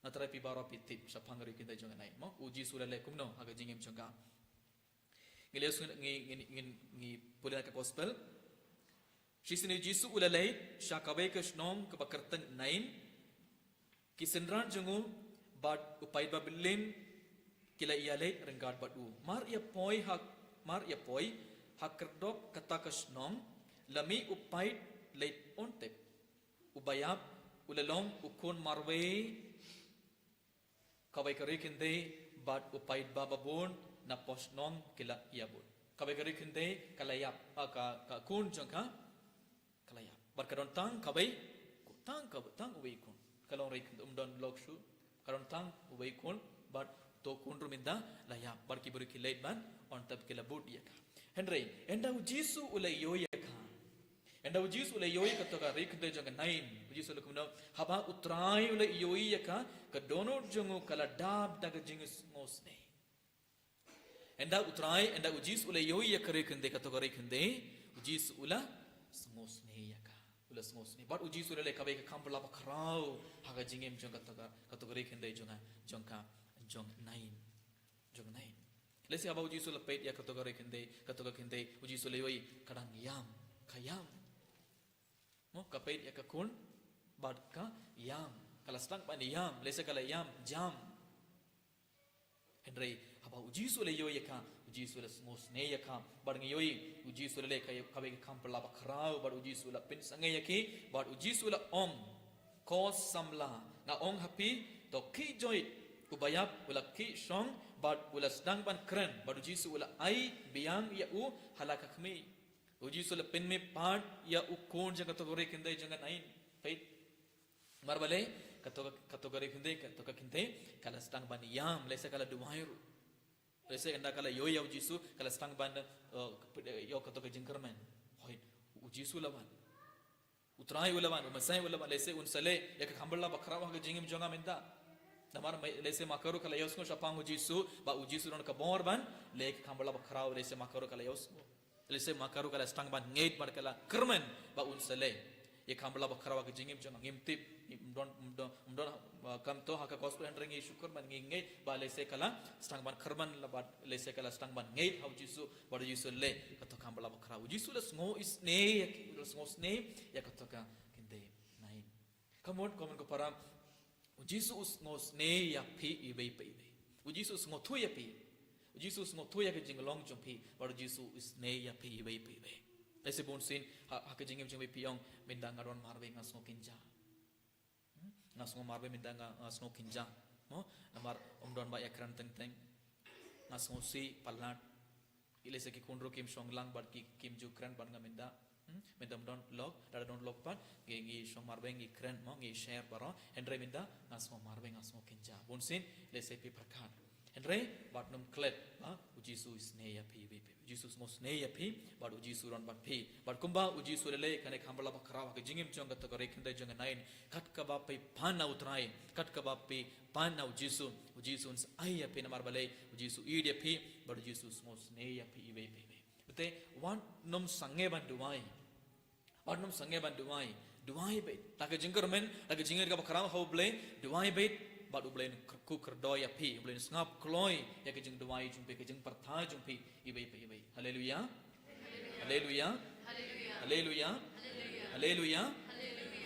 Nga tharai phi baroh phi tip shaphang ka riewkynthei jong ka Nain. Mo, u Jisu u la leh kumno ha ka jingim jong ka? Ngi leh, ngi, ngi, ngi, ngi pule na ka Gospel. Shisien u Jisu u la leit sha kawei ka shnong kaba kyrteng Nain. Ki synran jong u bad u paid babilyn ki la ïaleit ryngkat bad u. Mar ïa poi ha, mar ïa poi ha khyrdop kata ka shnong, la mih u paid leit on tep. U baïap u la long u khun marwei. Kawei ka riewkynthei bad u paidbah babun na poh shnong ki la ïabud. Kawei ka riewkynthei ka la ïap, ah, ka, ka khun jong ka ka la ïap. Bad ka don tang kawei, tang ka, tang uwei u khun. Ka long riewkynthei, um don lok shuh. Ka don tang uwei u khun bad uto u khun ruh mynta la ïap. Bad ki briew ki leit ban on tep, ki la bud ïa ka. Hynrei ynda u Jisu u la ïohi ïa ka, ynda u Jisu u la ïohi ïa kato ka riewkynthei jong ka Nain, u Jisu u la kumno? Haba u Trai u la ïohi ïa ka, ka dohnud jong u ka la dap da ka jingsngewsynei. Ynda u Trai, ynda u Jisu u la ïohi ïa ka riewkynthei, kato ka riewkynthei, u Jisu u la sngewsynei ïa ka. U la sngewsynei. Bad u Jisu u la leh kawei ka kam ba la bakhraw ha ka jingim jong kato ka, kato ka riewkynthei jong ka, jong ka, jong Nain. Jong Nain. Lehse haba u Jisu u la peit ïa kato ka riewkynthei, kato ka kynthei, u Jisu u la ïohi ka dang ïam, ka ïam. Mo, ka peit ïa ka khun bad ka ïam, ka la sdang ban ïam, lehse ka la ïam jam. Hynrei haba u Jisu u la ïohi ïa ka, u Jisu u la sngewsynei ïa ka. Bad ngi ïohi u Jisu u la leh ka, kawei ka kam ba la bakhraw, bad u Jisu u la pynsangeh ïa ki, bad u Jisu u la ong, ko samla, nga ong ha phi, to khih joit. U baïap u la khih shong bad u la sdang ban kren, bad u Jisu u la ai biang ïa u ha la ka khmih. U Jisu u la pynmih pat ïa u khun jong kato ka riewkynthei jong ka Nain. Peit. Namar balei? Kato ka, kato ka riewkynthei, kato ka kynthei ka la sdang ban ïam, lehse ka la duwai ruh. Lehse ynda ka la ïohi ïa u Jisu ka la sdang ban, eh, ïoh kato ka jingkyrmen. Hooid, u Jisu u la wan. U Trai u la wan, u Messaïah u la wan, lehse un sa leh ïa ka kam ba la bakhraw ha ka jingim jong nga mynta. Namar ma, lehse ma ka ruh ka la ïohsngew shaphang u Jisu, ba u Jisu u don ka bor ban leh ïa ka kam ba la bakhraw, lehse ma ka ruh ka la ïohsngew. Lehse ma ka ruh ka la sdang ban ngeit bad ka la kyrmen ba un sa leh ïa ka kam ba la bakhraw ha ka jingim jong nga. Ngim tip, ngim don, ngim don, ngim don, uh, kam to ha ka gospel, hynrei ngi shu kyrmen, ngi ngeit ba lehse ka la sdang ban kyrmen, la bad lehse ka la sdang ban ngeit ha u Jisu, bad u Jisu u leh kato ka kam ba la bakhraw. U Jisu u la sngewsynei ïa ki, u la sngewsynei ïa kato ka kynthei Nain. Ka mut, ka mut ko para, u Jisu u sngewsynei ïa phi iwei pa iwei. U Jisu u sngewthuh ïa phi. U Jisu u sngewthuh ïa ka jinglong jong phi, bad u Jisu u isynei ïa phi iwei pa iwei. Lehse bunsien ha, ha ka jingim jong phi phi ong, mynta nga don marwei, nga sngew kynja. Hmm? Nga sngew marwei, mynta nga, nga sngew kynja. Mo, namar ym don ba ïakren teng teng. Nga sngewsih palat. Lehse ki khun ruh kim shong lang bad ki, kim ju kren bad nga mynta. Hmm? Mynta ym don lok, lada don lok pat, ngi, ngi shong marwei, ngi kren mo, ngi share baroh. Hynrei mynta nga sngew marwei, nga sngew kynja. Bun sien, lehse phi pyrkhat. Hynrei, bad nym klet, ba, u Jisu u sngewsynei ïa phi, phi, phi. U Jisu u sngewsynei ïa phi, bad u Jisu u don bad phi. Bad kumba u Jisu u leh, kane ka kham bala bakhraw, ha ka jingim jong kata ka ri kynthei jong ka Nain. Kat kaba phi pan na u Trai, kat kaba phi pan na u Jisu, u Jisu un sa ai ïa phi namar balei, u Jisu u ïeit ïa phi, bad u Jisu u sngewsynei ïa phi iwei pa iwei. Te, wat nym sangeh ban duwai. Wat nym sangeh ban duwai. Duwai beit. Da ka jingkyrmen, da ka jingngeit kaba khraw ha u Blei, duwai beit, bad u Blei un kyrkhu kyrdoh ïa phi, u Blei un sngap kloi ïa ka jingduwai jong phi, ka jingpyrta jong phi, iwei pa iwei. Haleluya. Haleluya. Haleluya. Haleluya.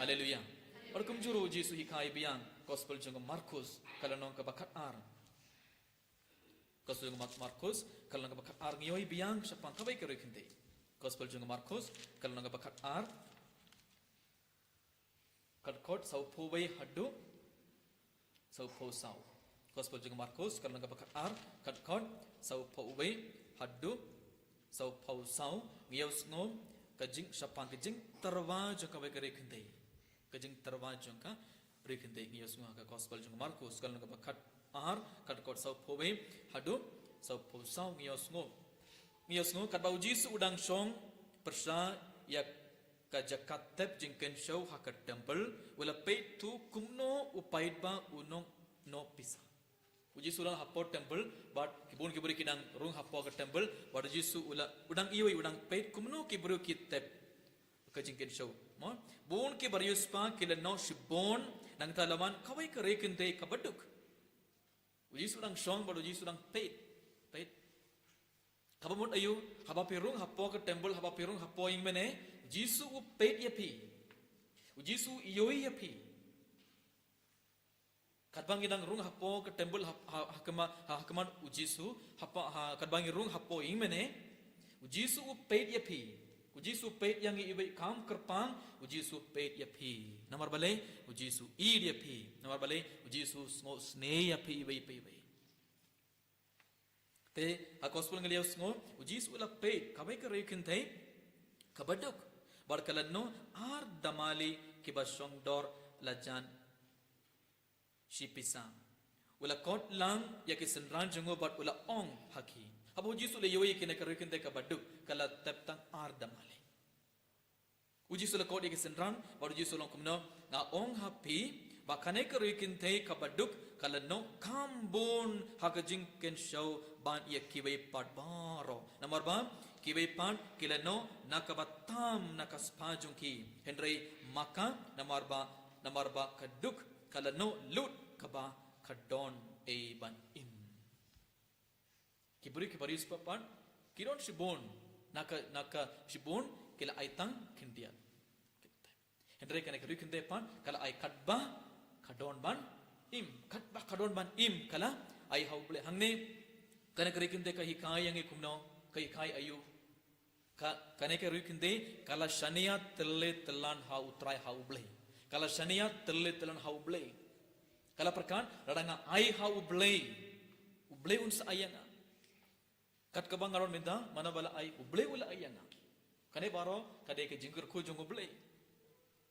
Haleluya. Bad kumjuh ruh u Jisu u hikai biang, Gospel jong u Markus, ka lynnong kaba khatar. Gospel jong u Mar-, Markus, ka lynnong kaba khatar, ngi ïohi biang shaphang kawei ka ri kynthei. Gospel jong u Markus, ka lynnong kaba khatar, ka dkhot sawphew wei haduh sawphew saw. Gospel jong u Markus, ka lynnong kaba khatar, ka dkhot sawphew wei haduh sawphew saw, ngi ïohsngew ka jing, shaphang ka jingtyrwa jong kawei ka ri kynthei. Ka jingtyrwa jong ka ri kynthei, ngi ïohsngew ha ka Gospel jong u Markus, ka lynnong kaba khatar, ka dkhot sawphew wei haduh sawphew saw, ngi ïohsngew. Ngi ïohsngew katba u Jisu u dang shong pyrshah ïa ka jaka tep jingkynshew ha ka templ, u la peit thuh kumno u paidbah u nong noh pisa. U Jisu u la hapoh templ, bad ki bun ki briew ki dang rung hapoh ka templ, bad u Jisu u la, u dang ïohi, u dang peit kumno ki briew ki tep ka jingkynshew. Mo? Bun ki briew spah ki la noh shibun, nangta la wan kawei ka ri kynthei kaba duk. U Jisu u dang shong, bad u Jisu u dang peit. Peit. Kaba mut aïu, haba phi rung hapoh ka templ, haba phi rung hapoh ïingmane, u Jisu u peit ïa phi. U Jisu u ïohi ïa phi. Katba ngi dang rung hapoh ka templ ha, ha, ha khmat, ha, ha khmat u Jisu, hapoh, ha, katba ngi rung hapoh ïingmane, u Jisu u peit ïa phi. U Jisu u peit ïa ngi iwei kam kyrpang, u Jisu u peit ïa phi. Namar balei, u Jisu u ïeit ïa phi. Namar balei, u Jisu u sngewsynei ïa phi iwei pa iwei. Te, ha Gospel ngi la ïohsngew, u Jisu u la peit, kawei ka ri kynthei, kaba duk. Bad ka la noh, ar damali kiba shongdor la jan shi pisa. U la khot lang ïa ki synran jong u bad u la ong ha ki. Haba u Jisu u la ïohi ïa kane ka ri kynthei kaba duk, ka la tep tang ar damali. U Jisu u la khot ïa ki synran, bad u Jisu u la ong kumno, nga ong ha phi, ba kane ka ri kynthei kaba duk, ka la noh kham bun ha ka jingkynshew ban ïa kiwei pat baroh. Namar ba, kiwei pat, ki la noh, na kaba tam, na ka spah jong ki. Hynrei, ma ka, namar ba, namar ba ka duk, ka la noh lut, kaba, ka don, ei ban im. Ki briew kiba riewspah pat, ki don shibun, na ka, na ka shibun, ki la ai tang khyndiat. Hynrei kane ka ri kynthei pat, ka la ai katba, ka don ban, im, katba, ka don ban, im, ka la, ai ha u Blei hangne, kane ka ri kynthei ka hikai ïa ngi kumno, ka hikai aïu, Ka, kane ka ri kynthei, ka la shaniah tylli tyllan ha u Trai ha u Blei. Ka la shaniah tylli tyllan ha u Blei. Ka la pyrkhat, lada nga ai ha u Blei. U Blei un sa ai ïa nga. Kat kaba nga don mynta, mano ba la ai, u Blei u la ai ïa nga. Kane baroh, ka dei ka jingkyrkhu jong u Blei.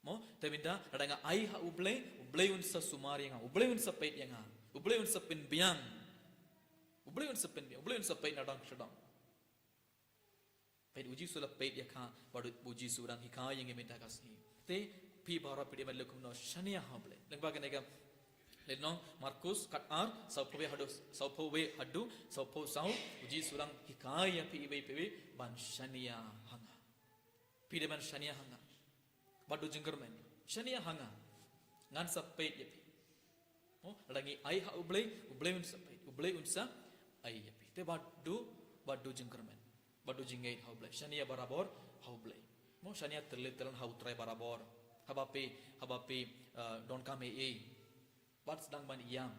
Mo, te mynta, lada nga ai ha u Blei, u Blei un sa sumar ïa nga, u Blei un sa peit ïa nga, u Blei un sa pynbiang. U Blei un sa pynbiang, u Blei un sa peit na dang sha dang. Peit u Jisu la peit ïa ka, bad u Jisu u dang hikai ïa ngi mynta ka sngi. Te, phi baroh phi dei ban leh kumno shaniah ha u Blei. Lyngba kane ka, lynnong, Markus, khatar, sawphew wei haduh, sawphew wei haduh, sawphew saw, u Jisu u dang hikai ïa phi iwei pa iwei, ban shaniah ha nga. Phi dei ban shaniah ha nga. Bad du jingkyrmen. Shaniah ha nga. Ngan sa peit ïa phi. Mo, lada ngi ai ha u Blei, u Blei un sa peit, u Blei un sa ai ïa phi. Te bad du, bad du jingkyrmen. Bad du jingngeit ha u Blei. Shaniah barabor ha u Blei. Mo, shaniah tylli tyllan ha u Trai barabor. Haba phi, haba phi, eh, donkam ei ei. Bad sdang ban ïam.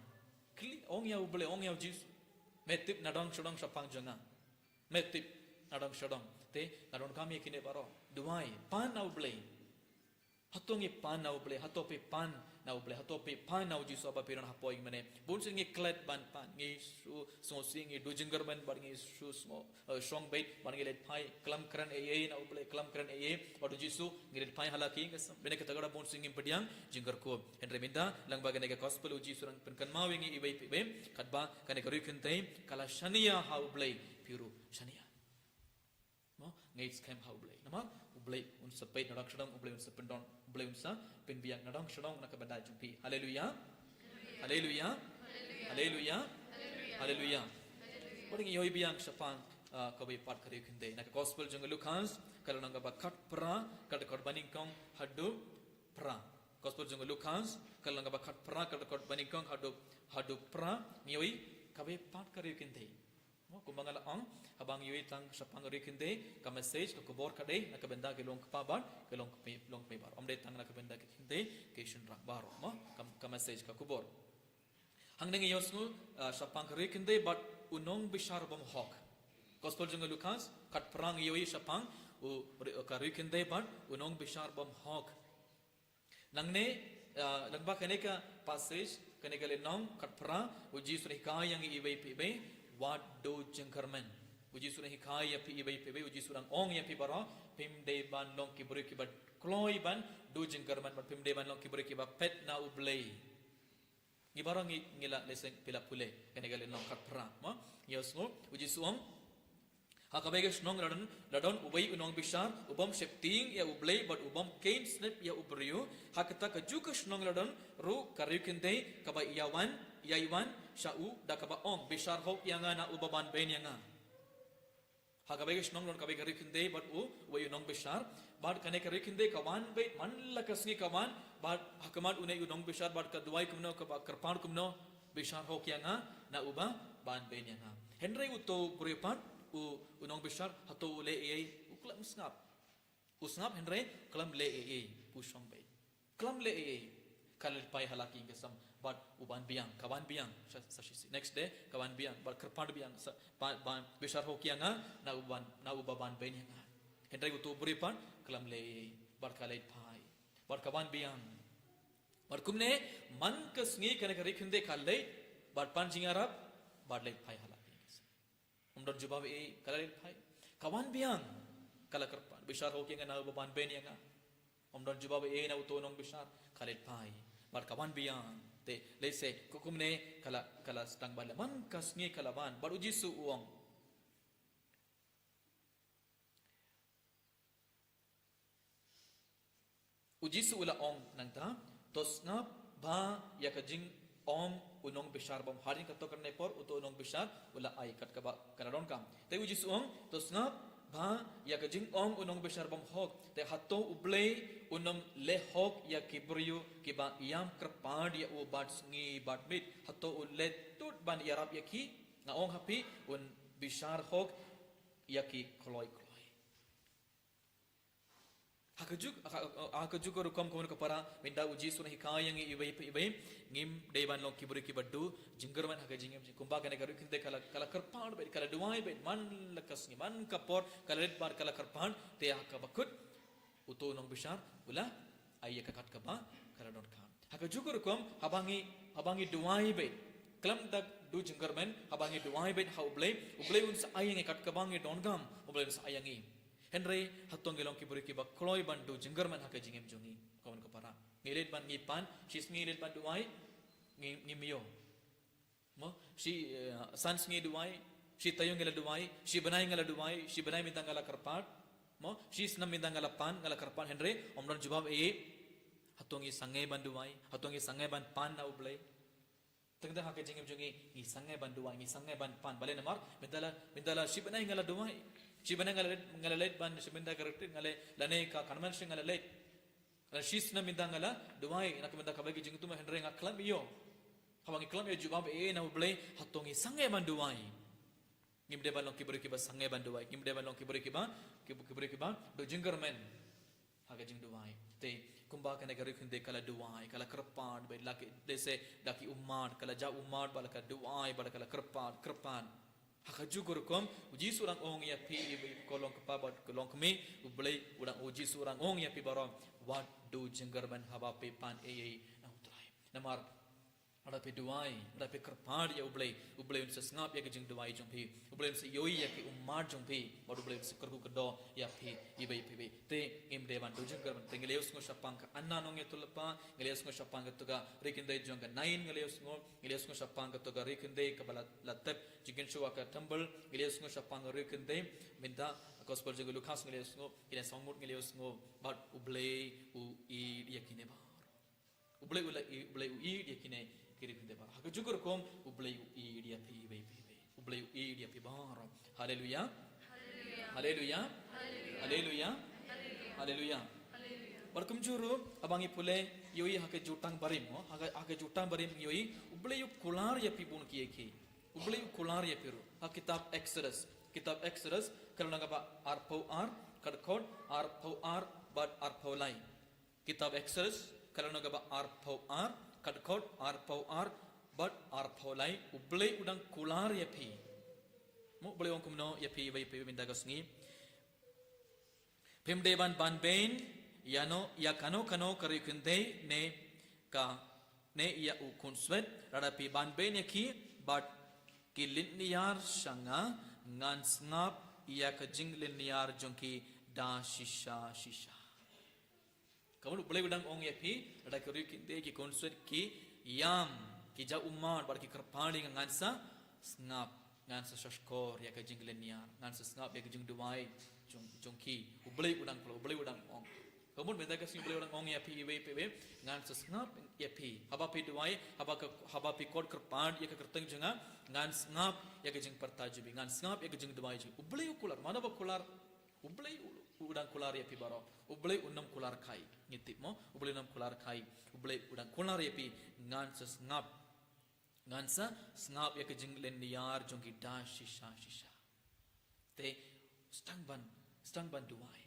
Kylli, ong ïa u Blei, ong ïa u Jisu. Me tip na dang sha dang shaphang jong nga. Me tip na dang sha dang. Te, nga donkam ïa kine baroh. Duwai, pan na u Blei. Hato ngi pan na U Blei, hato phi pan na U Blei, hato phi pan na U Jisu uba phi don ha poi mynne. Bun sien ngi klet ban pan, ngi shu sngewsih, ngi duh jingkyrmen bad ngi shu sngew, eh, shong beit bad ngi leit phai, khlem kren ei ei na U Blei, khlem kren ei ei bad U Jisu, ngi leit phai ha la ki ïing ka sem. Bad na kata ka daw bun sien ngim pdiang jingkyrkhu. Hynrei mynta lyngba kane ka gospel U Jisu u dang pynkynmaw ïa ngi iwei pa iwei, katba kane ka riewkynthei ka la shaniah ha U Blei, phi ruh shaniah. Mo, ngeit skhem ha U Blei. Namar U Blei un sa peit na dang shnong, U Blei un sa pyndon, U Blei un sa pynbiang na dang shnong na ka bynta jong phi. Haleluya. Haleluya. Haleluya. Haleluya. Bad ngi ïohi biang shaphang, ah, kawei pat ka riewkynthei. Na ka gospel jong u Lukas, ka lynnong kaba khatphra, ka dkhot banyngkong haduh phra. Gospel jong u Lukas, ka lynnong kaba khatphra, ka dkhot banyngkong haduh, haduh phra, ngi ïohi kawei pat ka riewkynthei. Mo, kumba nga la ong, haba ngi ïohi tang shaphang riewkynthei, ka message, ka khubor ka dei na ka bynta ki longkpa bad ki longkmie, longkmie baroh. Ym dei tang na ka bynta ki kynthei, ki shynrang baroh. Mo, ka, ka message, ka khubor. Hangne ngi ïohsngew, ah, shaphang ka riewkynthei bad u nongbishar bymhok. Gospel jong u Lukas, khatphra, ngi ïohi shaphang u, ka riewkynthei bad u nongbishar bymhok. Nangne, ah, lyngba kane ka passage, kane ka lynnong khatphra, U Jisu u hikai ïa ngi iwei pa iwei, wat duh jingkyrmen. U Jisu u hikai ïa phi iwei pa iwei, U Jisu u dang ong ïa phi baroh, phim dei ban long ki briew kiba kloi ban duh jingkyrmen, bad phim dei ban long ki briew kiba phet na U Blei. Ngi baroh ngi, ngi la lehse phi la pule kane ka lynnong khatphra, mo? Ngi ïohsngew, U Jisu u ong, ha kawei ka shnong la don, la don uwei u nongbishar, u bym sheptieng ïa U Blei bad u bym kheiñ snep ïa u briew, ha kata kajuh ka shnong la don ruh ka riewkynthei kaba ïa wan, ïa wan sha u da kaba ong, bishar hok ïa nga na uba ban beiñ ïa nga. Ha kawei ka shnong la don kawei ka riewkynthei bad u, uwei u nongbishar, bad kane ka riewkynthei ka wan beit man la ka sngi ka wan, bad ha khmat une u nongbishar bad ka duwai kumno, kaba kyrpad kumno, bishar hok ïa nga na uba ban beiñ ïa nga. Hynrei uto u briew pat u, u nongbishar hato u leh ei ei, u khlem sngap. U sngap hynrei khlem leh ei ei, u shong beit. Khlem leh ei ei. Ka leit phai ha la ki ïing ka sem bad u ban biang, ka ban biang sa, sa shisien. Next day ka ban biang bad kyrpad biang sa, ba, ban bishar hok ïa nga na uba, na uba ban beiñ ïa nga. Hynrei uto u briew pat khlem leh ei ei bad ka leit phai. Bad ka ban biang. Bad kumne man ka sngi kane ka riewkynthei ka leit bad pan jingïarap bad leit phai ha la ki ïing ka sem. Ym don jubab ei ei, ka la leit phai. Ka wan biang, ka la kyrpad, bishar hok ïa nga na uba ban beiñ ïa nga. Ym don jubab ei ei na uto u nongbishar, ka leit phai. Bad ka wan biang, te lehse, kumne, ka la, ka la sdang ban leh man ka sngi ka la wan. Bad U Jisu u ong. U Jisu u la ong nangta, to sngap bha ïa ka jingong u nongbishar bymhok. Hadien katto katne por uto u nongbishar u la ai kat kaba ka la donkam. Te U Jisu u ong, to sngap bha ïa ka jingong u nongbishar bymhok. Te hato U Blei un ym leh hok ïa ki briew kiba ïam kyrpad ïa u bad sngi bad miet? Hato u leh tut ban ïarap ïa ki? Nga ong ha phi, un bishar hok ïa ki kloi kloi. Ha kajuh, ha, ha kajuh ka rukom, ko mon ko para, mynta U Jisu u hikai ïa ngi iwei pa iwei, ngim dei ban long ki briew kiba duh jingkyrmen ha ka jingim jong ngi. Kumba kane ka riewkynthei ka la, ka la kyrpad beit, ka la duwai beit man la ka sngi, man ka por, ka la leit bad ka la kyrpad, te ha kaba kut uto u nongbishar u la ai ïa ka kat kaba ka la donkam. Ha kajuh ka rukom, haba ngi, haba ngi duwai beit, khlem da duh jingkyrmen, haba ngi duwai beit ha U Blei, U Blei un sa ai ïa ngi kat kaba ngi donkam, U Blei un sa ai ïa ngi. Hynrei hato ngi long ki briew kiba kloi ban duh jingkyrmen ha ka jingim jong ngi, ko mon ko para? Ngi leit ban, ngi pan, shi sngi leit ban duwai, ngi, ngim ïoh. Mo, shi, eh, san sngi duwai, shi taïew ngi la duwai, shi bnai ngi la duwai, shi bnai mynta nga la kyrpad. Mo, shi snem mynta nga la pan, nga la kyrpad, hynrei ym don jubab ei ei. Hato ngi sangeh ban duwai, hato ngi sangeh ban pan na U Blei? Teng teng ha ka jingim jong ngi, ngi sangeh ban duwai, ngi sangeh ban pan. Balei? Namar mynta la, mynta la shi bnai nga la duwai. Shi bnai nga la leit, nga la leit ban, shi bnai ka retreat nga la, lane ka convention nga la leit. Lane shi snem mynta nga la duwai, na ka bynta kawei ka jingthmu, hynrei nga khlem ïoh. Haba ngi khlem ïoh jubab ei ei na U Blei, hato ngi sangeh ban duwai? Ngim dei ban long ki briew kiba sangeh ban duwai, ngim dei ban long ki briew kiba, ki, ki briew kiba duh jingkyrmen ha ka jingduwai. Te kumba kane ka riewkynthei ka la duwai, ka la kyrpad beit, la ki, lehse da ki ummat, ka la jah ummat, bad la ka duwai, bad la ka la kyrpad, kyrpad. Ha kajuh ka rukom, u Jisu u dang ong ïa phi, i, i, ko long kpa bad ko long kmie, u Blei, u dang, u Jisu u dang ong ïa phi baroh, wat duh jingkyrmen haba phi pan ei ei na u Trai. Namar, lada phi duwai, lada phi kyrpad ïa u Blei, u Blei un sa sngap ïa ka jingduwai jong phi, u Blei un sa ïohi ïa ki ummat jong phi, bad u Blei un sa kyrkhu kyrdoh ïa phi, iwei pa iwei. Te, ngim dei ban duh jingkyrmen, te ngi la ïohsngew shaphang ka Anna Nongïathuhlypa, ngi la ïohsngew shaphang kato ka ri khyndai jong ka Nain, ngi la ïohsngew, ngi la ïohsngew shaphang kato ka ri khyndai kaba la, la tep jingkynshew ha ka temple, ngi la ïohsngew shaphang ka ri khyndai, mynta, gospel jong u Lukas ngi la ïohsngew, kine sawdong ngut ngi la ïohsngew, bad u Blei u ïeit ïa kine baroh. U Blei u la ïeit, u Blei u ïeit ïa kine ki ri khyndai baroh. Ha kajuh ka rukom, u Blei u ïeit ïa phi iwei pa iwei. U Blei u ïeit ïa phi baroh. Haleluya. Haleluya. Haleluya. Haleluya. Bad kumjuh ruh, haba ngi pule, ïohi ha ka Jutang Barim, mo? Ha ka, ha ka Jutang Barim ïohi, u Blei u kular ïa phi bun kiei kiei. U Blei u kular ïa phi ruh. Ha kitab Exodus. Kitab Exodus, ka lynnong kaba arphew ar, ka dkhot arphew ar bad arphew lai. Kitab Exodus, ka lynnong kaba arphew ar, ka dkhot arphew ar bad arphew lai, u Blei u dang kular ïa phi. Mo, u Blei u ong kumno ïa phi, iwei pa iwei mynta ka sngi. Phim dei ban banbeiñ ïa no, ïa kano kano ka ri khyndai ne ka, ne ïa u khunswet, lada phi banbeiñ ïa ki bad ki lynñiar sha nga, ngan sngap ïa ka jinglynñiar jong ki da shisha shisha. Ka mut u Blei u dang ong ïa phi, lada ki ri khyndai, ki khunswet ki ïam, ki jaw ummat bad ki kyrpad ïa nga, ngan sa sngap, ngan sa shahshkor ïa ka jinglynñiar, ngan sa sngap ïa ka jingduwai jong, jong ki. U Blei u dang, u Blei u dang ong. Ka mut mynta ka sngi u Blei u dang ong ïa phi iwei pa iwei, ngan sa sngap ïa phi. Haba phi duwai, haba ka, haba phi khot kyrpad ïa ka kyrteng jong nga, ngan sngap ïa ka jingpyrta jong phi, ngan sngap ïa ka jingduwai jong phi. U Blei u kular, mano ba kular? U Blei u, u dang kular ïa phi baroh. U Blei un ym kular kai. Ngi tip mo, u Blei un ym kular kai. U Blei u dang kular ïa phi, ngan sa sngap. Ngan sa sngap ïa ka jinglynñiar jong ki da shisha shisha. Te, sdang ban, sdang ban duwai.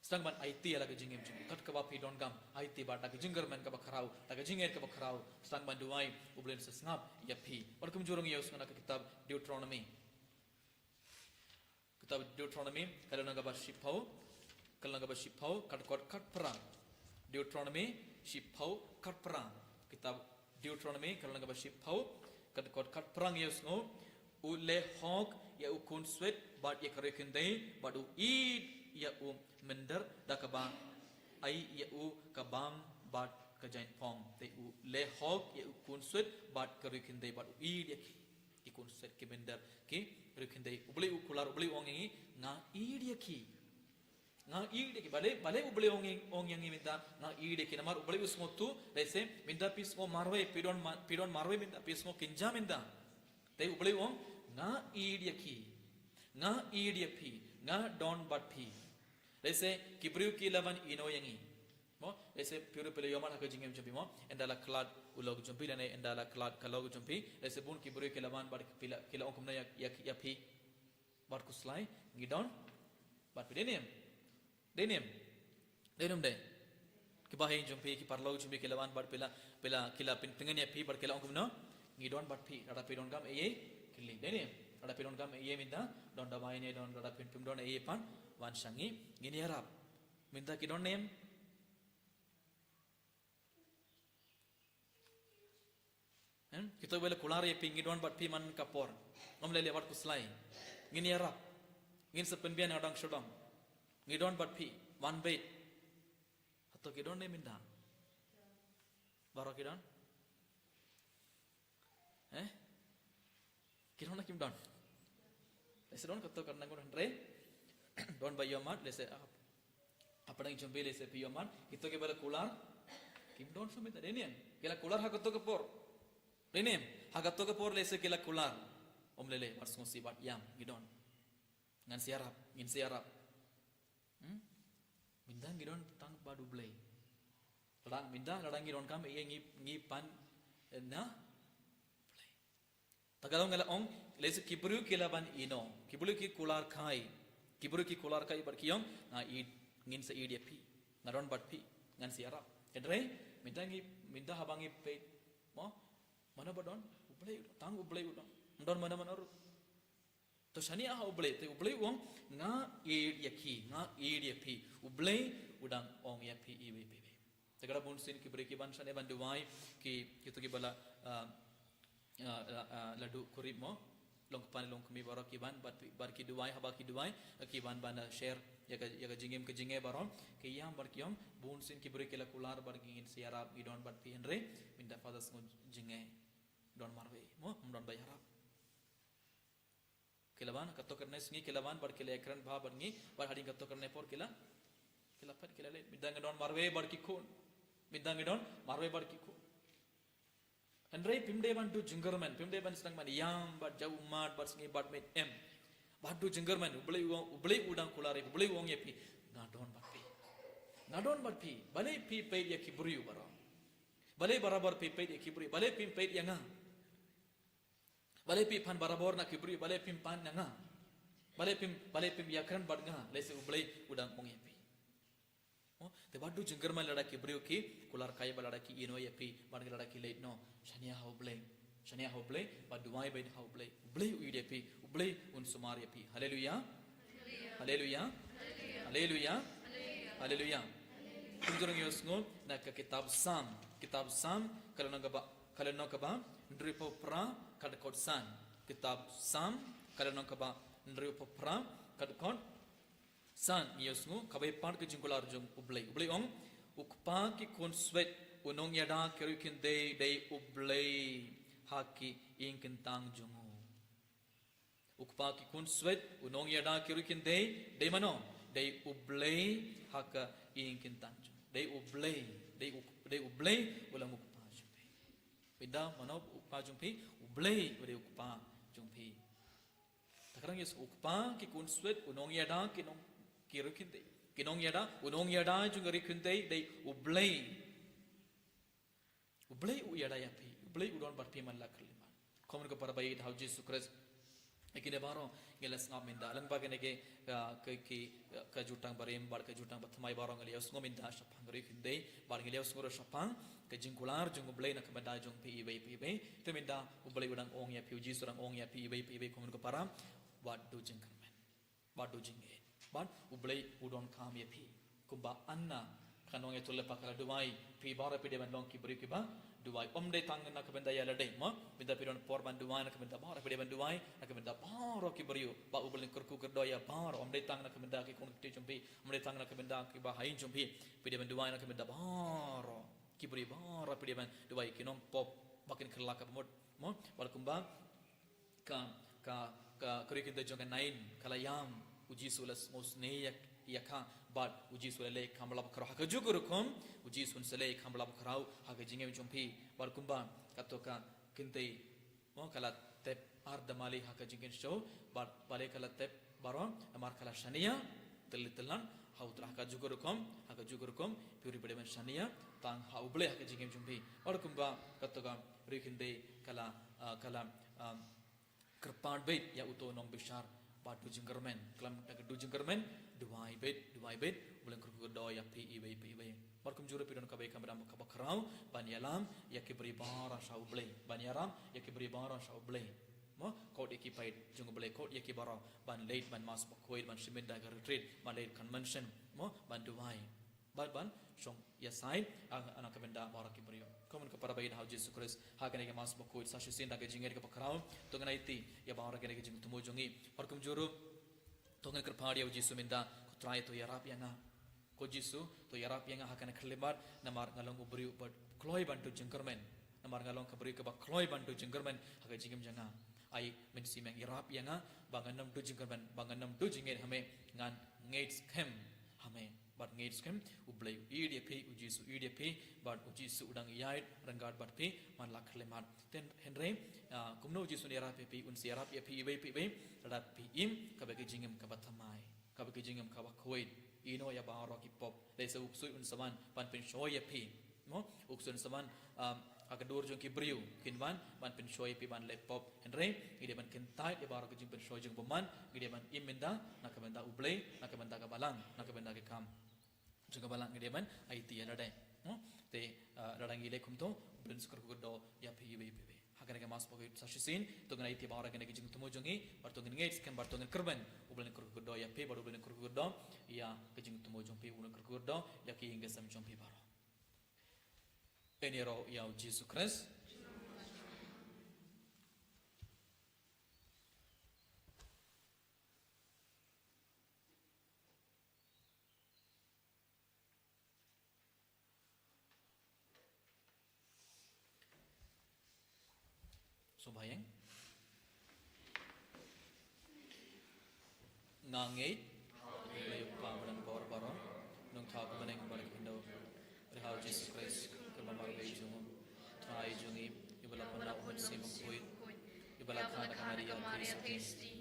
Sdang ban aiti ïa la ka jingim jong phi. Kat kaba phi don kam, aiti bad da ka jingkyrmen kaba khraw, da ka jingngeit kaba khraw. Sdang ban duwai, u Blei un sa sngap ïa phi. Bad kumjuh ruh ngi ïohsngew na ka kitab Deuteronomy. Kitab Deuteronomy, ka lynnong kaba shiphew, ka lynnong kaba shiphew, ka dkhot khatphra. Deuteronomy, shiphew, khatphra. Kitab Deuteronomy, ka lynnong kaba shiphew, ka dkhot khatphra ngi ïohsngew, u leh hok ïa u khunswet, bad ïa ka ri khyndai, bad u ïeit ïa u mynder, da kaba ai ïa u ka bam bad ka jaiñphong. Te u leh hok ïa u khunswet, bad ka ri khyndai, bad u ïeit ïa ki. Ki khunswet, ki mynder, ki ri khyndai. U Blei u kular, u Blei u ong ïa ngi, nga ïeit ïa ki. Nga ïeit ïa ki. Balei, balei u Blei u ong ïa, ong ïa ngi mynta, nga ïeit ïa ki. Namar u Blei u sngewthuh, lehse, mynta phi sngew marwei, phi don ma-, phi don marwei mynta, phi sngew kynja mynta. Te u Blei u ong, nga ïeit ïa ki. Nga ïeit ïa phi. Nga don bad phi. Lehse, ki briew ki la ban ïehnoh ïa ngi. Mo, lehse phi ruh phi la ïohmad ha ka jingim jong phi mo, ynda la khlad u lok jong phi lane ynda la khlad ka lok jong phi, lehse bun ki briew ki la wan bad ki la, ki la ong kumne ïa, ïa, ïa phi. Bad khuslai, ngi don bad phi, dei ne em? Dei ne em? Dei ne em dei? Ki bahaïing jong phi, ki paralok jong phi ki la wan bad phi la, phi la, ki la pyntngen ïa phi bad ki la ong kumno? Ngi don bad phi, lada phi don kam eiei, khie leit. Dei ne em? Lada phi don kam eiei mynta, don dawai ne don, lada phi, phim don eiei pat, wan sha ngi, ngin ïarap. Mynta ki don ne em? Em, kito ba la kular ïa phi, ngi don bad phi man ka por. Ym lei lei, wat khuslai. Ngin ïarap. Ngin sa pynbiang na dang sha dang. Ngi don bad phi, wan beit. Hato ki don ne em mynta? Baroh ki don? Eh? Ki don ne kim don? Lehse don kato ka nang don, hynrei don ba ïohmad, lehse, ah, hapdeng jong phi lehse phi ïohmad, kito kiba la kular kim don shuh mynta, dei ne em? Ki la kular ha kato ka por. Dei ne em? Ha kato ka por lehse ki la kular. Ym lei lei, wat sngewsih, wat ïam, ngi don. Ngan sa ïarap, ngin sa ïarap. Hmm? Mynta ngi don tang bad U Blei. Lada, mynta lada ngi donkam ïa ngi, ngi pan, eh, na Blei. Ta ka daw nga la ong, lehse ki briew ki la ban ïehnoh, ki briew ki kular kai, ki briew ki kular kai bad ki ong, nga ïeit, ngin sa ïeit ïa phi, nga don bad phi, ngan sa ïarap. Hynrei mynta ngi, mynta haba ngi peit, mo, mano ba don? U Blei u don, tang U Blei u don. Ym don mano mano ruh. To shaniah ha U Blei, te U Blei u ong, nga ïeit ïa ki, nga ïeit ïa phi. U Blei u dang ong ïa phi iwei pa iwei. Te ka da bun sien ki briew ki ban shaniah ban duwai, ki, kito ki ba la, ah, ah, ah, ah, la duh kurim mo. Long kpa long kmie baroh ki ban, bad, bad ki duwai, haba ki duwai, ki ban ban, ah, share ïa ka, ïa ka jingim ka jingai baroh. Ki ïam bad ki ong, bun sien ki briew ki la kular bad ki, ngin sa ïarap, ngi don bad phi, hynrei mynta Father sngew jingai. Don marwei mo, ym don ba ïarap. Ki la wan, kato kane sngi ki la wan, bad ki la ïakren bha bad ngi, bad hadien kato kane por ki la, ki la phet, ki la leit. Mynta ngi don marwei bad ki khun. Mynta ngi don marwei bad ki khun. Hynrei phim dei ban duh jingkyrmen, phim dei ban sdang ban ïam bad jaw ummat bad sngi bad miet, em. Bad duh jingkyrmen, U Blei u ong, U Blei u dang kular ïa phi, U Blei u ong ïa phi, nga don bad phi. Nga don bad phi, balei phi peit ïa ki briew baroh. Balei barabor phi peit ïa ki briew, balei phim peit ïa nga. Balei phi pan barabor na ki briew, balei phim pan na nga. Balei phim, balei phim ïakren bad nga, lehse U Blei u dang ong ïa phi. Oh, te bad duh jingkyrmen lada ki briew ki kular kai bad lada ki ïehnoh ïa phi, bad lada ki leit noh. Shaniah ha U Blei. Shaniah ha U Blei, bad duwai beit ha U Blei. U Blei u ïeit ïa phi, U Blei un sumar ïa phi. Haleluya. Haleluya. Haleluya. Haleluya. Kumjuh ngi ïohsngew na ka kitab Salm, kitab Salm, ka lynnong kaba, ka lynnong kaba hynriewphew phra, ka dkhot san. Kitab Salm, ka lynnong kaba hynriewphew phra, ka dkhot san, ngi ïohsngew kaba ïa pat ka jingkular jong U Blei. U Blei u ong, U Kpa ki khun swet, u nongïada ki riewkhyndai dei U Blei ha ki ïing kyntang jong u. U Kpa ki khun swet, u nongïada ki riewkhyndai, dei mano? Dei U Blei ha ka ïing kyntang jong u. Dei U Blei, dei U, dei U Blei, u long U Kpa jong phi. Mynta mano U Kpa jong phi, U Blei u dei U Kpa jong phi. Te ka dang ïohsngew, U Kpa ki khun swet, u nongïada ki nong, ki riewkhyndai. Ki nongïada, u nongïada jong ki riewkhyndai, dei U Blei. U Blei u ïada ïa phi, U Blei u don bad phi man la khyllipmat. Kumno ka para baieit ha U Jisu Khrist. Ïa kine baroh ngi la sngap mynta, lyngba kine ki, ah, ki, ki, ah, ka jutang barim bad ka jutang bathymmai baroh ngi la ïohsngew mynta shaphang riewkhyndai, bad ngi la ïohsngew shaphang ka jingkular jong U Blei na ka bynta jong phi iwei pa iwei. Te mynta U Blei u dang ong ïa phi, U Jisu u dang ong ïa phi iwei pa iwei, kumno ka para, bad duh jingkyrmen. Bad duh jingngeit. Bad U Blei u donkam ïa phi. Kumba Anna, ka nongïathuhlypa ka la duwai, phi baroh phi dei ban long ki briew kiba duwai. Ym dei tang na ka bynta ïa lade, mo? Mynta phi don por ban duwai na ka bynta baroh phi dei ban duwai, na ka bynta baroh ki briew. Ba U Blei un kyrkhu kyrdoh ïa baroh, ym dei tang na ka bynta ki khun ki kti jong phi, ym dei tang na ka bynta kiba ha ïing jong phi. Phi dei ban duwai na ka bynta baroh ki briew, baroh phi dei ban duwai, ki nongpop ba kin kylla ka bamut, mo? Bad kumba ka, ka, ka, ka riewkhyndai jong ka Nain ka la ïam, U Jisu u la sngewsynei ïa, ïa ka, bad U Jisu u la leh ïa ka kham bala bakhraw. Ha kajuh ka rukom U Jisu un sa leh ïa ka kham bala bakhraw ha ka jingim jong phi. Bad kumba kato ka khyndai, mo, ka la tep ar da mali ha ka jingkynshew, bad balei ka la tep baroh, namar ka la shaniah tylli tyllad ha U Trai. Ha kajuh ka rukom, ha kajuh ka rukom phi ruh phi dei ban shaniah tang ha U Blei ha ka jingim jong phi. Bad kumba kato ka riewkhyndai ka la, ah, ka la, ah, kyrpad beit ïa uto u nongbishar, bad duh jingkyrmen. Khlem da ka duh jingkyrmen, duwai beit, duwai beit, U Blei un kyrkhu kyrdoh ïa phi iwei pa iwei. Bad kumjuh ruh phi don kawei ka madam kaba khraw ban ïalam ïa ki briew baroh sha U Blei, ban ïarap ïa ki briew baroh sha U Blei. Mo, khot ïa ki paid jong U Blei, khot ïa ki baroh ban leit, ban Mass Bakhuid, ban shim bynta ka retreat, ban leit convention, mo, ban duwai. Bad ban shong ïasaid, ah, na ka bynta baroh ki briew. Kumno ka para baieit ha U Jisu Khrist, ha kane ka Mass Bakhuid sa shisien da ka jingngeit kaba khraw, to ngin aiti ïa baroh kine ki jingthmu jong ngi. Bad kumjuh ruh, to ngin kyrpad ïa U Jisu mynta, ko Trai to ïarap ïa nga. Ko Jisu, to ïarap ïa nga ha kane ka khyllipmat, namar nga long u briew uba kloi ban duh jingkyrmen. Namar nga long ka briew kaba kloi ban duh jingkyrmen ha ka jingim jong nga. Ai Mynsiem Ïarap ïa nga, ba ngan ym duh jingkyrmen, ba ngan ym duh jingngeit ha me, ngan ngeit skhem ha me. Bad ngeit skhem, U Blei u ïeit ïa phi, U Jisu u ïeit ïa phi, bad U Jisu u dang ïaid ryngkat bad phi man la ka khyllipmat. Te hynrei, ah, kumno U Jisu un ïarap ïa phi, un sa ïarap ïa phi iwei pa iwei, lada phi im kaba ka jingim kaba thymmai, kaba ka jingim kaba khuid. Ïehnoh ïa baroh ki pop. Lehse U Ksuid un sa wan ban pynshoi ïa phi. Mo, U Ksuid un sa wan, um, ha ka dur jong ki briew, kin wan ban pynshoi ïa phi ban leh pop. Hynrei ngi dei ban kyntait ïa baroh ki jingpynshoi jong u bymman, ngi dei ban im mynta na ka bynta U Blei, na ka bynta ka balang, na ka bynta ka kam jong ka balang, ngi dei ban aiti ïa lade. Mo, te, uh, lada ngi leh kumto, U Blei un sa kyrkhu kyrdoh ïa phi iwei pa iwei. Ha kane ka Mass ba khuid sa shisien, to ngin ïa ïaid baroh ha kane ka jingthmu jong ngi, bad to ngin ngeit skhem bad to ngin kyrmen, U Blei un kyrkhu kyrdoh ïa phi, bad U Blei un kyrkhu kyrdoh ïa ka jingthmu jong phi, U Blei un kyrkhu kyrdoh ïa ki ïing ki sem jong phi baroh. Yn ïaroh ïa U Jisu Khrist. Sngewbha ïeng. Nga ngeit ha U Blei U Kpa badonbor baroh, U Nongthaw ka bneng bad ka khyndew, bad ha U Jisu Khrist u kyrpang marwei jong u, U Trai jong ngi, uba la pynlong na U Mynsiem Bakhuid, uba la khot da ka Maria Theisotti,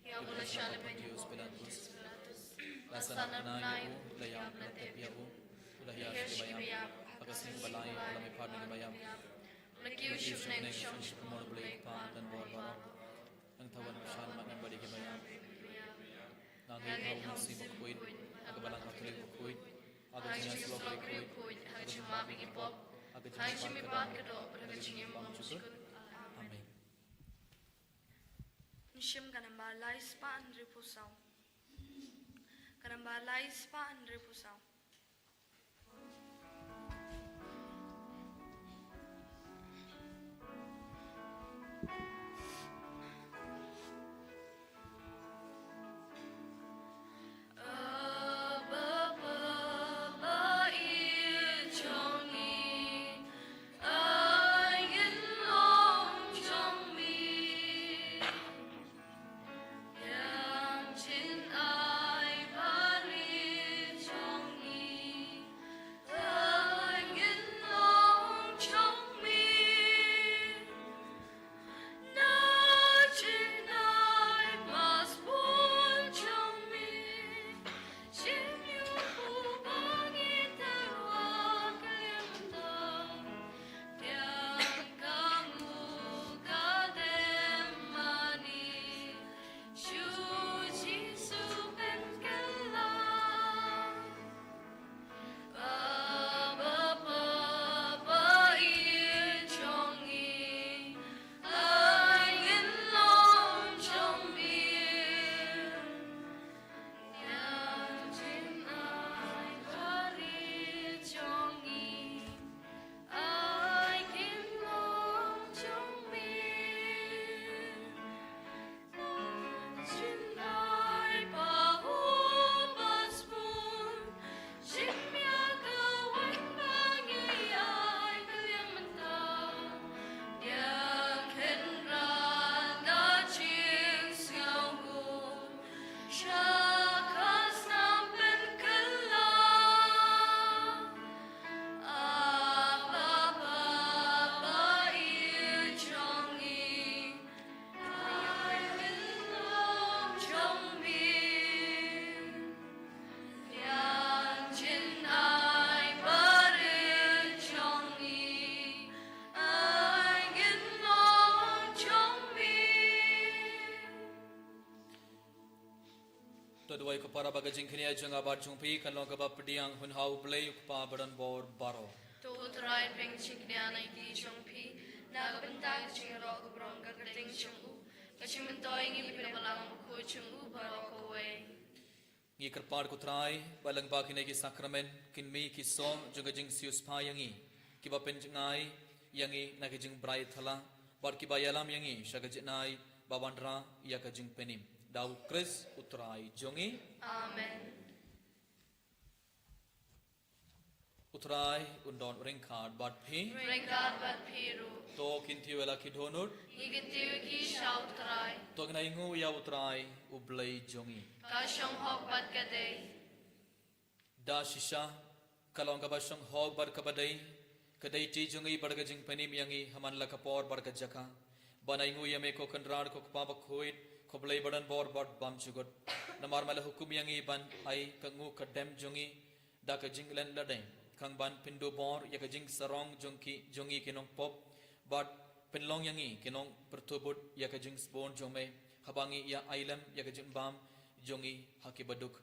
ïa uba la shah lem ha u Pontius Pilatus, la sah na bnai, u la ïap, la tep ïa u, u la hiar sha ki baïap, ha ka sngi kaba lai u la mihpat na ki baïap, u la kiew sha bneng, shong sha ka mon U Blei U Kpa badonbor baroh. Nangta un kyrshan mat lem bad ïa ki baïap. Nga ngeit ha U Mynsiem Bakhuid, ha ka Balang Katholik bakhuid, ha ka jingïasyllok briew khuid, ha ka jingmap ïa ki pop, ha ka jingmihpat ka doh, ha ka jingim bymjukut. Amen. Ngi shim ka nambar lai spah hynriew phew saw. Ka nambar lai spah hynriew phew saw. To duwai ko para ba ka jingkyrkhu jong nga bad jong phi kan long kaba pdiang hun ha U Blei U Kpa badonbor baroh. To U Trai pynjynjar na ki jong phi na ka bynta ka jingïaroh ka burom ka kyrteng jong u, ka jingmyntoi ngi phi na ka Balang Bakhuid jong u baroh kawei. Ngi kyrpad ko Trai ba lyngba kine ki sakramen kin mih ki soh jong ka jingshitom ïa ngi, kiba pynjngai ïa ngi na ka jingbrai thala bad kiba ïalam ïa ngi sha ka jingai ba wanrah ïa ka jingpynim. Da U Khrist U Trai jong ngi. Amen. U Trai un don ryngkat bad phi. Ryngkat bad phi ruh. To kyntiew ïa la ki dohnud. Ngi kyntiew ïa ki sha U Trai. To ngin ainguh ïa U Trai U Blei jong ngi. Ka shong hok bad ka dei. Da shisha ka long kaba shong hok bad kaba dei, ka dei ti jong ngi bad ka jingpynim ïa ngi ha man la ka por bad ka jaka, ban ainguh ïa me ko Kynrad ko Kpa Bakhuid, ko Blei badonbor bad bymjukut. Namar me la hukum ïa ngi ban ai ka nguh ka dem jong ngi da ka jinglen ladei, khnang ban pynduh bor ïa ka jingsarong jong ki, jong ngi ki nongpop, bad pynlong ïa ngi ki nongpyrthuh bud ïa ka jingsbun jong me, haba ngi ïa ai lem ïa ka jingbam jong ngi ha ki baduk.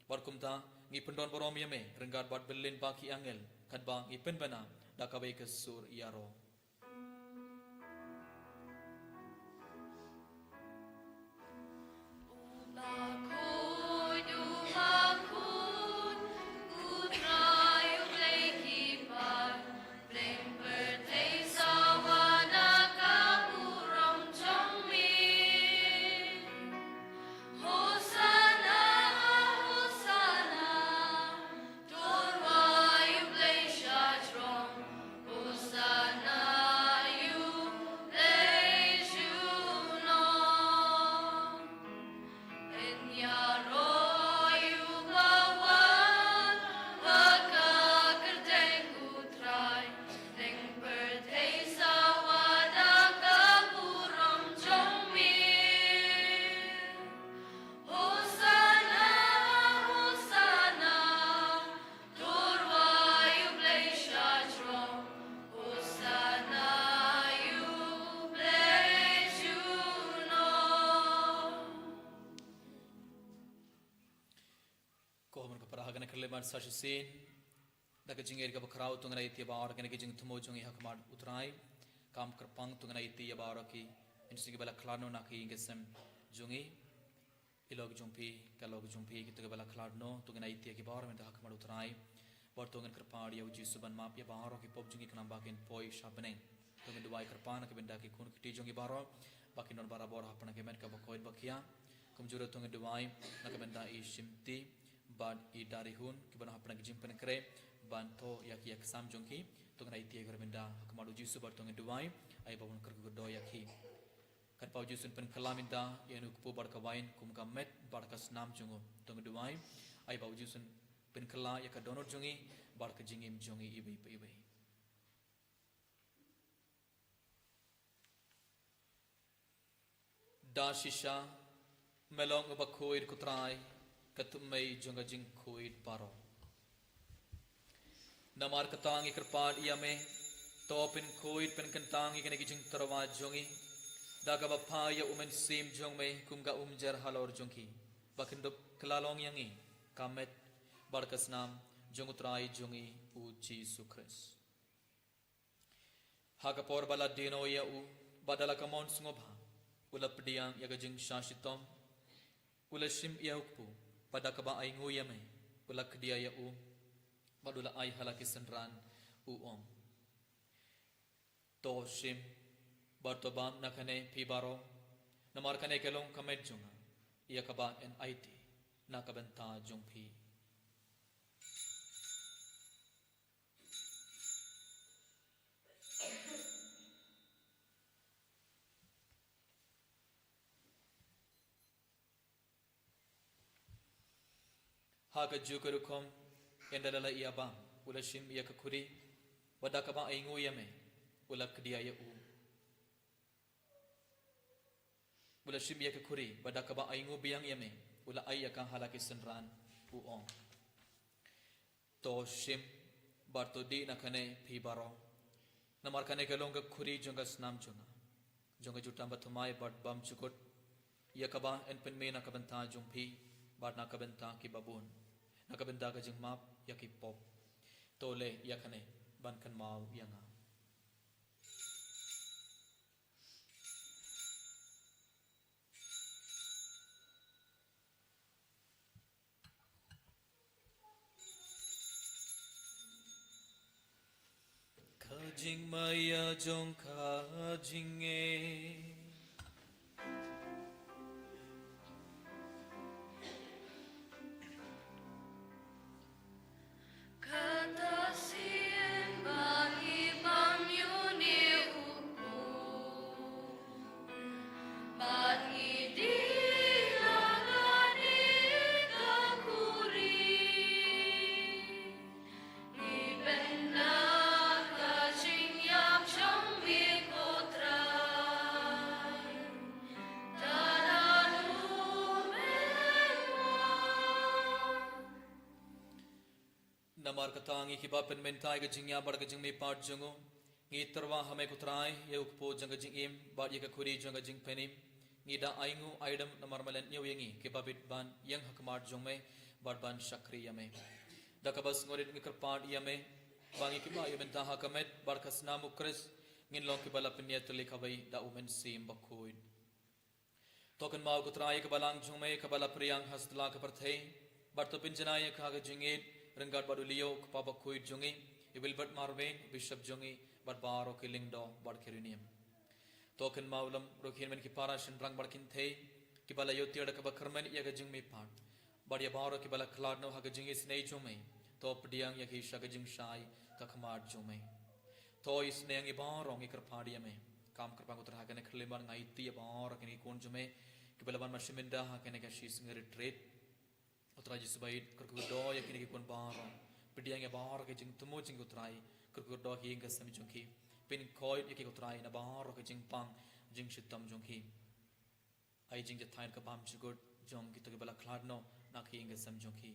Bad kumta ngi pyndon burom ïa me ryngkat bad byllien ba ki angel, katba ngi pynbna da kawei ka sur ïaroh. Khlem ban sa shisien, da ka jingïeit kaba khraw to ngin ïa ïaid ïa baroh kine ki jingthmu jong ngi ha khmat u Trai. Kam kyrpang to ngin ïa ïaid ïa baroh ki, ïa ki ba la khlad noh na ki ïing ki sem jong ngi. I lok jong phi, ka lok jong phi, kito ki ba la khlad noh, to ngin ïa ïaid ïa ki baroh mynta ha khmat u Trai. Bad to ngin kyrpad ïa u Jisu ban map ïa baroh ki pop jong ngi khnang ba kin poi sha bneng. To ngin duwai kyrpad na ka bynta ki khun ki kti jong ngi baroh, ba kin don barabor ha pdeng ka met kaba khuid ba khia. Kumjuh ruh to ngin duwai na ka bynta i Shimti bad i Darihun, kiba don ha pdeng ka jingpynkhreh ban thoh ïa ki ïa ki ksam jong ki. To ngin ïa ïaid ïa ki ruh mynta ha khmat u Jisu bad to ngin duwai, ai ba un kyrkhu kyrdoh ïa ki. Kyrpad u Jisu un pynkylla mynta ïa une u kpu bad ka wain kum ka met bad ka snam jong u. To ngin duwai, ai ba u Jisu un pynkylla ïa ka dohnud jong ngi bad ka jingim jong ngi iwei pa iwei. Da shisha, me long uba khuid ko Trai, ka tymmen jong ka jingkhuid baroh. Namar kata ngi kyrpad ïa me, to pynkhuid pynkyntang ïa kine ki jingtyrwa jong ngi, da kaba phah ïa u Mynsiem jong me kum ka umjer halor jong ki, ba kin dup kylla long ïa ngi ka met bad ka snam jong u Trai jong ngi u Jisu Khrist. Ha ka por ba la die noh ïa u, bad da la ka mon sngewbha, u la pdiang ïa ka jingshah shitom, u la shim ïa u kpu, bad da kaba ainguh ïa me, u la khdia ïa u, bad u la ai ha la ki synran, u ong: To shim, bad to bam na kane phi baroh, namar kane ka long ka met jong nga, ïa kaba yn aiti na ka bynta jong phi. Ha kajuh ka rukom, ynda la ïa bam, u la shim ïa ka khuri, bad da kaba ainguh ïa me, u la khdia ïa u. U la shim ïa ka khuri, bad da kaba ainguh biang ïa me, u la ai ïa ka ha la ki synran, u ong: To shim, bad to dih na kane phi baroh, namar kane ka long ka khuri jong ka snam jong nga, jong ka jutang bathymmai bad bymjukut, ïa kaba yn pynmih na ka bynta jong phi, bad na ka bynta kiba bun, na ka bynta ka jingmap ïa ki pop. To leh ïa kane ban kynmaw ïa nga. Ka jingmaïa jong ka jingngeit. Kata sien ba ngi bam ïa une u kpu, ba ngi dih na kane ka khuri, ngi pynda ka jingïap jong me ko Trai, ta da u mynta. Namar kata ngi kiba pynmynta ïa ka jingïap bad ka jingmihpat jong u, ngi tyrwa ha me ko Trai, ïa u kpu jong ka jingim, bad ïa ka khuri jong ka jingpynim. Ngi da ainguh aidem namar me la ñiew ïa ngi, kiba bit ban ïeng ha khmat jong me, bad ban shakri ïa me. Da kaba sngewrit ngi kyrpad ïa me, ba ngi kiba ïoh mynta ha ka met, bad ka snam u Khrist, ngin long kiba la pynïatylli kawei da u Mynsiem Bakhuid. To kynmaw ko Trai ïa ka balang jong me kaba la pdiang ha satlak ka pyrthei, bad to pynjanai ïa ka ha ka jingïeit, ryngkat bad u Leo u kpa bakhuid jong ngi, i Wilbert Marwein, bishop jong ngi, bad baroh ki lyngdoh bad ki riewniam. To kynmaw lem ruh ki hynmen ki para shynrang bad kynthei, kiba la ïoh tiar da kaba kyrmen ïa ka jingmihpat, bad ïa baroh kiba la khlad noh ha ka jingisynei jong me, to pdiang ïa ki sha ka jingshai ka khmat jong me. To isynei ïa ngi baroh, ngi kyrpad ïa me. Kam kyrpad ko Trai ha kane ka khyllipmat, nga aiti ïa baroh kine ki khun jong me kiba la wan ban shim bynta ha kane ka shisngi retreat. Ko Trai Jisu ba ïeit, kyrkhu kyrdoh ïa kine ki khun baroh. Pdiang ïa baroh ki jingthmu jong ki ko Trai, kyrkhu kyrdoh ïa ki ïing ki sem jong ki. Pynkhuid ïa ki ko Trai na baroh ki jingpang jingshitom jong ki. Ai jingjahthait ka bymjukut jong kito kiba la khlad noh na ki ïing ki sem jong ki.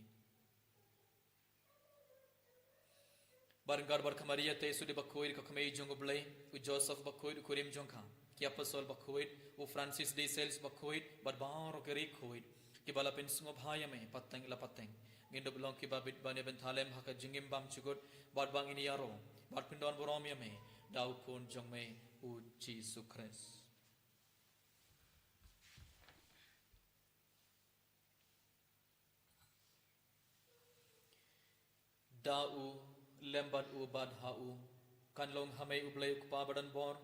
Bad ryngkat bad ka Maria Theisotti bakhuid, ka kmie jong u Blei, u Joseph bakhuid, u kurim jong ka, ki apostol bakhuid, u Francis de Sales bakhuid, bad baroh ki riewkhuid kiba la pynsngewbha ïa me pateng la pateng, Ngin dup long kiba bit ban ïa bteng lem ha ka jingim bymjukut, bad ba ngin ïaroh bad pyndonburom ïa me da u Khun jong me, u Jisu Khrist. Da u, lem bad u, bad ha u, kan long ha me u Blei u Kpa badonbor,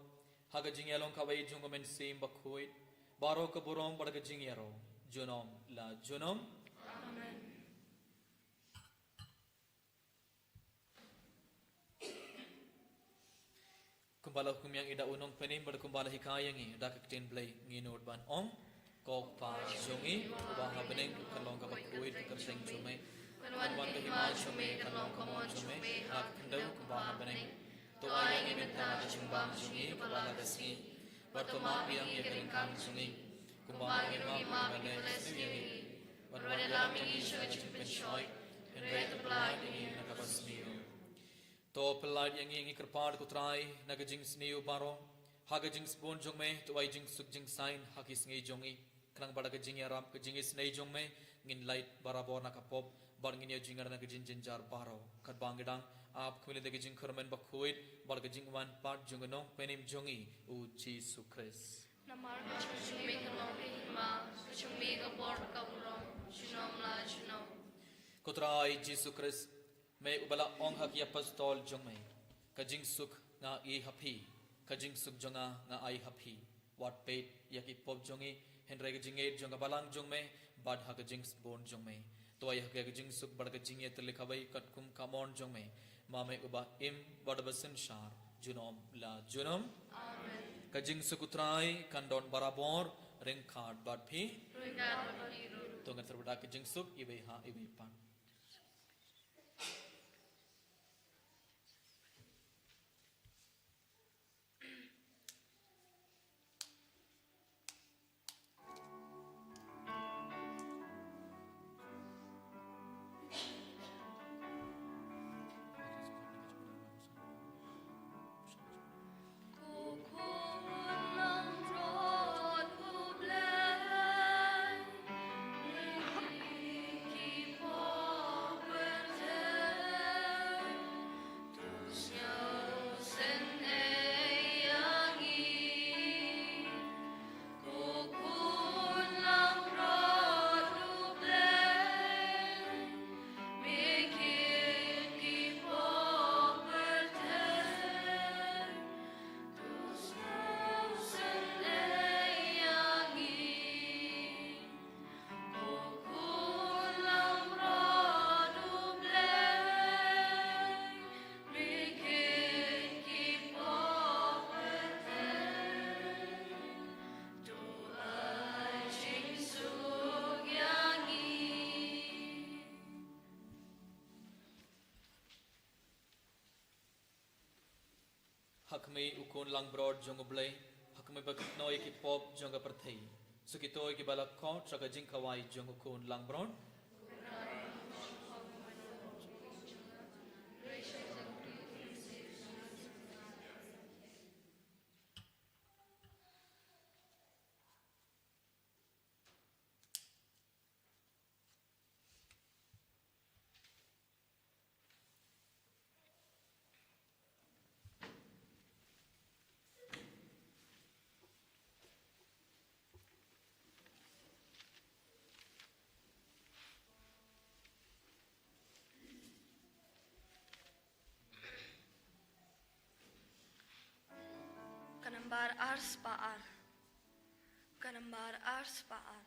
ha ka jingïalong kawei jong u Mynsiem Bakhuid, baroh ka burom bad ka jingïaroh junom la junom. Amen. Kumba la hukum ïa ngi da u Nongpynim bad kumba la hikai ïa ngi da ka Ktien Blei, ngin nud ban ong: Ko Kpa jong ngi uba ha bneng, kan long kaba khuid ka kyrteng jong me, kan wan ka hima jong me, kan long ka mon jong me ha ka khyndew kumba ha bneng. To ai ïa ngi mynta ka jingbam jong ngi kaba la ka sngi, bad to map ïa ngi ïa ka ryngkang jong ngi, kumba ngi map ïa kiba leh sniew ïa ngi, bad wat ïalam ïa ngi sha ka jingpynshoi, hynrei to pyllait ïa ngi na kaba sniew. To pyllait ïa ngi, ngi kyrpad ko Trai, na ka jingsniew baroh, ha ka jingsbun jong me to ai jingsuk jingsaiñ ha ki sngi jong ngi, khnang ba da ka jingïarap ka jingisynei jong me ngin lait barabor na ka pop, bad ngin ïoh jingïarap na ka jingjynjar baroh. Katba ngi dang ap khmih lynti ka jingkyrmen bakhuid bad ka jingwan pat jong u Nongpynim jong ngi, u Jisu Khrist. Namar ka jong me ka long ka hima, ka jong me ka bor, ka burom junom la junom. Ko Trai Jisu Khrist, me uba la ong ha ki apostol jong me: Ka jingsuk nga ai ha phi, ka jingsuk jong nga nga ai ha phi. Wat peit ïa ki pop jong ngi, hynrei ka jingngeit jong ka balang jong me bad ha ka jingsbun jong me. To ai ha ki ka jingsuk bad ka jingïatylli kawei katkum ka mon jong me, ma me uba im bad uba synshar junom la junom. Amen. Ka jingsuk u Trai kan don barabor ryngkat bad phi. Ryngkat bad phi ruh. To ngin sdang da ka jingsuk iwei ha iwei pat. Ha khmih u Khun langbrot jong U Blei, ha khmih ba kynnoh ïa ki pop jong ka pyrthei. Sa kito kiba la khot sha ka jingkhawai jong u Khun langbrot. Ka nambar ar spah ar. Ka nambar ar spah ar.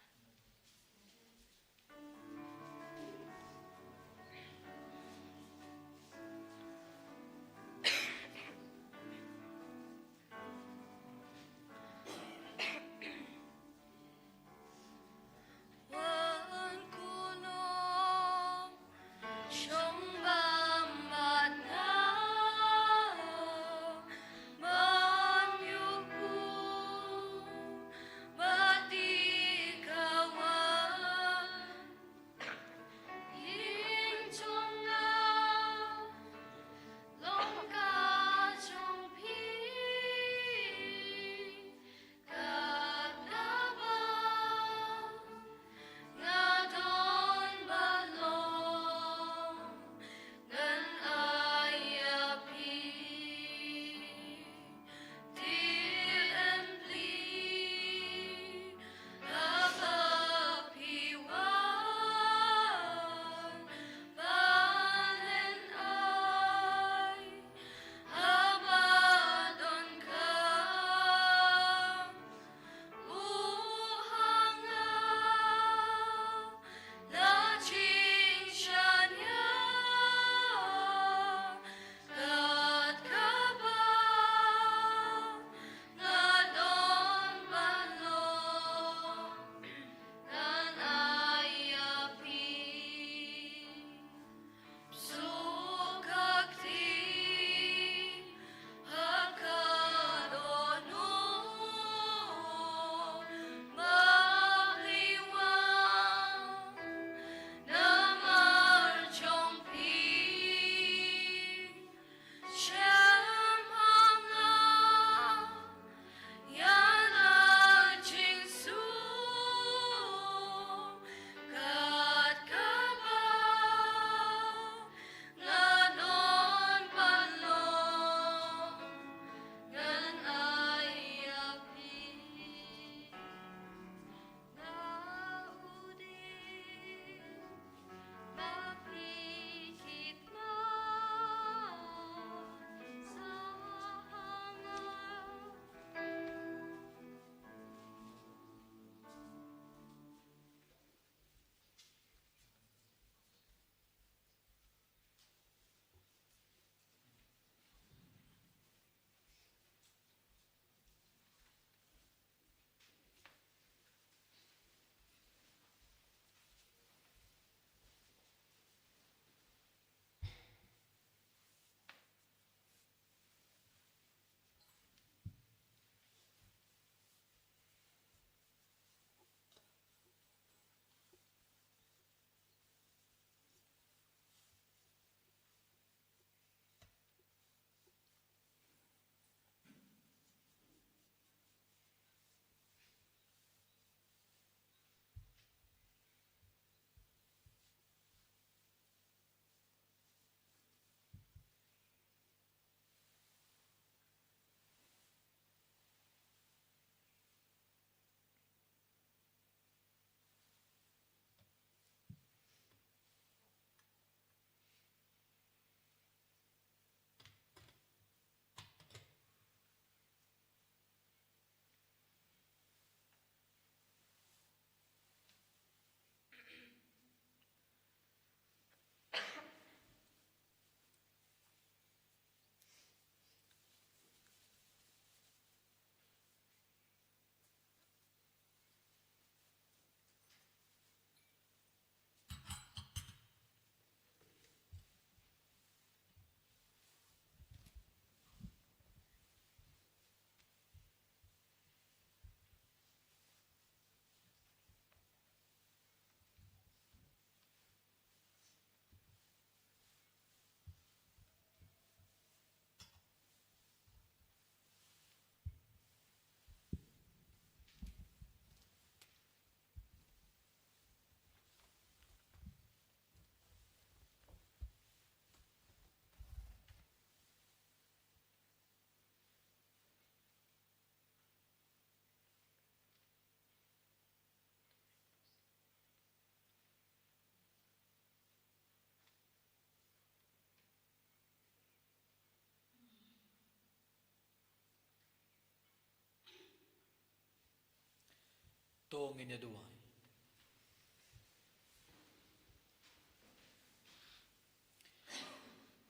To ngin ïa duwai.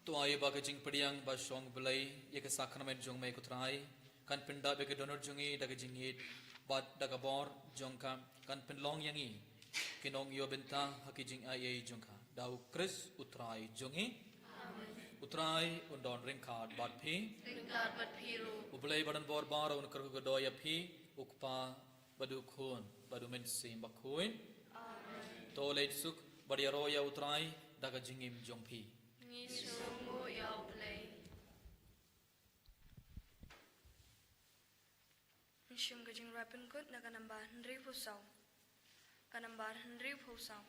To ai ba ka jingpdiang ba shong Blei ïa ka sakramen jong me ko Trai kan pyndap ïa ka dohnud jong ngi da ka jingïeit bad da ka bor jong ka kan pynlong ïa ngi ki nongïoh bynta ha ki jingai ei jong ka da u Khrist u Trai jong ngi. U Trai un don ryngkat bad phi. Ryngkat bad phi ruh. U Blei ba don bor baroh un kyrkhu kyrdoh ïa phi, u Kpa bad u Khun bad u Mynsiem Bakhuid. To leit suk bad ïaroh ïa u Trai da ka jingim jong phi. Ngi sngewnguh ïa u Blei. Ngi shim ka jingrwai pynkut na ka nambar hynriewphew saw. Ka nambar hynriewphew saw.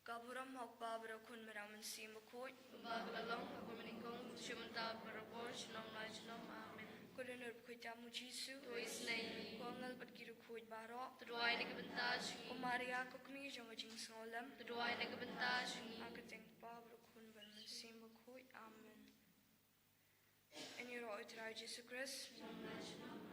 Ka burom ha u Kpa bad ha u Khun bad ha u Mynsiem Bakhuid. Kumba ka la long hapoh mynnyngkong, mynta, barabor, junom la junom. Amen. Ko Dohnud Bakhuid Tam, u Jisu. To isynei ïa ngi. Ko angel bad ki riewkhuid baroh. To duwai na ka bynta jong ngi. Ko Maria ko kmie jong ka jingsngewlem. To duwai na ka bynta jong ngi. Ha ka kyrteng u Kpa bad u Khun bad u Mynsiem Bakhuid. Amen. Ngin ïaroh ïa u Trai Jisu Khrist.